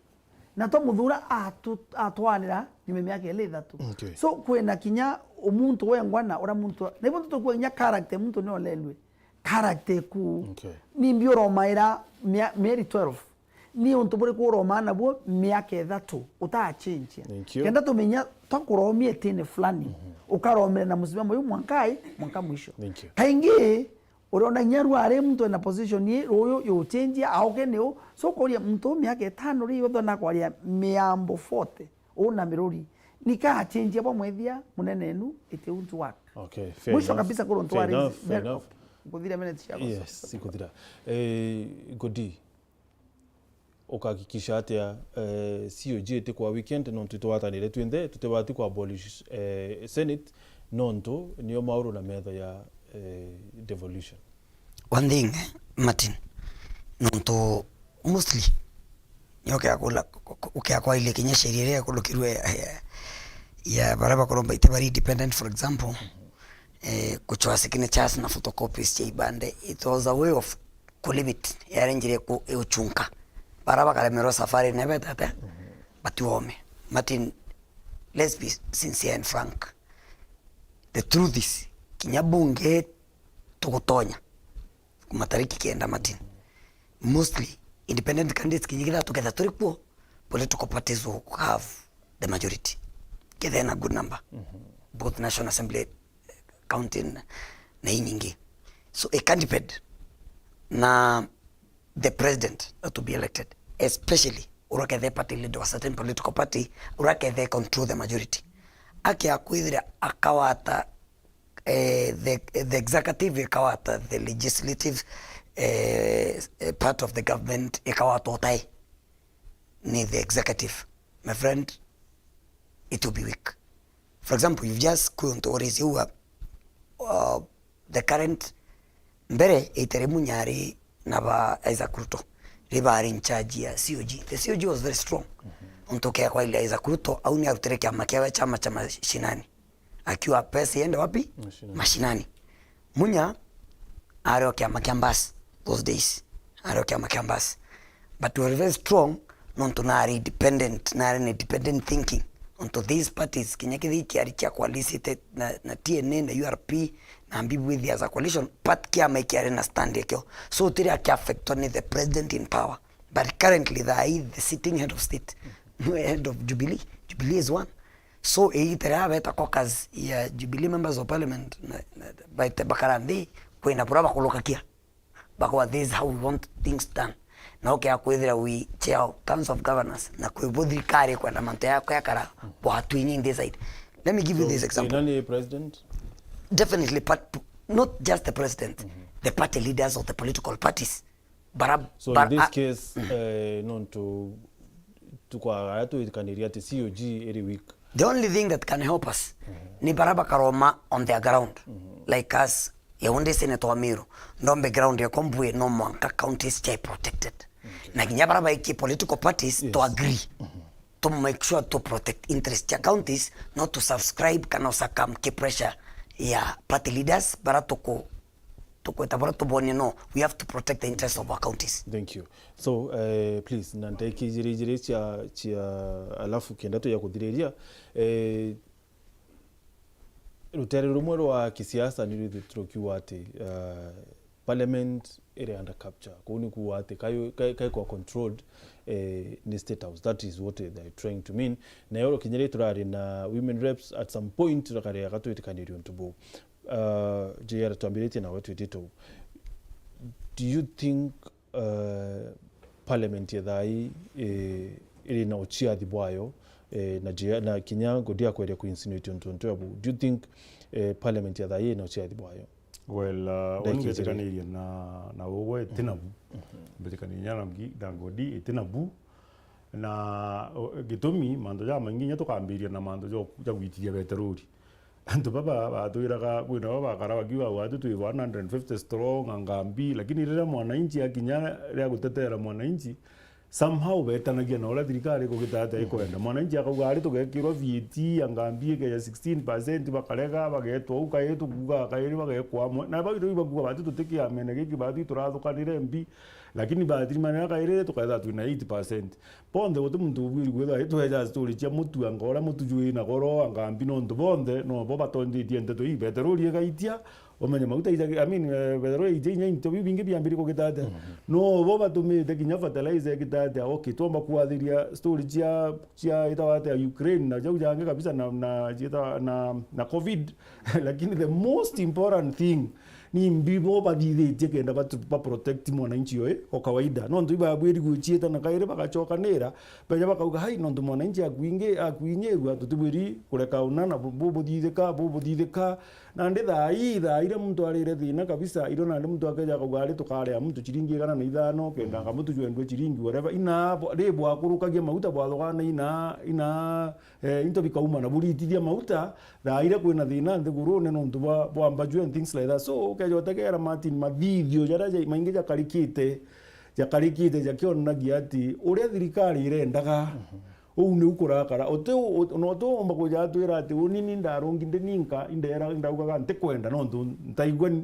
Na twamuthura atu- atwanira nyuma miaka ili ithatu. Okay. So kwina kinya umuntu wengwa na ura muntu, na ibo tutukua kinya character muntu ni olelwe. Character ku. Okay. Ni mbi uromaira mia- mieri twelve. Ni untu buriku uromaa nabuo miaka ithatu utachenjia? Thank you. Kenda tumenya twakuromia itine fulani, ukaromera na musimamo uyu mwanka ai, mwanka mwisho. Thank you. Kaingi uriona inya rwari muntu ena position ii, ruyu yuchenjia, auke niu. So ukoria muntu uu miaka itano ri yothe nakwaria miambo forty, una miruri, nikachenjia bwa mwethia munene enu, it won't work. Okay, fair Mwisho enough. Kabisa, kuri untu Fair wa enough, fair enough. Kuthira minutes ciakwa. Yes, ikuthira. Eh, Godi, ukahakikisha atia, eh, C O G iti kwa weekend, nontu itwatanire twinthe, tutibati ku abolish, eh, Senate, nontu nio mauru na metho ya, eh, devolution? One thing, eh, Martin, nontu mostly, ni ukiakula, ukiakwailia kinya sheria iria ikulukirwe ya, ya, ya baria bakuromba iti bari independent, for example, eh, kuchwa signatures na photocopies cia ibande, it was a way of kulimit, yari njira iku- iuchunka. Bara bakaremerwa safari na betata, batiwome. Martin, let's be sincere and frank. The truth is, kinya bunge tugutonya kuma tariki kenda, Martin, mostly independent candidates kinya kethira tuketha turi kuo, political parties will have the majority. Ketha ena good number, both National Assembly, county na, na inyingi. So it can depend na the president that will be elected, especially uria kethe party leader wa certain political party, uria kethe control the majority. Akia kwithira akawata, eh, the, the executive ikawata the legislative, eh, eh, part of the government, ikawata utai ni the executive, my friend, it will be weak. For example, you've just kwi untu uraise uu, uh, the current, mbere itere Munya ari na ba Isaac Ruto, ri bari in charge ya C O G. The C O G was very strong. Untu kia kwa ile Isaac Ruto, au ni arutire kiama kiawe, chama cha mashinani. Akiwa pesa iende wapi? Mashinani. Mashinani. Munya ari o kiama kia Mbas those days. Ari o kiama kia Mbas. But we were very strong, nontu nari independent, nari na independent thinking. Nontu these parties, kinya kithi kiari kia coalition na, na T N A na U R P na Mbibu with as a coalition, but kiama ikiari na stand yakio. So tiri akia affectwa ni the president in power. But currently, thaa ii, the sitting head of state, head of Jubilee, Jubilee is one. So, igita riria beta caucus ya Jubilee members of parliament, na, na, baite bakara nthi, kwina buria bakulukakia. Bakwa, this is how we want things done. Na ukia kwithira we chair Council of Governors, na kwi bu thirikari kwenda mantu yako yakara, bwa twinyi in this side. Let me give you this example. Nani president? Definitely, but not just the president, the party leaders of the political parties. Bara-, So bara-, in this a- case, eh, nontu tukwaga twikaniria ati C O G iri weak. The only thing that can help us ni bara bakaroma on their ground. Like us, ya undi senator wa Meru, ndombe ground ya Kombwe no mwanka counties chai protected. Na kinya bara baiki political parties to agree to make sure to protect interest ya counties, not to subscribe kana usaka mke pressure ya party leaders bara tuku tukweta bara tubonie, no, we have to protect the interests of our counties. Thank you. So, eh, please, na ndagika ijiri ijiri cia, cia, alafu kenda tuya kuthiriria, eh, rutere rumwe rwa kisiasa ni rwithirwe rukiuga ati, eh, parliament iri under capture. Kuu ni kuuga ati kai, kai, kaikwa controlled, eh, ni State House. That is what they are trying to mean. Nayo kinya riria turari na women reps, at some point, rakaria gatwitikaniria untu buu. Uh, J R, twambiritie nawe twitite uu. Do you think, uh, parliament ya thaa ii, eh, iri na uciathi bwayo, eh, na J R, na kinya Godi akweria ku insinuate untu, untu abu? Do you think, eh, parliament ya thaa ii iri na uciathi bwayo? Well, uh, uni ngetikanirie na, na ugwe iti nabu. Mbetikanirie na ngi-, na ngodi iti nabu. Na, o, gitumi, mantu jamaingi inya tukambiria na mantu ja, ja gwitithia beterori. Antu baba batwiraga, kwina baba bakara bakiuga, "Gwatu twi one hundred fifty strong, angambi," lakini riria mwananchi akinya ria gutetera mwananchi, somehow betanagia na uria thirikari ikugita atia ikwenda. Mwananchi akauga, "Ari tugekirwa V A T, angambi ikeja sixteen percent, bakarega, bagetwa u kairi, tukuuga kairi, bagekwa amwe." Na bau ibakuuga, "Bati tutikiamene giki, bati turathukanire mbi." Lakini batirimanira kairi, tukethira twina eight percent. Bonthe guti muntu ubwiri kwithirwa itweja story cia mutu anga uria mutu jwi na goro, angambi nontu bonthe, no bo batonjitie nteto ii. Beterori igaitia, umenye mauta ija, I mean, eh, beterori itia inya into biu bingi biambiri kugita atia. No bo batumite kinya fertilizer igita atia. Okay, twomba kwathiria story cia, cia itawa atia Ukraine na jau jangi kabisa na, na, ciita na, na covid. Lakini the most important thing, ni mbi bo bathithitie kenda batu-, ba protect mwananchi oe o kawaida. Nontu ibabwiri gwiciita na kairi bagacokanira, beja bakauga, "Hai, nontu mwananchi akuingi-, akuinyirua, tutibwiri kureka una na bu-, bubuthithika, bubuthithika." Nandi thaa ii, thaa iria muntu arire thina kabisa, irio nandi muntu akeja akauga, "Ari tukaria muntu ciringi igana na ithano, kenda anga mutu jwendwe ciringi whatever." Ina bo-, ri bwakurukagia mauta bwathogana ina, ina, eh, into bikauma na buritithia mauta, thaa iria kwina thina nthigurune nontu bwa, bwa mbaju and things like that. So, ukeja utegera Martin, mathithio jaria ja-, maingi jakarikite, jakarikite jakionanagia ati uria thirikari irendaga, uu niu kurakara. Uti u-, na utiumba kuja atwira ati, "Uni ni ndarungi ndi ninka, indera, indaugaga ntikwenda nontu ntaigua ni-,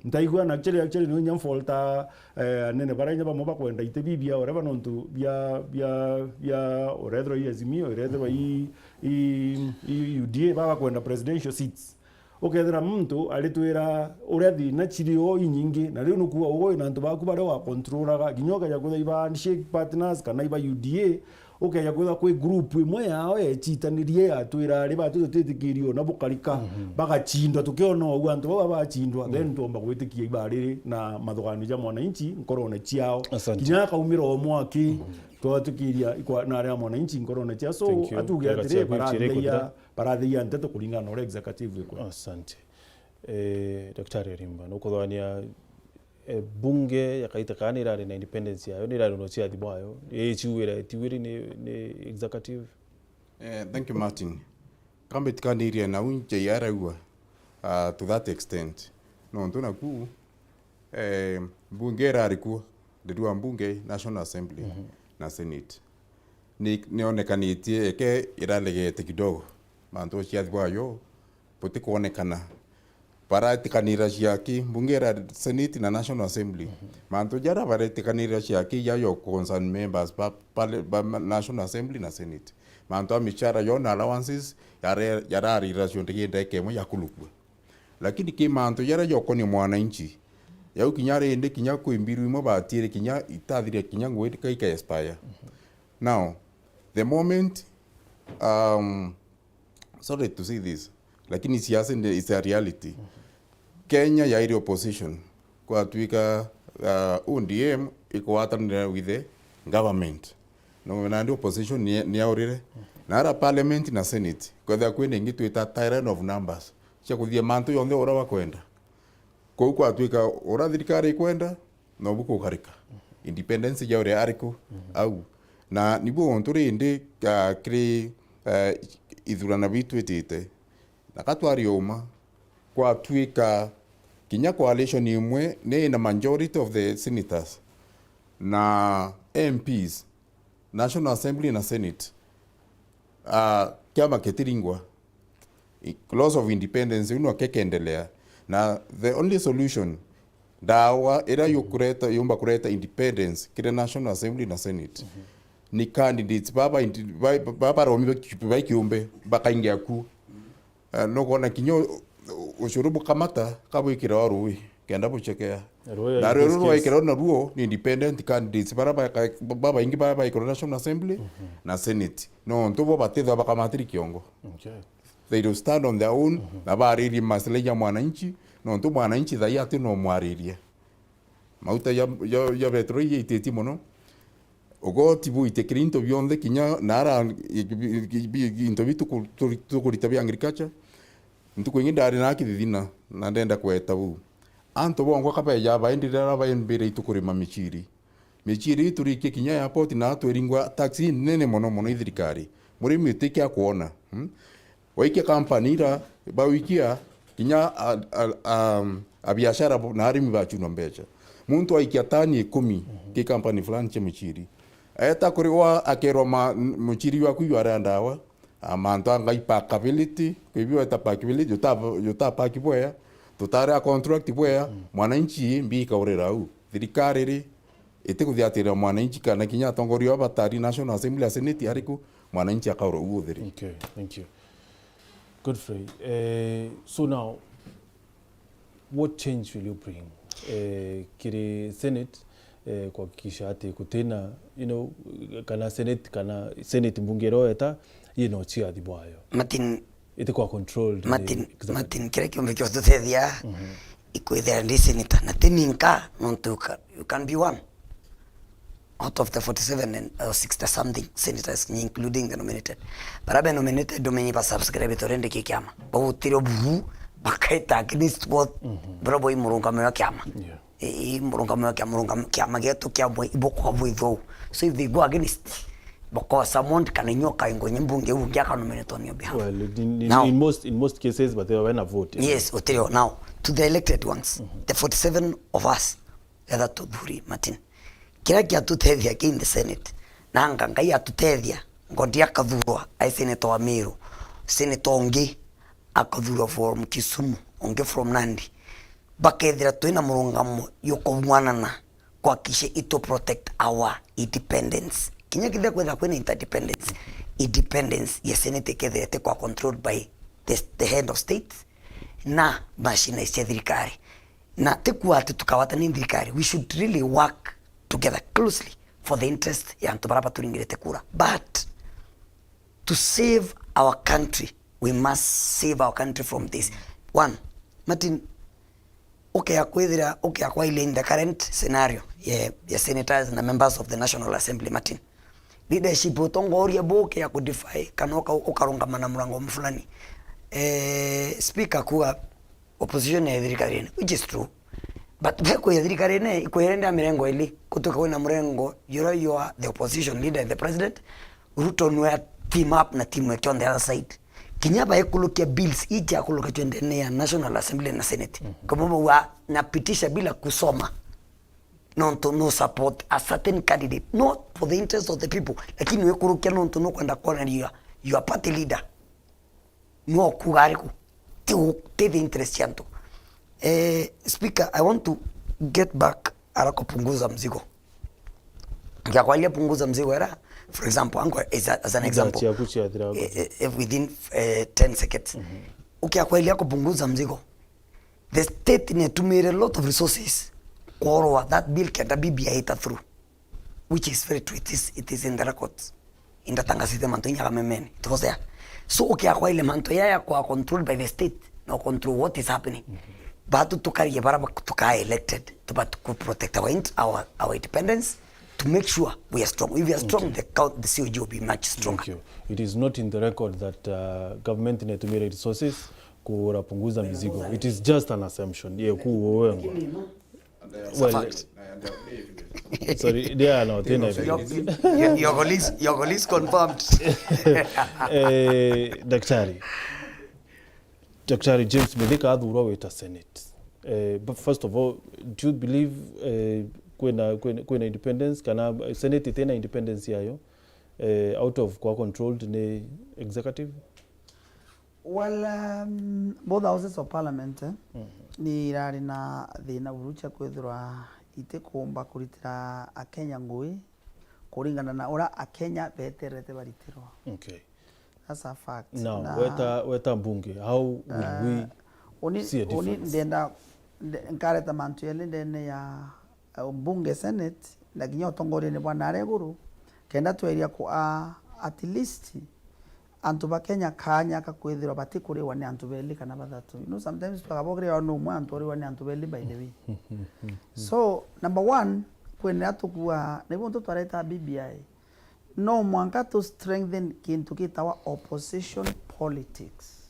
ntaigua." Na actually, actually, no inya mfault, eh, anene baria inya bamwe bakwenda iti bibia, whatever, nontu bia, bia, bia, urethirwa i Azimio, irethirwa i, i, i U D A, baba kwenda presidential seats. Ukethira muntu aritwira uria thina ciri o inyingi, na riu nukuuga ugo wina antu baku baria wakontroraga, kinya ukeja kwithirwa iba handshake partners kana iba U D A, ukeja kwithirwa kwi group imwe yao yecitanirie yatwira ari batu tutitikirie ona bukarika, bagacindwa, tukiona uu antu baba bacindwa, then twomba gwitikia ibariri na mathuganio ja mwananchi nkorone ciao. Asante. Kinya akaumira o mwaki, twatikiria ikwa-, na aria mwananchi nkorone ciao. So, atuge atiri, baratheia, baratheia nteto kuringana na uria executive ikwenda. Asante. Eh, Daktari Arimba, nukuthwania, eh, bunge ya Kaita kana ni irari na independence yayo, ni irari no ciathi bwayo, iciuira itiwiri ni, ni executive? Eh, thank you, Martin. Kambe tikanirie na unje ya raua, uh, to that extent. Nontu naku, eh, bunge irari kuo, ndirua mbunge, National Assembly na Senate. Ni, nionekanitie eke iralegete kidogo. Mantu ciathi bwayo, butikwonekana. Baratikanira ciaki, mbunge ya Senate na National Assembly. Mantu jaria baratikanira ciaki jayo concern members ba, ba, ba National Assembly na Senate. Mantu a michara yo na allowances, jare-, jararira cionde gi ndeka imwe ya kulukua. Lakini ki mantu jaria jokonia mwananchi, yau kinya rindi kinya kwi mbiru imwe batiri kinya itathiria kinya ngui ika expire. Now, the moment, um, sorry to say this, lakini siasa ndio is a reality. Kenya yairi opposition, kwatwika, uh, O D M ikwatanira with the government. No, nandi opposition ni, ni yaurire. Na ara parliament na senate, kwethira kwina ingi twita tyrant of numbers, cia kuthithia mantu jonthe uria bakwenda. Kou kwatwika uria thirikari ikwenda, nobu kukarika. Independence ya uria ariku au. Na nibu untu rindi, ah, kiri, eh, ithurano biu twitite. Na ka twari uma, kwatwika kinya coalition imwe ni na majority of the senators na M Ps, National Assembly na Senate, ah, kiama kitiringwa. I-, loss of independence, ino kekendelea. Na the only solution, ndawa iria yukureta, yumba kureta independence kiri National Assembly na Senate, ni candidates baba indi-, ba, ba, baromi ba ki-, ba kiumbe bakaingia ku. Eh, nukwona kinya u-, u-, ucuru bukamata, kabwikira o rui, kenda bucekea. Na ruru rwaikira naruo ni independent candidates, bara ba-, ba-, babaingi bara baikirwa National Assembly na Senate. Nontu bo batithwa bakamatiri kiongo. Okay. They will stand on their own, na baririe maslahi ya mwananchi, nontu mwananchi thai ati no mwaririe. Mauta ya, ya, ya petroli yaititie mono. Ugoti buitikire into bionthe kinya nara i-, i-, i-, i-, into biu tuku-, turi-, tukurita bia agriculture. Ntuku ingi ndari na kithithina na ndenda kweta buu. Antu bongwa kabeja baindi riria baimbire itu kurima michiri. Michiri ii turikie kinya airport na twiringwa tax inene mono mono i thirikari. Murimi utikia kwona. Hmm? Waikia company ira, bawikia kinya a, a, a, a biashara bo, na arimi bachunwa mbecha. Muntu aikia tani ikumi ki company fulani cia michiri. Eta kurigwa akerwa ma, muchiri waku iu aria ndawa. A, mantu a ngai packability, kwi biu eta packability, juta, juta pack bwea, tutari a contract bwea, mwananchi mbi ikaurira au. Thirikari ri, itikuthiatirira mwananchi kana kinya atongoria aba batari National Assembly, a Senate ariku, mwananchi akaurwa u uthiri. Okay, thank you. Godfrey, eh, so now, what change will you bring, eh, kiri Senate, eh, kuhakikisha ati kutina, you know, kana Senate, kana Senate mbunge iria weta, yina uciathi bwayo? Martin, Iti kwa controlled ni Martin, executive. Martin, kiria kiumbe kiotutethia ikwithira ndi senator, na ti ninka, nontu you can, you can be one out of the forty-seven and, uh, sixty something senators, including the nominated. Bara be nominated, umenye ba subscribe to rende ki kiama. Bautire buru, bakaita against what, bara boi murungamo ya kiama. Yeah. I, i murungamo ya kia-, murungamo, kiama gietu kia boi, ibokwa boi thou. So if they go against, bokwa summoned, kana inyo kaingo nye mbunge u ngia ka nominate on your behalf. Well, in, in, Now, in most, in most cases, but they were a vote, yeah. Yes, utire o. Now, to the elected ones, the forty-seven of us, etha tuthuri, Martin. Kiria kiatutethia ki in the Senate, na anga Ngai atutethia, Ngondi akathurwa ai senator wa Meru, senator ungi akathurwa from Kisumu, ungi from Nandi. Bakethira twina murungamo jukung'wanana kuhakikisha itu protect our independence. Kinya kethira kwithira kwina interdependence, independence ya Senate ikethira iti kwa controlled by the, the head of state na machine cia thirikari. Na ti kuuga ati tukawata ni thirikari. We should really work together closely for the interest ya antu bara baturingirite kura. But to save our country, we must save our country from this. One, Martin, ukea kwithira, ukea kwaile in the current scenario ya, ya senators na members of the National Assembly, Martin. Leadership utongoria buke ya kudefy kana uka-, ukarungama na murango mfulani. Eh, speaker kuga opposition ya thirikari, which is true. But beko ya thirikari ne ikwirende a mirengo ili, kutuka wina murengo, you know, you are the opposition leader, the president. Ruto nwe team up na team yake on the other side. Kinya baikulukia bills iji akuluka twendene ya National Assembly na Senate. Kama wa napitisha bila kusoma. Nontu no support a certain candidate, not for the interest of the people, lakini wikurukia nontu nukwenda kuoneria your, your party leader. No kuga ariku? Ti u-, ti the interest cia antu. Eh, Speaker, I want to get back ara kupunguza mzigo. Ngiakwaria punguza mzigo era, for example, angu is a, as an example. Ciaku ciathira. Eh, eh, eh, within, eh, ten seconds. Ukiakwaria kupunguza mzigo, the state netumire a lot of resources kworwa that bill kenda B B I ita through, which is very true. It is, it is in the records. Indatangasite mantu inya kamemene. It was there. So, ukiakwa ile mantu ya ya kwa controlled by the state, no control what is happening. Batu tukarie bara ba-, tuka elected, tuba tuku protect our int-, our, our independence, to make sure we are strong. If we are strong, the coun-, the C O G will be much stronger. Thank you. It is not in the record that, uh, government netumire resources kurapunguza mizigo. It is just an assumption. Ye ku wengwa. It's a fact. Sorry, there are no, your, your, your colleagues, your colleagues confirmed. Eh, Daktari. Daktari James Mithika athurwa wita Senate. Eh, but first of all, do you believe, eh, kwina, kwina, kwina independence, kana Senate itina independence yayo, eh, out of kwa controlled ni executive? Well, um, both houses of parliament, eh, ni irari na thina buru cia kwithirwa itikumba kuritira Akenya ngui kuringana na uria Akenya beterete baritirwa. Okay. That's a fact. Now, na weta, weta mbunge, how will we uni, see a uni difference? Ndenda, nde-, nkareta mantu yeli ndene ya, uh, mbunge, Senate, na kinya utongoriene bwa nare iguru, kenda tweria ku, a, at least, antu ba Kenya kaanya ka kwithirwa batikuriwa ni antu beli kana bathatu. You know, sometimes twagabogerewa ni umwe antu uriwa ni antu beli, by the way. So, number one, kwenera tukua, na ibo ntu twareta B B I, no mwanka tu strengthen kintu gitawa opposition politics.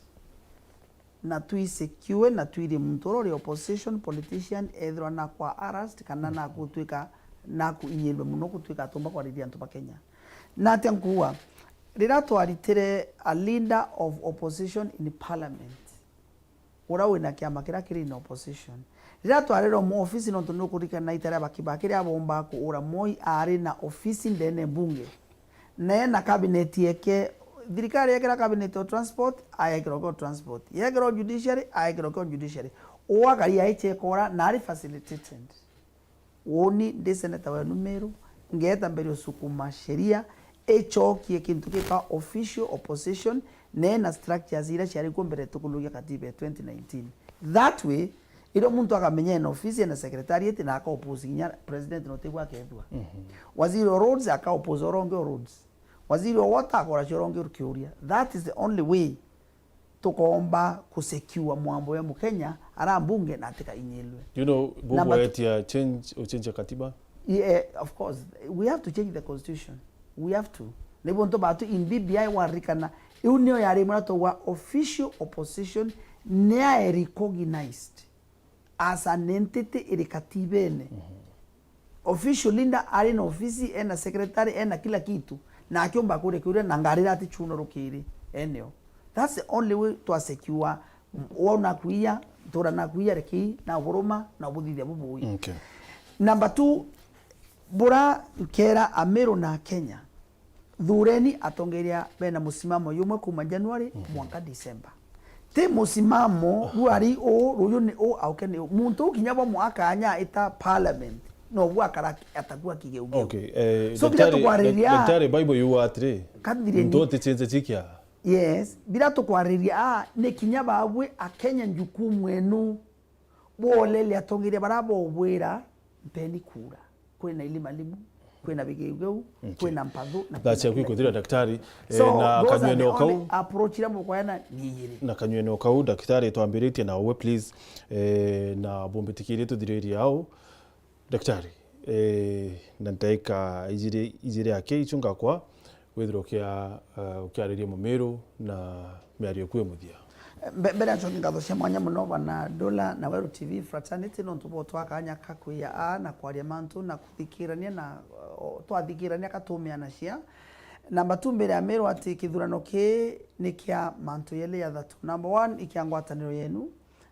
na twi secure na twiri muntu uria uri opposition politician ethirwa nakwa harassed kana nakutuika nakuinyirwe muno gutuika atumba kwariria antu ba Kenya. Natia nkuuga, riria twaritire a leader of opposition in parliament, uria wina kiama kiria kiri in opposition, riria twarerwa mu ofisi, nontu nukuririkana ita ria Bakiba kiria bombaa kuura Moi ari na ofisi ndene mbunge, na ena cabinet yeke, thirikari yekira cabinet o transport, ayekira o transport, yekira o judiciary, ayekira o judiciary. Uu akari aiche kora na ari facilitated. Uuni ndi seneta wenu Meru, ngeeta mbere usukuma sheria ichokie kintu gitwa official opposition, na ena structures iria ciari kuo mbere tukurugia katiba ya twenty nineteen. That way, irio muntu akamenya ena ofisi, ena secretariat, na aka oppose kinya president, no tigwa akethua. Waziri wa roads aka oppose uronge o roads. Waziri wa water akora cio uronge ukiuria. That is the only way tukoomba kusecure mwambo ya Mukenya ara mbunge na atikainyirwe. You know, Number two- bugwetia change, uchenje katiba? Yeah, of course. We have to change the constitution. We have to. Nibo ntu batu in B B I waririkana, iu niyo yari mwana twa official opposition, ni ae recognized as an entity iri katibene. Official leader ari na ofisi, ena secretary, ena kila kitu, na akiomba kuria kiuria na ngarira ati chuno rukiri eneo. That's the only way to secure. Wona kuia, ntura na kuia reki na buruma na buthithia bubui. Okay. Number two, bura nkera Amiru na Kenya, thureni atongeria bena musimamo yumwe kuma January mwanka December. Ti musimamo ruari uu, ruyu ni uu, auke ni uu. Muntu uu kinya bamwe akanya ita parliament, no bu akara atakua kigeugeu. Okay, eh, So, kinya daktari, tukwariria dak-, daktari, Bible yuga atiri, Kathireni. Muntu utichenze chikia. Yes, bila tukwariria, ah, ni kinya babwe Akenya njukumu enu. Bwolele atongeria bara bobwira, mpeni kura. Kwina ilimalimu, kwina bigeugeu, kwina mpathu, na That's kwina a quick kila kuthira kitu. Daktari, eh, So, na those are kanyuene the o kau. Only approach iria mukwena ni ijiri. Na kanyuene o kau, daktari, twambiritie na uwe, please, eh, na bumbitikirie tuthiririe au. Daktari, eh, na ndaika ijiri, ijiri ake icio ngakwa, withirwa ukia-, eh, ukiariria Mumiru na miario kwi muthia. Mbe-, mbere ya nchoki, ngatho cia mwanya muno bana Dola na Weru T V fraternity nontu bwa utwa kanya ka kwia aa na kwaria mantu na kuthikirania na, o, twathikirania katumiana cia. Namba two, mbere ya Miru ati kithurano kii ni kia mantu yeli ya thatu. Number one, ikia ngwataniro yenu.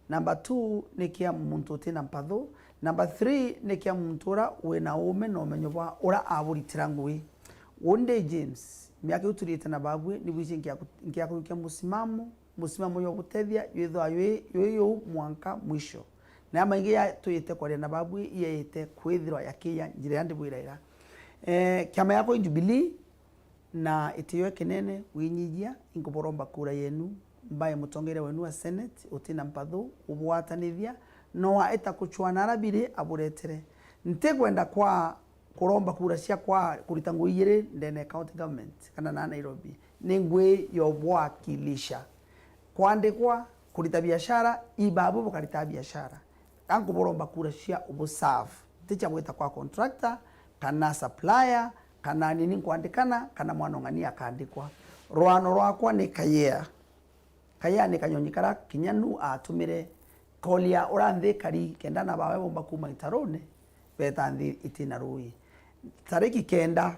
Number two, ni kia muntu utina mpathu. Number three, ni kia muntu ura wina uume na umenyo bwa ura aburitira ngui. Uu ndi James, miaka iu turiite na babui, ni bwiji nkia ku-, nkia kujukia musimamo, musimamo jwa gutethia, jwithwa jwi, jwi juu mwanka mwisho. Na ya maingi ya twiite kwaria na babui, yeite kwithirwa yakiya njira ya ndibwiraira. Eh, kiama yakwa i Jubilee, na itio ikinene winyijia, inkuburomba kura yenu, mbae mutongeria wenu wa Senate, utina mpathu, ubwatanithia, no aita kuchwana ara biri aburetere. Ntikwenda kwa kuromba kura cia kwa kurita ngui ijiri ndene ya county government kana na Nairobi. Ni ngui ya ubwakilisha. Kwandikwa, kurita biashara, ibabu bukarita biashara. Ankuburomba kura cia ubuserve. Ti cia gwita kwa contractor, kana supplier, kana nini nkwandikana, kana mwana ung'ani akandikwa. Rwano rwakwa ni kayea. Kayea ni kanyonyi kara kinya nu atumire kolia ura nthi kari kenda na bawe bomba kuma itarune, beta nthi itina rui. Tariki kenda,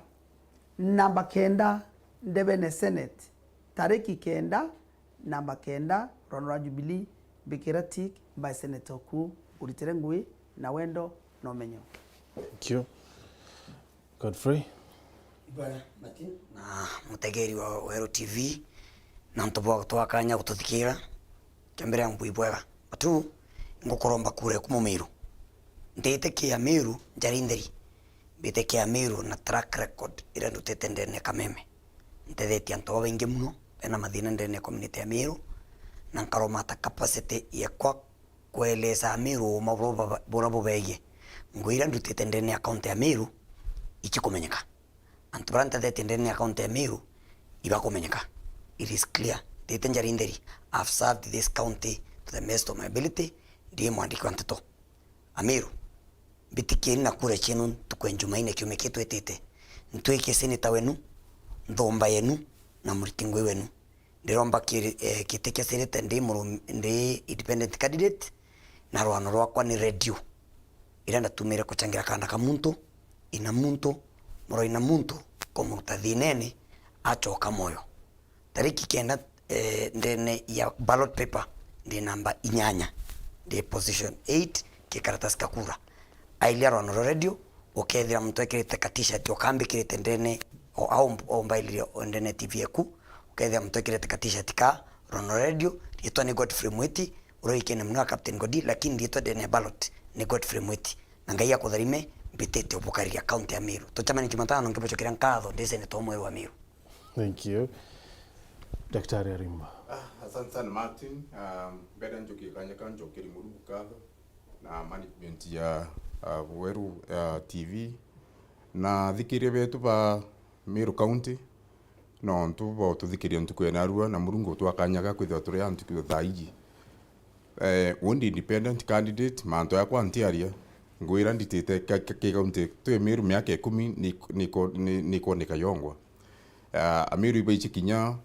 namba kenda, ndebene Senate. Tariki kenda, namba kenda, rwano rwa Jubilee, mbikira tick, mbae seneta oku, uritire ngui na wendo na umenyo. Thank you. Godfrey? Ibara, Martin, na mutegeri wa Weru T V, na antu bwa gutwa kanya gututhikira, kia mbere mbui bwega. Batu, ngukuromba kura eku Mumiru. Nditikia Miru njari ntheri. Mbitikia Miru na track record iria ndutite ndene ya Kameme. Ntethetie antu babaingi muno bena mathina ndene ya community ya Miru, na nkaromata capacity yakwa kueleza Amiru uuma bura baba-, bura bubegie. Ngui iria ndutite ndene ya county ya Miru ichikumenyeka. Antu baria ntethetie ndene ya county ya Miru ibakumenyeka. It is clear. Ndite njari ntheri. I've served this county to the best of my ability. Ndi mwandiki wa nteto. Amiru, mbitikieni na kura cienu ntuku ya Jumaine kiumia kii twitite. Ntwikie seneta wenu, nthumba yenu, na muriti ngui wenu. Ndiromba kiri-, eh, giti kia Senate ndi murum-, ndi independent candidate, na rwano rwakwa ni radio, iria ndatumire kuchangira kaana ka muntu, ina muntu, muroi na muntu, kumuruta thinene, acoka moyo. Tariki kenda, eh, ndene ya ballot paper, ndi namba inyanya, ndi position eight, ki karatasi ka kura. Ailia rwano rwa radio, ukethira muntu ekirite ka t-shirt ukambikirite ndene, o, au mb-, au mbailirie o ndene T V eku, ukethira muntu ekirite ka t-shirt ka rwano rwa radio, riitwa ni Godfrey Mwiti, uria uikene muno na Captain Godi, lakini riitwa ndene ya ballot ni Godfrey Mwiti. Na Ngai akutharime, mbitite ubukariria kaunti ya Meru. Tucemanie Jumatano, nkibucokeria nkatho ndi seneta umwe wa Meru. Thank you. Daktari Arimba. Ah, asante sana Martin. Um, mbere njokie kanya kau njokerie Murungu nkatho na management ya, uh, Weru, uh, T V na athikiria betu ba Meru County, nontu bwa ututhikiria ntuku ya narua, na Murungu utwa kanya ga kwithirwa turi antu thaa iji. Eh, uu ndi independent candidate, mantu yakwa ntiaria. Ngwira nditite ka-, ka-, ki county twi Meru miaka ikumi ni, ni, ni, ni kwoneka yongwa. Ah, Ameru ibaici kinya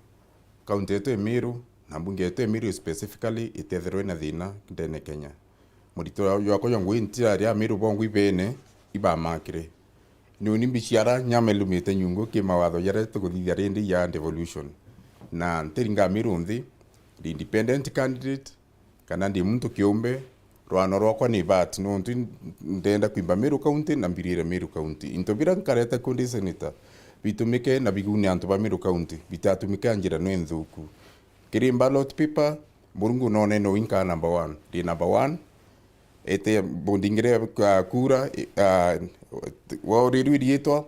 county yetu ya Meru, na mbunge yetu ya Meru specifically, itethirwe na thina ndene Kenya. Murito jwakwa jwa ngui ntiraria Ameru bongwa ibene, ibamakire. Ni uni mbiciara nyama ilumite nyungu ki mawatho jaria tukuthithia rindi ya devolution. Na ntiringa Ameru nthi, ndi independent candidate, kana ndi muntu kiumbe, rwano rwakwa ni ibati, nontu ndenda kwimba Meru County na mbirire Meru County. Into biria nkareta ku ndi senator bitumike na bigune antu ba Meru County, bitatumike na njira no inthuku. Kiri ballot paper, Murungu none no inka number one. Ndi number one, ete bundingire, ah, kura, ah, wa uriru iriitwa,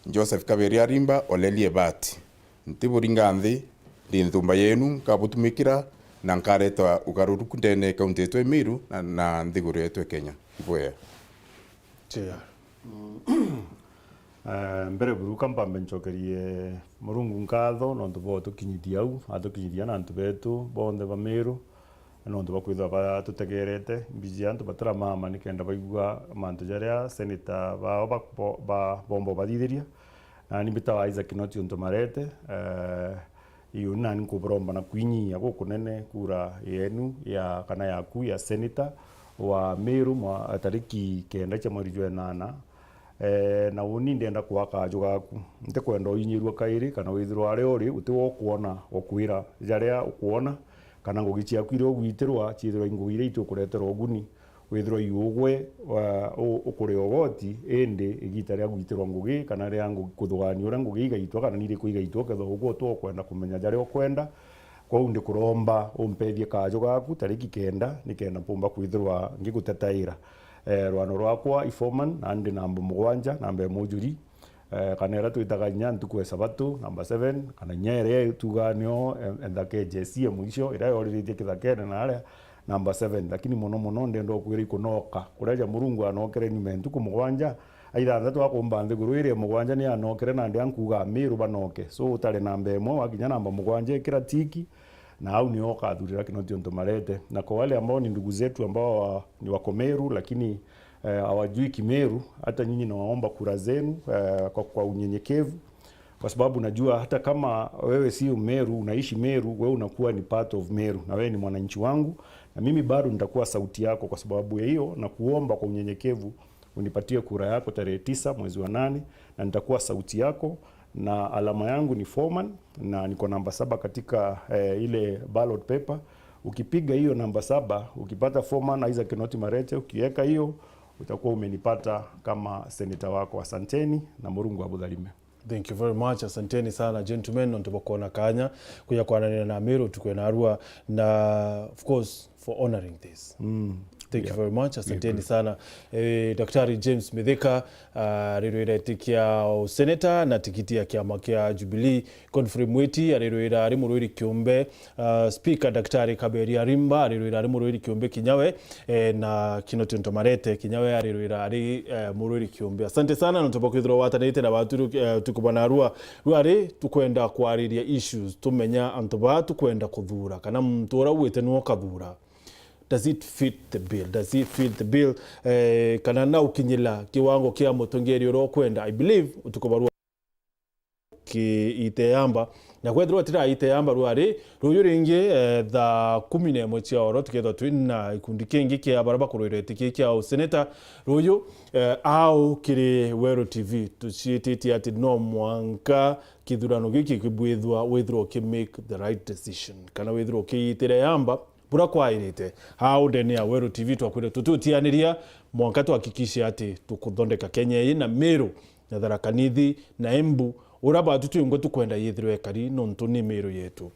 Joseph Kaberi Arimba, Oleli Ebati. Ntiburinga nthi, ndi nthumba yenu, nkabutumikira, na nkareta ugaruruku ndene ya kaunti yetu ya Meru na, na nthiguru yetu ya Kenya. Ibwea. Chair. Eh, mbere buru ka mpambe ncokerie Murungu nkatho nontu bwa utukinyithia au, atukinyithia na antu betu bonthe ba Meru, nontu bwa kwithirwa batutegerete. Mbiji antu batiramama nikenda baigua mantu jaria seneta bao ba-, bo-, ba-, bomba bathithiria. Nani mbitawa Isaac Kinoti untu marete, eh, iu nani nkuburomba na kwinyia gukunene kura yenu ya, kana yaku ya seneta wa Meru mwa, tariki kenda cia mweri jwa enana. Eh, na uni ndenda kwaa kaju gaku. Ntikwenda uinyirua kairi, kana withirwa aria uri, uti wa ukwona, ukwira jaria ukwona, kana ngugi ciaku iria ugwitirwa, ciithirwa i ngugi iria itukuretera uguni, withirwa i ugwe, wa, u-, ukuria ugoti, indi igita ria gwitirwa ngugi, kana ria ngugi, kuthugaania uria ngugi igaitwa, kana ni iriku igaitwa, ukethirwa ugwe uti ukwenda kumenya jaria ukwenda. Kwou ndikuromba umpethie kaju gaku tariki kenda, nikenda mpumba kwithirwa ngigutetaira. Eh, rwano rwakwa i foreman, na ndi namba mugwanja, namba ya mujuri. Eh, kana iria twitaga inya ntuku ya Sabato, number seven, kana inya iria tugaga nio, eh, nthaka ya J C ya mwisho, iria yoriritie kithakene na aria, number seven. Lakini mono mono ndenda ukwira ikunoka. Kuria ja Murungu anokere nyuma ya ntuku mugwanja, a ithanthatu akumba nthiguru iria mugwanja ni anokere, na ndia nkuga Amiru banoke. So, utari namba imwe, wakinya namba mugwanja, ikira tiki, na au nio ukathurira Kinoti untu marete. Na kwa wale ambao ni ndugu zetu ambao wa-, ni wako Meru, lakini eh, hawajui Kimeru, hata nyinyi nawaomba kura zenu, eh, kwa, kwa unyenyekevu, kwa sababu najua hata kama wewe si Mmeru, unaishi Meru, wewe unakuwa ni part of Meru, na wewe ni mwananchi wangu, na mimi bado nitakuwa sauti yako. Kwa sababu ya hiyo, na kuomba kwa unyenyekevu, unipatie kura yako tarehe tisa mwezi wa nane, na nitakuwa sauti yako, na alama yangu ni foreman, na niko namba saba katika, eh, ile ballot paper. Ukipiga hiyo namba saba, ukipata foreman Isaac Kinoti Marete, ukiweka hiyo, utakuwa umenipata kama seneta wako. Asanteni na Murungu abutharime. Thank you very much. Asanteni sana, gentlemen, nontu bwa kwona kanya kuja kwananira na Amiru utuku ya narua, na of course for honoring this. Mm. Thank you very much. Asanteni sana. Eh, Daktari James Mithika, ah, arirwira iti kia useneta na tikiti ya kiama kia Jubilee. Godfrey Mwiti arirwira ari murwiri kiumbe. Ah, Speaker Daktari Kaberi Arimba arirwira ari murwiri kiumbe kinyawe, eh, na Kinoti untu marete kinyawe arirwira ari, eh, murwiri kiumbe. Asante sana nontu bwa kwithirwa watanite na baturu, eh, utuku bwa narua. Rwari tukwenda kwariria issues, tumenya antu ba tukwenda kuthura, kana muntu ura ugwite niwe ukathura. Does it fit the bill? Does it fit the bill? Eh, kana na ukinyila kiwango kia mutongeri uria ukwenda? I believe utuku barua ki iteyamba. Na kwethirwa tira iteyamba rwari ruyu ringi, eh, thaa kumi na imwe cia oro, tukethwa twi na gikundi kingi kia baria bakurwira iti kii kia useneta ruyu, eh, au kiri Weru T V. Tuciititie ati no mwanka kithurano giki kibwithwa withirwa uki make the right decision, kana withirwa ukiitire yamba buria kwairite. Au ndene ya Weru T V twakwire tututianiria mwanka tuhakikishe ati tukuthondeka Kenya ii na Meru na Tharaka Nithi na Embu, uria batu twingwa tukwenda yithirwe ekari, nontu ni Meru yetu.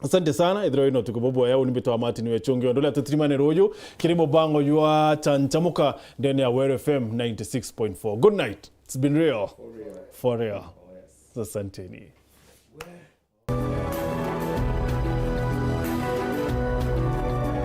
Asante sana, ithirwa ino tukubo bwaya, uni mbitwa Martin Wechungi, ondola tutirimane ruyu, kiri mubango jwa Chanchamuka, ndene ya Weru F M ninety six point four. Good night. It's been real. For real. For real. Oh, yes. Asanteni.